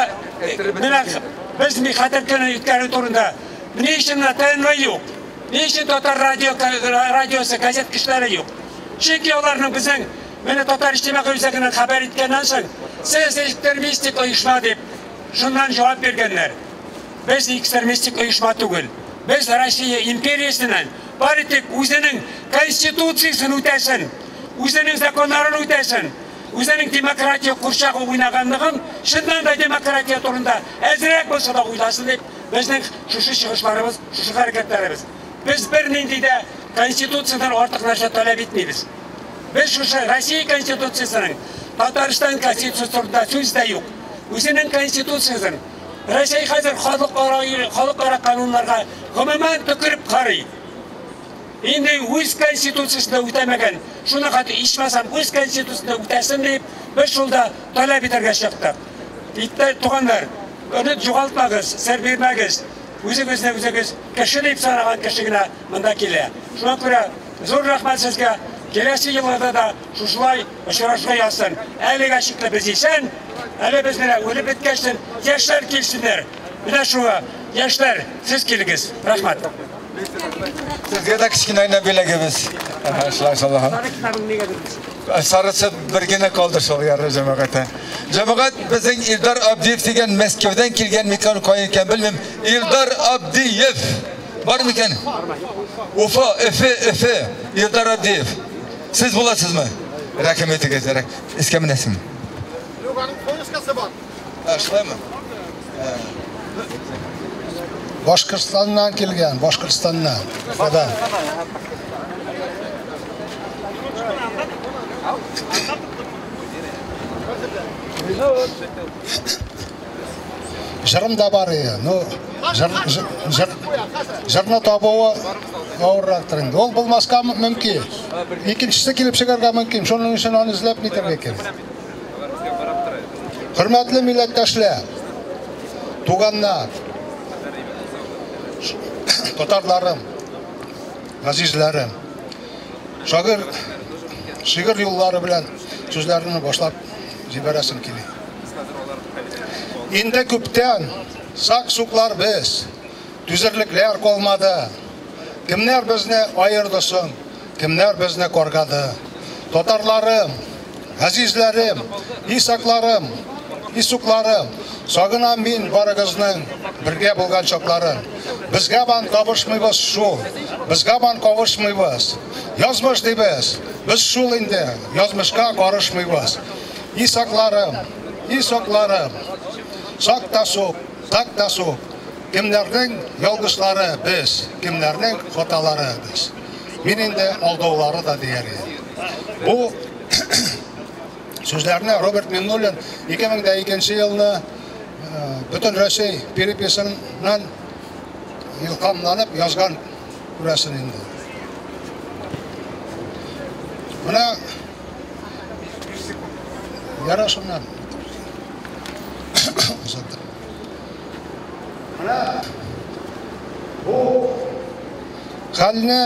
менә без хәтер көне үткәрү турында ни өчен менә ТНВ юк? Ни өчен татар радиосы, газет кешеләре юк? Чөнки аларның безнең менә татар иҗтимагый үзәгеннән хәбәр иткәннән соң, сез экстремистик оешма дип шуннан җавап биргәннәр. Без экстремистик оешма түгел. Без Россия империясеннән бары тик үзенең конституциясен үтәсен, үзенең законнарын үтәсен, үзенең демократия курчагы уйнаганлыгын, чыннан да демократия турында әзрәк булса да уйласын дип, безнең шушы чыгышларыбыз, шушы хәрәкәтләребез. Без бернинди дә конституциядән артык нәрсә таләп итмибез. Без шушы Россия конституциясенең, Татарстан конституциясе турында сүз дә юк. Үзенең конституциясен Россия хәзер халыкара кануннарга гомумән төкереп карый. Инде үз конституциясен үтәмәгән, шуны хәтта ичмасам үз конституциясен үтәсен дип, без шулда таләп итәргә чыктык. Иптәш туганнар, өмет югалтмагыз, сер бирмәгез. Үзегезне үзегез кеше дип санаган кеше генә монда килә. Шуңа күрә зур рәхмәт сезгә. Киләсе елларда да шушылай очрашырга язсын. Әлегә шикле без исән, әле без менә үлеп беткәчтен яшьләр килсеннәр. Менә шуңа яшьләр, сез килегез. Рәхмәт. Сезгә дә кечкенә генә бүләгебез. Шулай шулай. Сарысы бер генә калды шул яры җәмәгатә. Җәмәгать безнең Илдар Абдиев дигән Мәскәүдән килгән микән, кая икән белмим. Илдар Абдиев бар микән? Уфа, Өфе, Өфе. Илдар Абдиев. Сез буласызмы? Рәхим итегез, рәхим. Искә менәсеңме? Юк, аның повесткасы бар. Ә, шулаймы? Башкортстаннан килгән, Башкортстаннан. Уфадан. Җырым да бар иде. Ну, җырны табуы авыррактыр инде. Ул булмаска мөмкин. Икенчесе килеп чыгарга мөмкин. Шуның өчен аны эзләп нитәргә кирәк. Хөрмәтле милләттәшләр, туганнар, татарларым, газизләрем, шагыйрь шигырь юллары белән сүзләрне башлап җибәрәсем килә. Инде күптән сак-суклар без, түзерлекләр калмады. Кемнәр безне аерды соң, кемнәр безне каргады? Татарларым, газизләрем, исакларым, исукларым, сагынам мин барыгызның бергә булган чакларын. Безгә бан табышмыйбыз шул, безгә бан кавышмыйбыз. Язмыш дибез, без шул инде, язмышка карышмыйбыз. Исакларым, исакларым, сак та сук, так та сук. Кемнәрнең ялгышлары без, кемнәрнең хаталары без. Мин инде алдаулары да дияр идем. Бу Сүзләрне Роберт Миннуллин 2002 елны бөтен Рәсәй переписыннан илһамланып язган күрәсен инде. Менә яра шуннан. Менә бу хәлне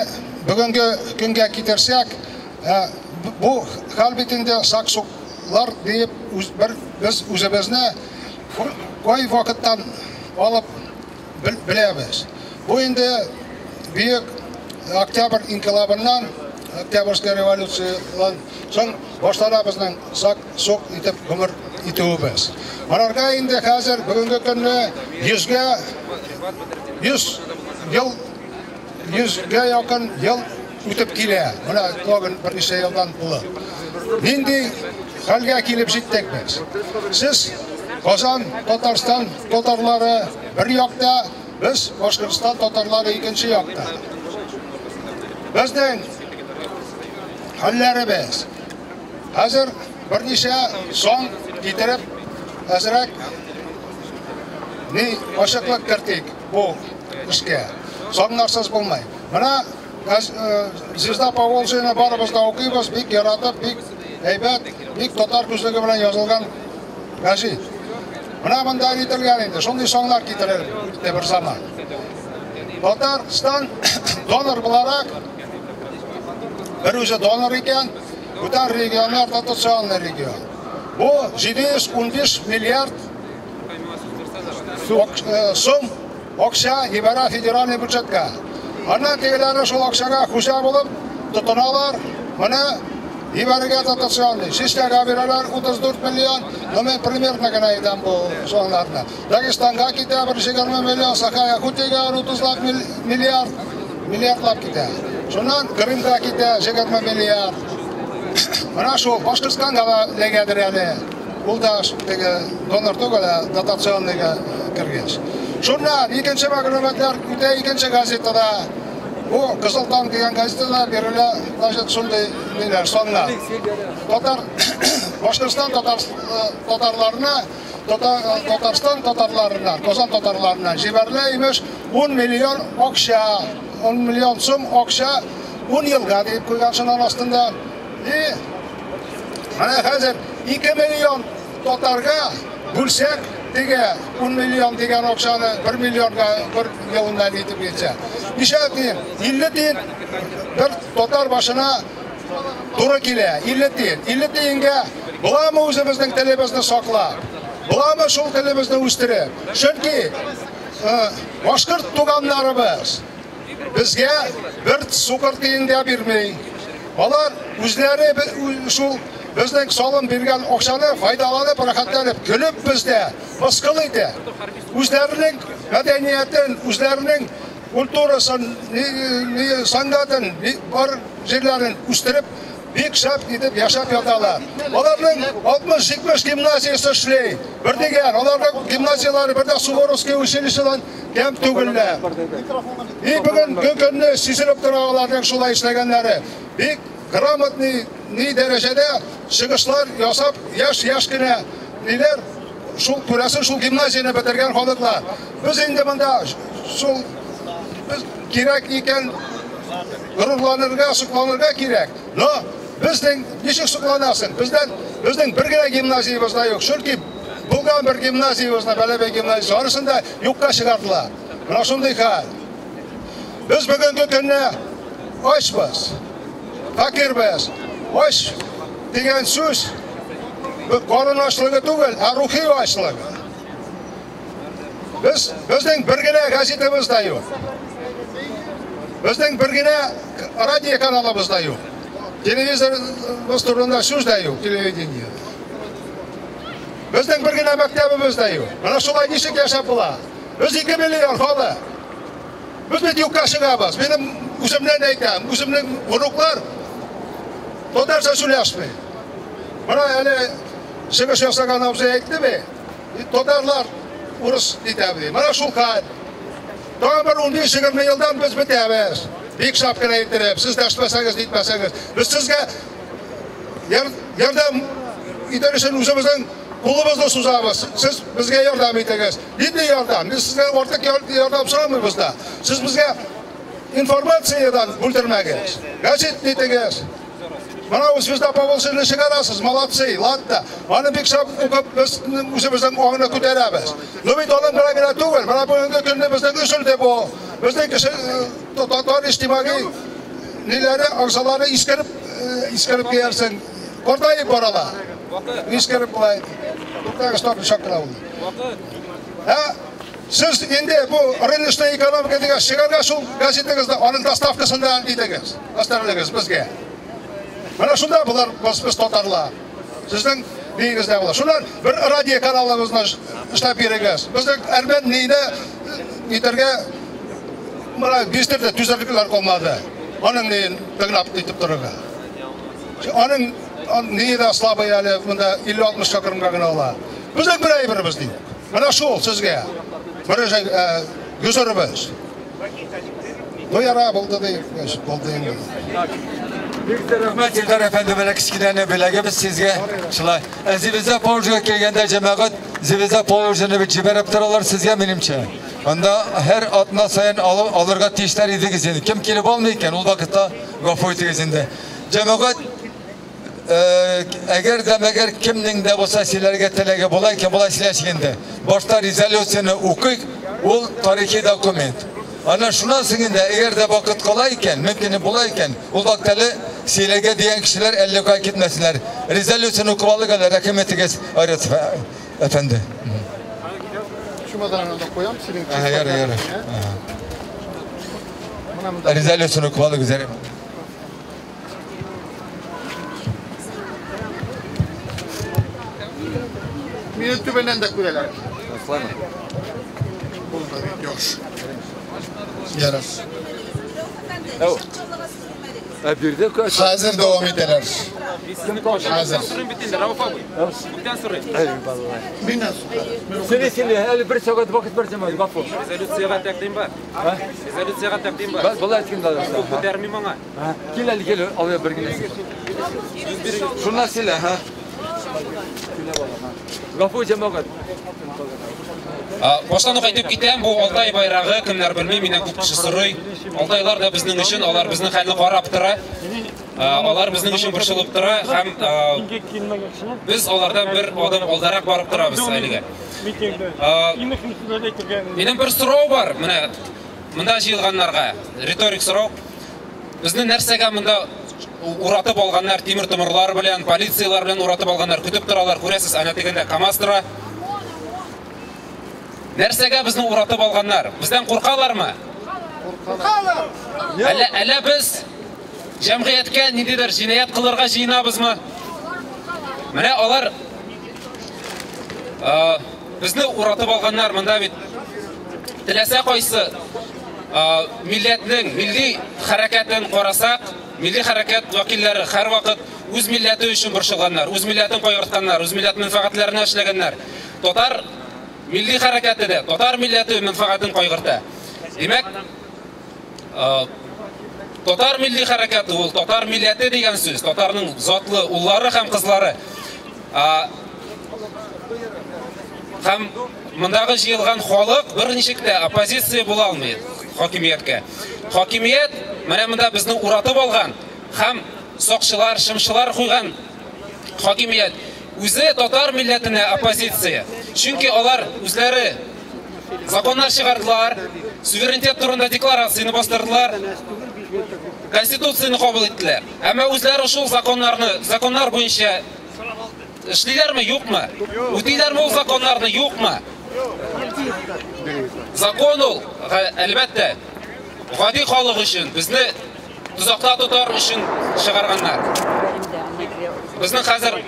бүгенге көнгә китерсәк, бу хәл бит инде саксуклар диеп без үзебезне кай вакыттан алып беләбез. Бу инде Бөек Октябрь инкыйлабыннан, Октябрьская революциядән соң башлана безнең сак-сук итеп гомер итүебез. Монарга инде хәзер бүгенге көнне 100 ел, 100гә якын ел үтеп килә. Менә тагын берничә елдан булыр. Нинди хәлгә килеп җиттек без? Сез Казан, Татарстан татарлары бер якта, без Башкортстан татарлары икенче якта. Безнең хәлләребез. Хәзер берничә сан китереп, әзрәк ни ачыклык кертик бу эшкә. Саннарсыз булмый. Менә Звезда Поволжьяны барыбыз да укыйбыз, бик яратып, бик әйбәт, бик татар күзлеге белән язылган гәзит. Менә монда әйтелгән инде, шундый саннар китерелде бер заман. Татарстан донор буларак, бер үзе донор икән, бүтән регионнар дотационный регион. Бу 715 миллиард сум акча җибәрә федеральный бюджетка. Аннан тегеләре шул акчага хуҗа булып тотыналар. Менә җибәрергә дотационный. Чечняга бирәләр 34 миллион. Но мин примерно гына әйтәм бу саннарны. Дагестанга китә бер 20 миллион, Саха-Якутиягә 30 миллиард, миллиардлап китә. Шуннан Крымга китә 20 миллиард. Менә шул Башкортстанга да эләгәдер әле. Ул да теге донор түгел, ә дотационныйга кергәч. Шуннан икенче мәгълүматлар үтә икенче газетада. Бу Кызыл таң дигән газетада бирелә, значит, шундый ниләр, саннар. Татар Башкортстан татар татарларына, Татарстан татарларына, Казан татарларына җибәрелә имеш 10 миллион акча, 10 миллион сум акча 10 елга дип куйган шуның астында. И менә хәзер 2 миллион татарга бүлсәк, теге 10 миллион дигән акчаны 1 миллионга бер елында итеп китсә. Ничә тиен? 50 тиен бер татар башына туры килә. 50 тиен. 50 тиенгә буламы үзебезнең телебезне саклап? Буламы шул телебезне үстереп? Чөнки башкорт туганнарыбыз безгә бер сукыр тиен дә бирми. Алар үзләре шул безнең салым биргән акчаны файдаланып, рәхәтләнеп, көлеп бездә мыскыл итә. Үзләренең мәдәниятен, үзләренең культурасын, сәнгатен, бар җирләрен үстереп, бик шәп итеп яшәп яталар. Аларның 60-70 гимназиясе эшли. Бер дигән, аларның гимназияләре бер дә Суворовский училищедан ким түгелләр. И бүген көнне сизелеп тора аларның шулай эшләгәннәре. Бик грамотный ни дәрәҗәдә чыгышлар ясап, яшь-яшь кенә ниләр шул күрәсен шул гимназияне бетергән халыклар. Без инде монда шул без кирәк икән горурланырга, сокланырга кирәк. Но безнең ничек сокланасың? Бездән безнең бер генә гимназиябез дә юк. Чөнки булган бер гимназиябезне, Бәләбәй гимназиясе, анысын да юкка чыгардылар. Менә шундый хәл. Без бүгенге көнне ачбыз, фәкыйрьбез. Ач дигән сүз бу карын ачлыгы түгел, ә рухи ачлыгы. Без безнең бер генә газетабыз да юк. Безнең бер генә радио каналыбыз да юк. Телевизорыбыз турында сүз дә юк, телевидение. Безнең бер генә мәктәбебез дә юк. Менә шулай ничек яшәп була? Без 2 миллион халык. Без бит юкка чыгабыз. Минем үземнән әйтәм, үземнең внуклар татарча сөйләшми. Менә әле чыгыш ясаган абзый әйтте бит, татарлар урыс итә ди. Менә шул хәл. Тагын бер 15-20 елдан без бетәбез. Бик шәп кенә иттереп, сез дәшмәсәгез, нитмәсәгез, без сезгә ярдәм итәр өчен үзебезнең кулыбызны сузабыз. Сез безгә ярдәм итегез. Нинди ярдәм? Без сезгә артык ярдәм сорамыйбыз да. Сез безгә информациядән бүлдермәгез. Газет нитегез. Менә бу Звезда Поволжьяны чыгарасыз, молодцы, ладно. Аны бик шәп укып, без үзебезнең аңны күтәрәбез. Но бит аның белән генә түгел. Менә бүгенге көнне безнең өзелде бу. Безнең кеше татар иҗтимагый ниләре, агзалары искереп, искереп диярсең, картаеп баралар. Искереп болай. Туктагыз, тагын чакыра ул. Ә сез инде бу рыночная экономика дигән чыгарга шул газетагызда аның доставкасын да итегез. Доставлегез безгә. Менә шунда болар без татарлар. Сезнең нигездә була. Шуннан бер радио каналыбызны эшләп бирегез. Безнең әрмән нидә итәргә менә биздерде, түзәрлекләр калмады. Аның ни тыңлап итеп торырга. Аның ни дә слабый әле монда 50-60 чакрымга гына ала. Безнең бер әйберебез ди. Менә шул сезгә. Бер гозеребез. Ну яра булды ди, булды инде. Бик тә рәхмәт, Илдар әфәнде, менә кечкенә бүләгебез сезгә. Шулай. Ә Звезда Поволжьяга килгәндә җәмәгать Звезда Поволжьяны бит җибәреп торалар сезгә, минемчә. Анда һәр атна саен алырга тиешләр идегез инде. Кем килеп алмый икән, ул вакытта гафу итегез инде. Җәмәгать, әгәр дә мәгәр кемнең дә булса сөйләргә теләге була икән, болай сөйләшик инде. Башта резолюцияне укыйк, ул тарихи документ. Аннан шуннан соң инде, әгәр дә вакыт кала икән, мөмкин була икән, ул вакыт әле сөйләргә дигән кешеләр әллә кая китмәсеннәр. Резолюцияне укып алыйк әле, рәхим итегез, Айрат әфәнде. Чемоданны да куям, синең. Ага, ярый, ярый. Резолюцияне укып алыгыз, ярый. Мине түбәннән дә күрәләр. Аслаймы? Булды бит, яхшы. Ярар. Ә бирде Хәзер дәвам итәләр. Хәзер. Миннән Сине, сине, әле бер сәгать вакыт бар җәмәгать, гафу. Резолюциягә тәкъдим бар. Резолюциягә тәкъдим бар. Болай әйткән дә. Күп күтәрми моңа. Кил әле, кил, алай бер генә. Шуннан сөйлә, ха. Гафу җәмәгать. Баштан ук әйтеп китәм, бу Алтай байрагы, кемнәр белми, миннән күп кеше сорый. Алтайлар да безнең өчен, алар безнең хәлне карап тора. Алар безнең өчен борчылып тора һәм без алардан бер адым алдарак барып торабыз әлегә. Минем бер сорау бар, менә монда җыелганнарга, риторик сорау. Безне нәрсәгә монда уратып алганнар, тимер томырлар белән, полициялар белән уратып алганнар, көтеп торалар, күрәсез, әнә тегендә КАМАЗ тора. Нәрсәгә безне уратып алганнар? Бездән куркалармы? Куркалар. Әллә без җәмгыятькә ниндидер җинаять кылырга җыенабызмы? Менә алар безне уратып алганнар, монда бит теләсә кайсы милләтнең милли хәрәкәтен карасак, милли хәрәкәт вәкилләре һәрвакыт үз милләте өчен борчылганнар, үз милләтен кайгыртканнар, үз милләт мәнфәгатьләренә эшләгәннәр. Татар милли хәрәкәте дә татар милләте мәнфәгатен кайгырта. Димәк, татар милли хәрәкәте ул татар милләте дигән сүз, татарның затлы уллары һәм кызлары. Һәм мондагы җыелган халык берничек тә оппозиция була алмый хакимияткә. Хакимият менә монда безне уратып алган һәм сакчылар, шымчылар куйган хакимият үзе татар милләтенә оппозиция. Чөнки алар үзләре законнар чыгардылар, суверенитет турында декларацияне бастырдылар, конституцияне кабул иттеләр. Әмма үзләре шул законнарны, законнар буенча эшлиләрме, юкмы? Үтиләрме ул законнарны, юкмы? Закон ул, әлбәттә, гади халык өчен, безне тозакта тотар өчен чыгарганнар. Безнең хәзер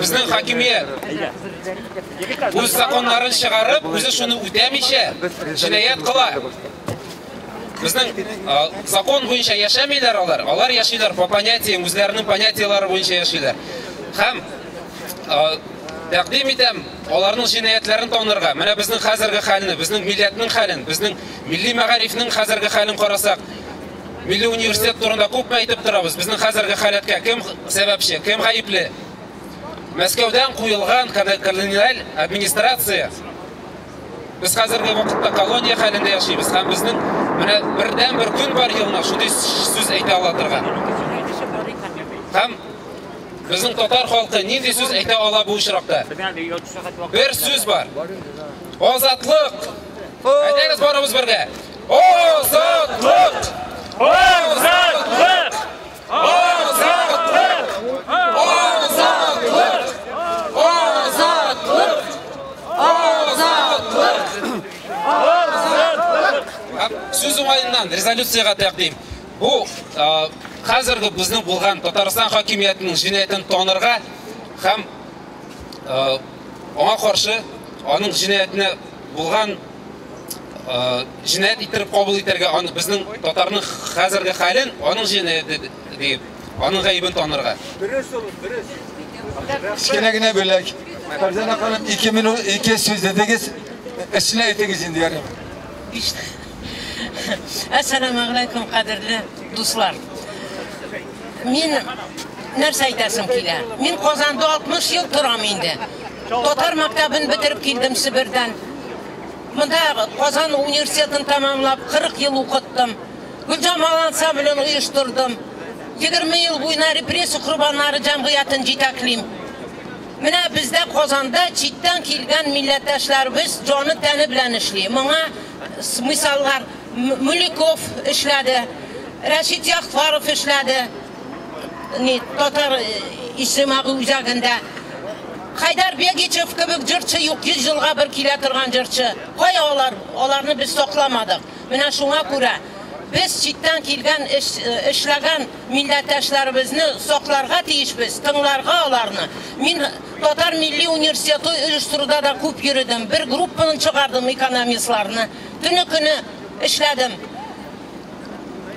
безнең хакимият үз законнарын чыгарып, үзе шуны үтәмичә җинаять кыла. Безнең закон буенча яшәмиләр алар. Алар яшиләр по понятиям, үзләренең понятияләре буенча яшиләр. Һәм тәкъдим итәм аларның җинаятьләрен танырга. Менә безнең хәзерге хәлне, безнең милләтнең хәлен, безнең милли мәгарифнең хәзерге хәлен карасак, Милли университет турында күпме әйтеп торабыз. Безнең хәзерге халәткә кем сәбәпче, кем гаепле? Мәскәүдән куелган колониаль администрация. Без хәзерге вакытта колония хәлендә яшибез һәм безнең менә бердән-бер көн бар елына шундый сүз әйтә ала торган. Һәм безнең татар халкы нинди сүз әйтә ала бу очракта? Бер сүз бар. Азатлык! Әйтәгез барыбыз бергә. Азатлык! Азатлык! Азатлык! Азатлык! Азатлык! Азатлык! Азатлык! Сүз уңаеннан резолюциягә тәкъдим. Бу хәзерге безнең булган Татарстан хакимиятенең җинаятен танырга һәм аңа каршы аның җинаятенә булган җинаять иттереп кабул итәргә, аны безнең татарның хәзерге хәлен аның җинаяте дип, аның гаебен танырга. Дөрес ул, дөрес. Кечкенә генә бүләк. Фәрзәнә ханым, 2 минут, 2 сүз дедегез. Эшне әйтегез инде, ярый. Әссәламу алейкум, кадерле дуслар. Мин нәрсә әйтәсем килә? Мин Казанда 60 ел торам инде. Татар мәктәбен бетереп килдем Себердән. Монда Казан университетын тәмамлап 40 ел укыттым. Гөлҗамал ансамблен оештырдым. 20 ел буена репрессия корбаннары җәмгыятен җитәклим. Менә бездә Казанда читтән килгән милләттәшләребез җаны тәне белән эшли. Моңа мисаллар Муликов эшләде, Рәшит Яхфаров эшләде. Ни татар иҗтимагый үзәгендә. Хайдар Бегичев кебек җырчы юк, 100 елга бер килә торган җырчы. Кая алар? Аларны без сакламадык. Менә шуңа күрә без читтән килгән эшләгән милләттәшләребезне сакларга тиешбез, тыңларга аларны. Мин Татар милли университеты оештыруда да күп йөрдем. Бер группаны чыгардым экономистларны. Төне көне эшләдем.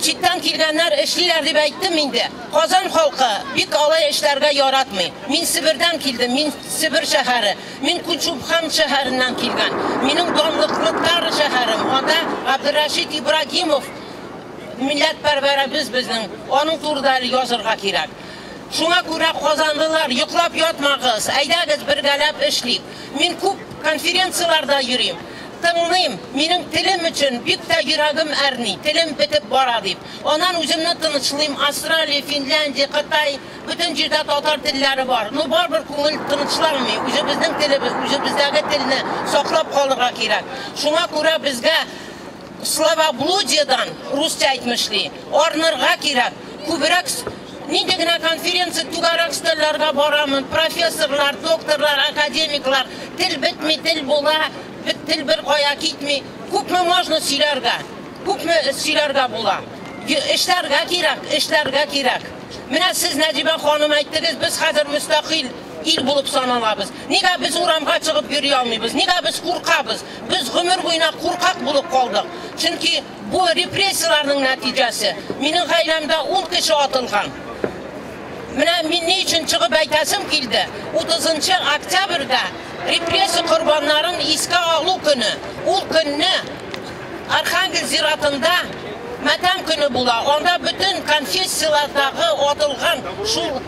Читтән килгәннәр эшлиләр дип әйттем инде. Казан халкы бик алай эшләргә яратмый. Мин Себердән килдем, мин Себер шәһәре. Мин Кучубхан шәһәреннән килгән. Минем данлыклы Тара шәһәрем. Анда Абдурашид Ибрагимов милләтпәрвәребез безнең. Аның турында әле язырга кирәк. Шуңа күрә казанлылар, йоклап ятмагыз, әйдәгез бергәләп эшлик. Мин күп конференцияләрдә йөрим. Тыңлыйм, минем телем өчен бик тә йөрәгем әрни, телем бетеп бара дип. Аннан үземне тынычлыйм, Австралия, Финляндия, Кытай, бөтен җирдә татар телләре бар. Ну барыбер күңел тынычланмый. Үзебезнең телебез, үзебездәге телне саклап калырга кирәк. Шуңа күрә безгә словоблудиедан, русча әйтмешли, арынырга кирәк. Күбрәк нинди генә конференция, түгәрәк өстәлләргә барамын, профессорлар, докторлар, академиклар, тел бетми, тел була, тел бер кая китми. Күпме можно сөйләргә? Күпме сөйләргә була? Эшләргә кирәк, эшләргә кирәк. Менә сез Нәҗибә ханым әйттегез, без хәзер мөстәкыйль ил булып саналабыз. Нигә без урамга чыгып йөри алмыйбыз? Нигә без куркабыз? Без гомер буена куркак булып калдык. Чөнки бу репрессияләрнең нәтиҗәсе. Минем гаиләмдә 10 кеше атылган. Менә мин ни өчен чыгып әйтәсем килде. 30 октябрьдә репрессия корбаннарын искә алу көне. Ул көнне Архангел зиратында матәм көне була. Анда бөтен конфессияләрдәге атылган шул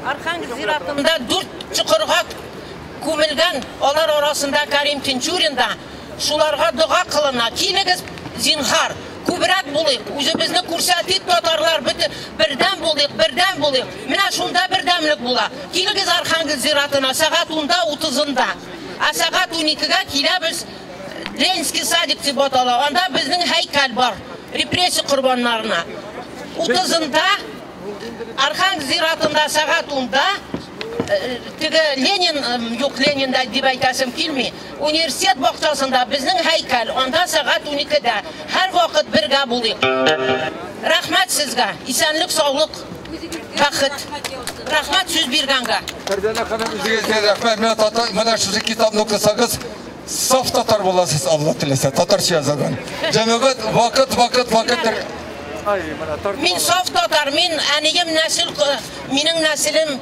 Архангел зиратында 4 чокырга күмелгән, алар арасында Карим Тинчурин да, шуларга дога кылына. Килегез, зинһар, күбрәк булыйк, үзебезне күрсәтик, татарлар, бөтен бердәм булыйк, бердәм булыйк. Менә шунда бердәмлек була. Килегез Архангел зиратына сәгать 10-да, 30-ында. Ә сәгать 12-гә киләбез Ленинский садик дип атала. Анда безнең һәйкәл бар, репрессия корбаннарына. 30-ында Архангел зиратында сәгать 10-да теге Ленин, юк, Ленин да дип әйтәсем килми. Университет бакчасында безнең һәйкәл, анда сәгать 12-дә. Һәр вакыт бергә булыйк. Рәхмәт сезгә. Исәнлек, саулык, бәхет. Рәхмәт сүз биргәнгә. Фәрзәнә ханым, үзегезгә рәхмәт. Менә татар, менә шушы китапны укысагыз, саф татар буласыз, Алла теләсә, татарча язылган. Җәмәгать, вакыт, вакыт,акыттыр. Мин саф татар, мин әнием нәсел, минем нәселем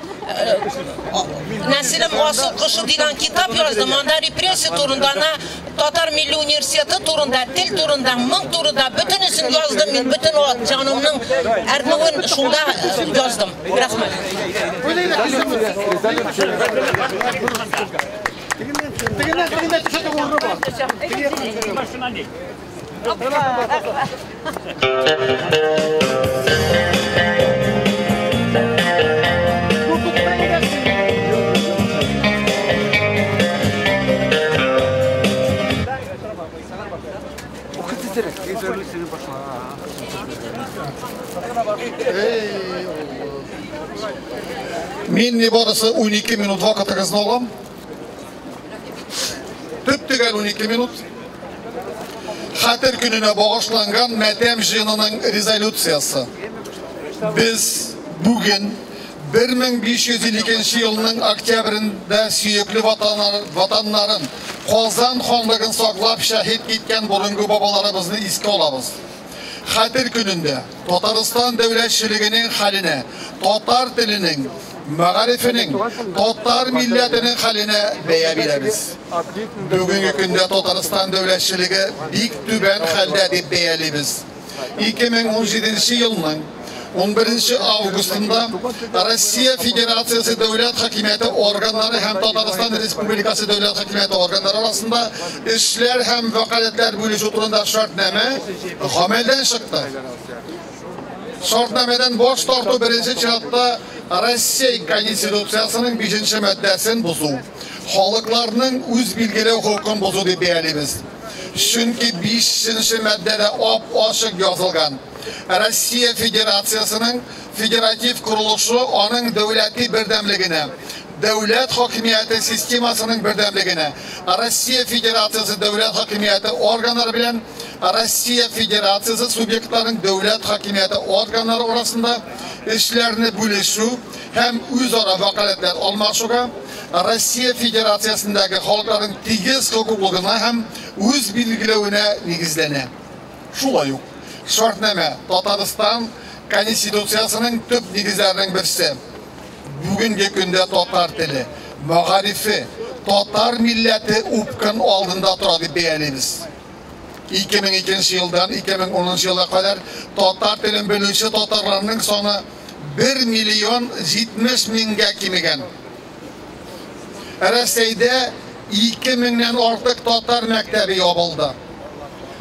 Нәселем асыл кошы дигән китап яздым. Анда репрессия турында, ана Татар милли университеты турында, тел турында, моң турында бөтенесен яздым мин, бөтен җанымның әрнүен шунда яздым. Рәхмәт. Мин нибарысы 12 минут вакытыгызны алам. Төп-төгәл 12 минут. Хәтер көненә багышланган мәтәм җыенының резолюциясе. Без бүген 1552 елның октябрендә сөекле ватаннарын, Казан ханлыгын саклап шәһит киткән борынгы бабаларыбызны искә алабыз. Хәтер көнендә Татарстан дәүләтчелегенең хәленә, татар теленең, мәгарифенең, татар милләтенең хәленә бәя бирәбез. Бүгенге көндә Татарстан дәүләтчелеге бик түбән хәлдә дип бәялибез. 2017 елның 11 августында Россия Федерациясе дәүләт хакимияте органнары һәм Татарстан Республикасы дәүләт хакимияте органнары арасында эшләр һәм вәкаләтләр бүлешү турында шартнамә гамәлдән чыкты. Шартнамәдән баш тарту беренче чиратта Россия Конституциясының 5 маддәсен бозу, халыкларның үз билгеләү хокукын бозу дип бәялибез. Чөнки 5 маддәдә ап-ачык язылган. Россия Федерациясының федератив корылышы аның дәүләти бердәмлегенә, дәүләт хакимияте системасының бердәмлегенә, Россия Федерациясе дәүләт хакимияте органнары белән Россия Федерациясе субъектларының дәүләт хакимияте органнары арасында эшләрне бүлешү һәм үзара вәкаләтләр алмашуга, Россия Федерациясендәге халыкларның тигез хокуклыгына һәм үз билгеләвенә нигезләнә. Шулай ук шартнамә Татарстан Конституциясының төп нигезләренең берсе. Бүгенге көндә татар теле, мәгарифе, татар милләте упкын алдында тора дип бәялибез. 2002 елдан 2010 елга кадәр татар телен белүче татарларның саны 1 миллион 70 меңгә кимегән. Рәсәйдә 2 меңнән артык татар мәктәбе ябылды.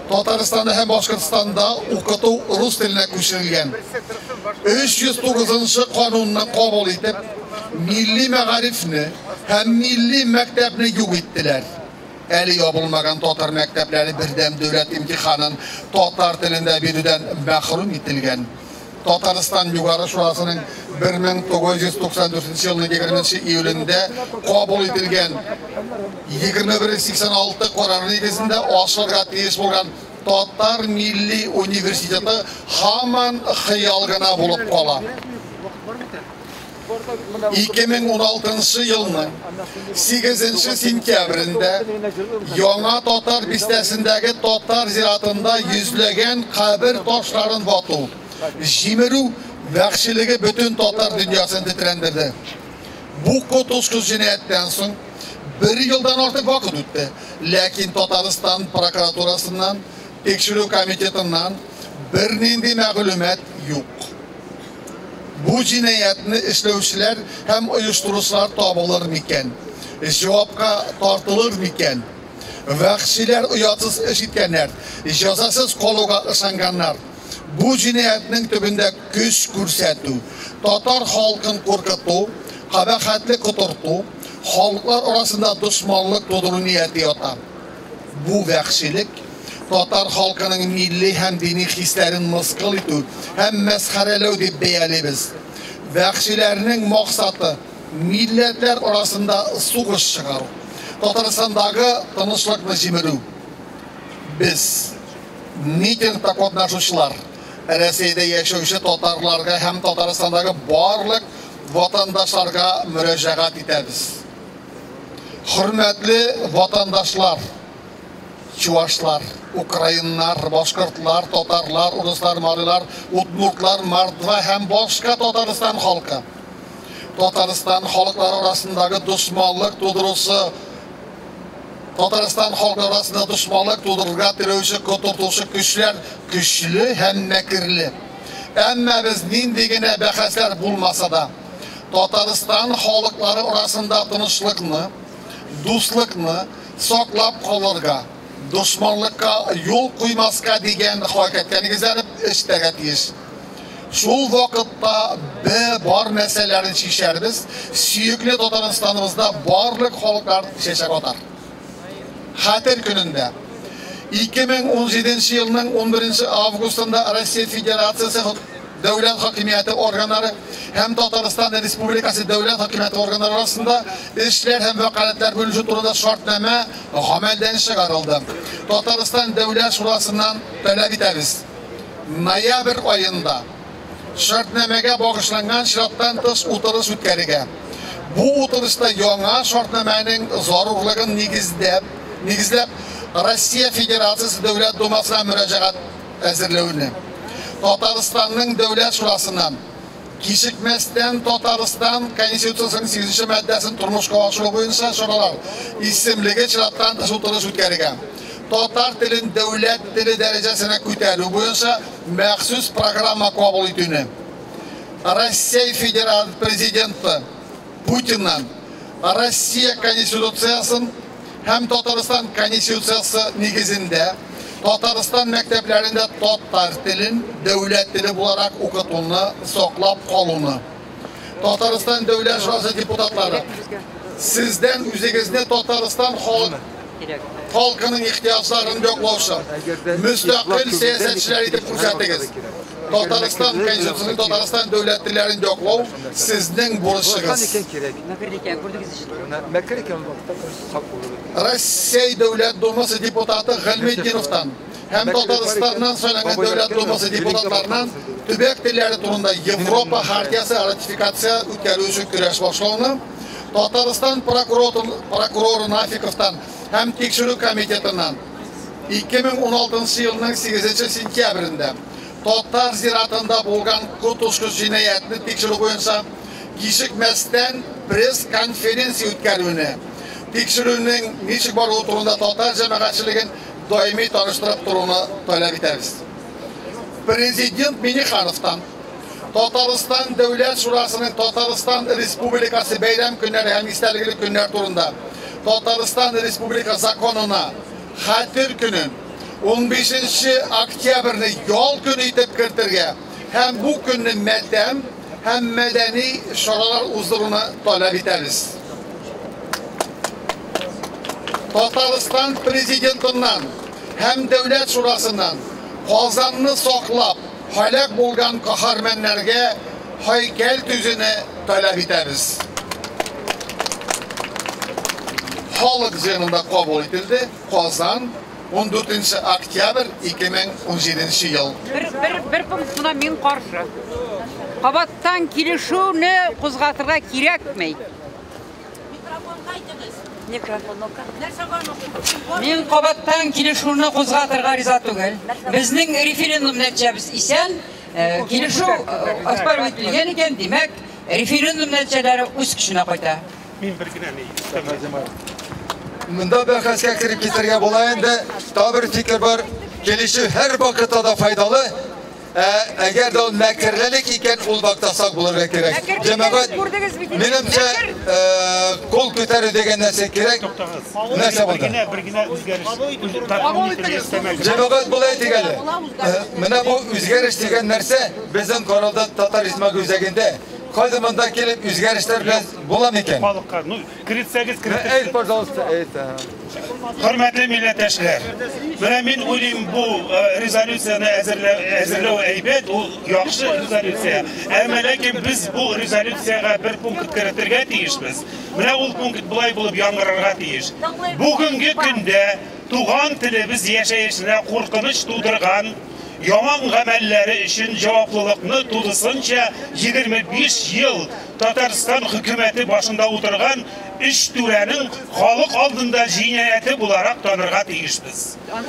Татарстанда һәм Башкортстанда укыту рус теленә күчерелгән. 309 канунны кабул итеп, милли мәгарифне һәм милли мәктәпне юк иттеләр. Әле ябылмаган татар мәктәпләре бердәм дәүләт имтиханын татар телендә бирүдән мәхрүм ителгән. Татарстан Югары Шурасының 1994 елның 20 июлендә кабул ителгән 2186 карары нигезендә ачылырга тиеш булган Татар милли университеты һаман хыял гына булып кала. 2016 елның 8 сентябрендә Яңа Татар бистәсендәге татар зиратында йөзләгән кабер ташларын вату, җимерү вәхшилеге бөтен татар дөньясын тетрәндерде. Бу коточкыч җинаятьтән соң бер елдан артык вакыт үтте. Ләкин Татарстан прокуратурасыннан, тикшерү комитетыннан бернинди мәгълүмат юк. Бу җинаятьне эшләүчеләр һәм оештыручылар табылыр микән? Җавапка тартылыр микән? Вәхшиләр оятсыз эш иткәннәр, җәзасыз калуга ышанганнар. Бу җинаятьнең төбендә көч күрсәтү, татар халкын куркыту, кабахәтле котырту, халыклар арасында дошманлык тудыру нияте ята. Бу вәхшилек татар халкының милли һәм дини хисләрен мыскыл итү һәм мәсхәрәләү дип бәялибез. Вәхшиләрнең максаты милләтләр арасында сугыш чыгару, Татарстандагы тынычлыкны җимерү. Без митингта катнашучылар, Рәсәйдә яшәүче татарларга һәм Татарстандагы барлык ватандашларга мөрәҗәгать итәбез. Хөрмәтле ватандашлар, чувашлар, украиннар, башкортлар, татарлар, урыслар, марилар, удмуртлар, мордва һәм башка Татарстан халкы. Татарстан халыклары арасындагы дошманлык тудыручы Татарстан халкы арасында дошманлык тудырырга теләүче котыртучы көчләр көчле һәм мәкерле. Әмма без нинди генә бәхәсләр булмаса да, Татарстан халыклары арасында тынычлыкны, дуслыкны саклап калырга, дошманлыкка юл куймаска дигән хакыйкатькә нигезләнеп эш итәргә тиеш. Шул вакытта бе бар мәсьәләләрен чишәрбез, сөекле Татарстаныбызда барлык халыклар чәчәк атар. Хәтер көнендә 2017 елның 11 августында Россия Федерациясе дәүләт хакимияте органнары һәм Татарстан Республикасы дәүләт хакимияте органнары арасында эшләр һәм вәкаләтләр бүленеше турында шартнамә гамәлдән чыгарылды. Татарстан Дәүләт Шурасыннан таләп итәбез. Ноябрь аенда шартнамәгә багышланган чираттан тыш утырыш үткәрергә. Бу утырышта яңа шартнамәнең зарурлыгын нигезләп, нигезләп Россия Федерациясе Дәүләт Думасына мөрәҗәгать әзерләүне. Татарстанның Дәүләт Шурасыннан кичекмәстән Татарстан Конституциясенең 8 маддәсен тормышка ашыру буенча чаралар исемлеге чираттан тыш утырыш үткәрергә. Татар телен дәүләт теле дәрәҗәсенә күтәрү буенча махсус программа кабул итүне. Россия Федераль Президенты Путиннан Россия Конституциясын һәм Татарстан Конституциясе нигезендә Татарстан мәктәпләрендә татар телен дәүләт теле буларак укытуны саклап калуны. Татарстан Дәүләт Шурасы депутатлары, сездән үзегезне Татарстан халык халкының ихтыяҗларын яклаучы мөстәкыйль сәясәтчеләр итеп күрсәтегез. Татарстан Конституциясен, Татарстан дәүләт телләрен яклау сезнең бурычыгыз. Россия Дәүләт Думасы депутаты Гыйльметдиновтан һәм Татарстаннан сайланган Дәүләт Думасы депутатларыннан төбәк телләре турында Европа хартиясе ратификация үткәрү өчен көрәш башлауны, Татарстан прокуроры Нафиковтан һәм тикшерү комитетыннан 2016 елның 8 сентябрендә татар зиратында булган коточкыч җинаятьне тикшерү буенча кичекмәстән пресс-конференция үткәрүне, тикшерүнең ничек баруы турында татар җәмәгатьчелеген даими таныштырып торуны таләп итәбез. Президент Миннихановтан Татарстан Дәүләт Шурасының Татарстан Республикасы бәйрәм көннәре һәм истәлекле көннәр турында Татарстан Республика законына хәтер көнен 15 октябрьне ял көне итеп кертергә һәм бу көнне мәтәм һәм мәдәни чаралар уздыруны таләп итәбез. Татарстан президентыннан һәм Дәүләт Шурасыннан Казанны саклап һәлак булган каһарманнарга һәйкәл төзүне таләп итәбез. Халык җыенында кабул ителде. Казан 14 октябрь 2017 ел. Бер пунктына мин каршы. Кабаттан килешүне кузгатырга кирәкми. Мин кабаттан килешүне кузгатырга риза түгел. Безнең референдум нәтиҗәбез исән, килешү оспаривать ителгән икән, димәк, референдум нәтиҗәләре үз көченә кайта. Мин бер генә ни. Монда бәхәскә кереп китәргә була инде. Тагы бер фикер бар. Килешү һәр вакытта да файдалы. Әгәр дә ул мәкерлелек икән, ул вакытта сак булырга кирәк. Җәмәгать, минемчә, кул күтәрү дигән нәрсә кирәк. Нәрсә булды? Бер генә үзгәреш. Җәмәгать болай әйтик әле. Менә бу үзгәреш дигән нәрсә безнең коралда Татар иҗтимагый үзәгендә. Кайда монда килеп үзгәрешләр белән була микән? Халыкка, ну, керетсәгез, керетегез. Әйт, пожалуйста, әйт. Хөрмәтле милләттәшләр, менә мин уйлыйм, бу резолюцияне әзерләү әйбәт, ул яхшы резолюция. Әмма ләкин без бу резолюциягә бер пункт керетергә тиешбез. Менә ул пункт болай булып яңгырарга тиеш. Бүгенге көндә туган телебез яшәешенә куркыныч тудырган яман гамәлләре өчен җаваплылыкны тулысынча 25 ел Татарстан хөкүмәте башында утырган өч түрәнең халык алдында җинаяте буларак танырга тиешбез.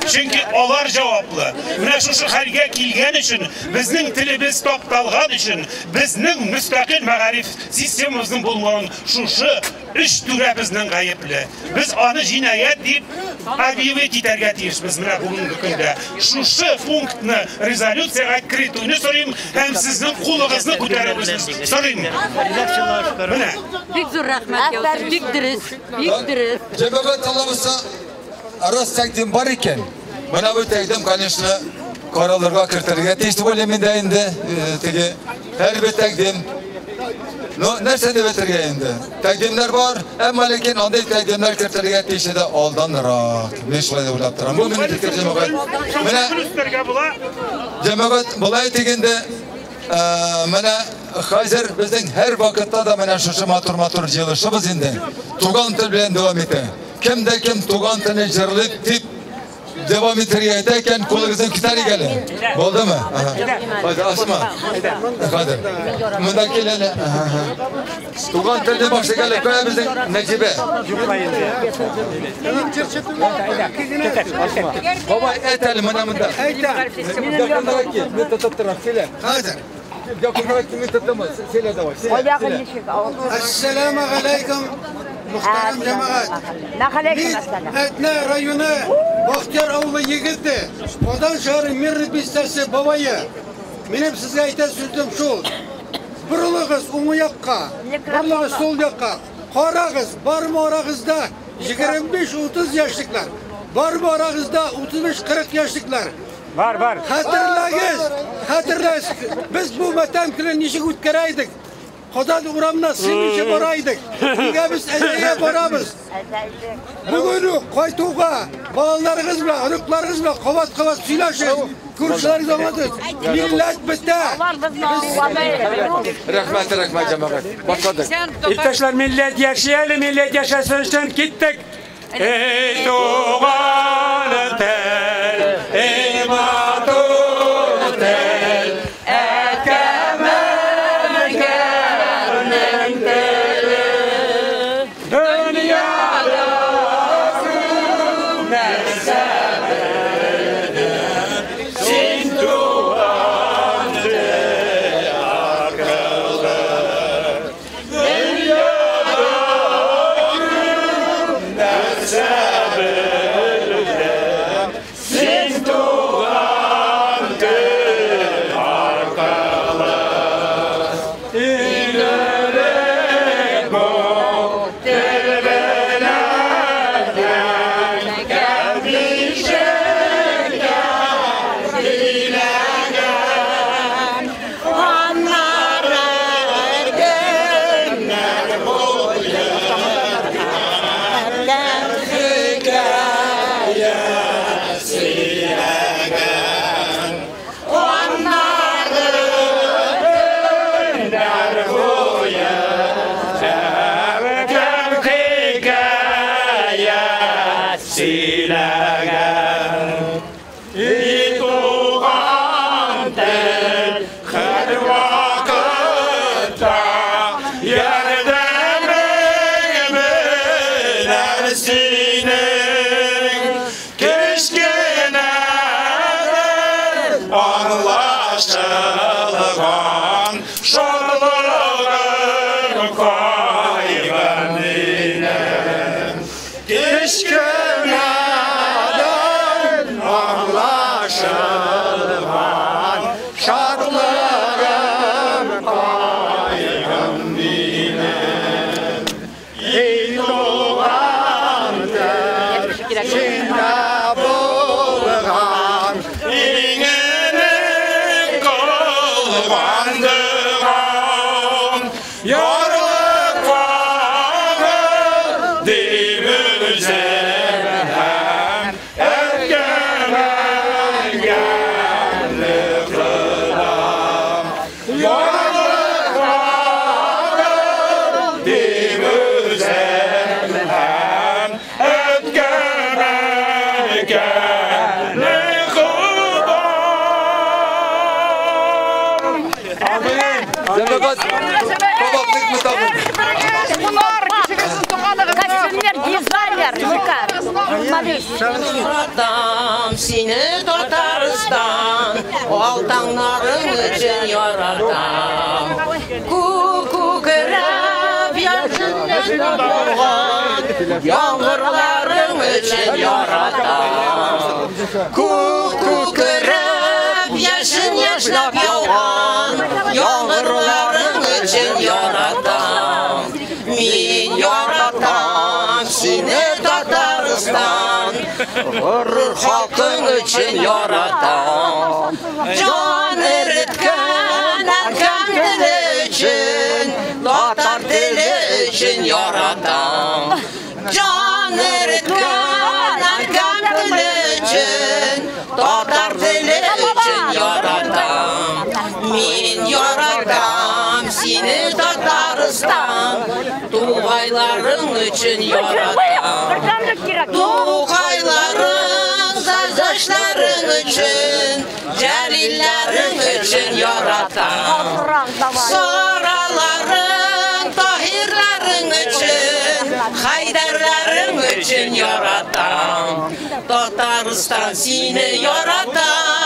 Чөнки алар җаваплы. Менә шушы хәлгә килгән өчен, безнең телебез тапталган өчен, безнең мөстәкыйль мәгариф системабызның булмавын шушы өч түрә безнең гаепле. Без аны җинаять дип объявить итәргә тиешбез менә бүгенге көндә. Шушы пунктны резолюциягә кертүне сорыйм һәм сезнең кулыгызны күтәрүегезне сорыйм. Менә. Бик зур рәхмәт, Яусыр, бик дөрес, бик дөрес. Җәмәгать алабызса, раз тәкъдим бар икән, менә бу тәкъдим, конечно, каралырга кертергә тиеш дип уйлыйм инде инде, теге һәрбер тәкъдим. Ну, нәрсә дип әйтергә инде? Тәкъдимнәр бар, әмма ләкин андый тәкъдимнәр кертергә тиеш иде алданрак. Мин шулай дип уйлап торам. Бу минем фикер, җәмәгать. Менә җәмәгать болай әйтик инде, менә хәзер безнең һәр вакытта да менә шушы матур-матур җыелышыбыз инде туган тел белән дәвам итә. Кем дә кем туган телне җырлыйк дип дәвам итәргә әйтә икән, кулыгызны күтәрик әле. Булдымы? Хәзер асма. Хәзер. Монда кил әле. Туган телне башлыйк әле. Кая безнең Нәҗибә? Бабай, әйт әле менә монда. Якынрак кил, мин тотып торам, сөйлә. Хәзер. Якынрак кил, мин тотам. Сөйлә давай. Ассаламу алейкум. Мөхтәрәм җәмәгать. Мин Әтнә районы Бахтияр авылы егете, Казан шәһәре Мирный бистәсе бабае. Минем сезгә әйтә сүзем шул. Борылыгыз уң якка, борылыгыз сул якка. Карагыз, бармы арагызда 25-30 яшьлекләр, бармы арагызда 35-40 яшьлекләр. Бар, бар. Хәтерләгез, хәтерләгез. Без бу матәм көнен ничек үткәрә идек? Казан урамына сыймыйча бара идек. Нигә без әзәйгә барабыз? Бүген үк кайтуга балаларыгыз белән, оныкларыгыз белән кабат-кабат сөйләшегез. Күршеләрегез аңлатыгыз. Милләт бетә. Рәхмәт, рәхмәт, җәмәгать. Башладык. Иптәшләр, милләт яши әле, милләт яшәсен өчен киттек. Эй, туган тел, эй, матур тел, әткәм-әнкәмнең теле. Дөньяда күп нәрсә белдем, син туган тел аркылы. Дөньяда күп нәрсә белдем, син туган тел аркылы. Илерек бу тел белән кәбишеккә биләгән. Аннары көннәр буе әткәм хикәя сөйләгән. Аннары көннәр буе әткәм хикәя сөйләгән. И туган тел һәр вакытта ярдәмең белән синең кечкенәдән аңлашылган шатлыгым кайгым минем. Кечкенәдән аңлашылган шатлыгым кайгым минем. Ey туган тел, синдә булган иң элек кылган догам. Ярлыкагыз дип үзем һәм әткәм әнкәмне кылам. Ярлыкагыз дип үзем һәм әткәм әнкәмне кылам. Җәмәгать, кабатлык мы табын? Кунар, кешегезне туганыгыз. Яратам сине, Татарстан, ал таңнарың өчен яратам. Күк күкрәп яшеннән яуган яңгырларың өчен яратам. Күк күкрәп яшен яшьнәп яуган яңгырларың өчен яратам. Мин яратам сине, Татарстан, горур халкың өчен яратам. Җан эреткән әнкәм теле өчен, татар теле өчен яратам. Җан эреткән әнкәм теле өчен, татар теле өчен яратам. Мин яратам сине, Татарстан, тугайларың өчен яратам. Тугайларың, сазашларың өчен, Җәлилләрең өчен яратам. Сараларың, Таһирларың өчен, Хәйдәрләрең өчен яратам. Татарстан, сине яратам.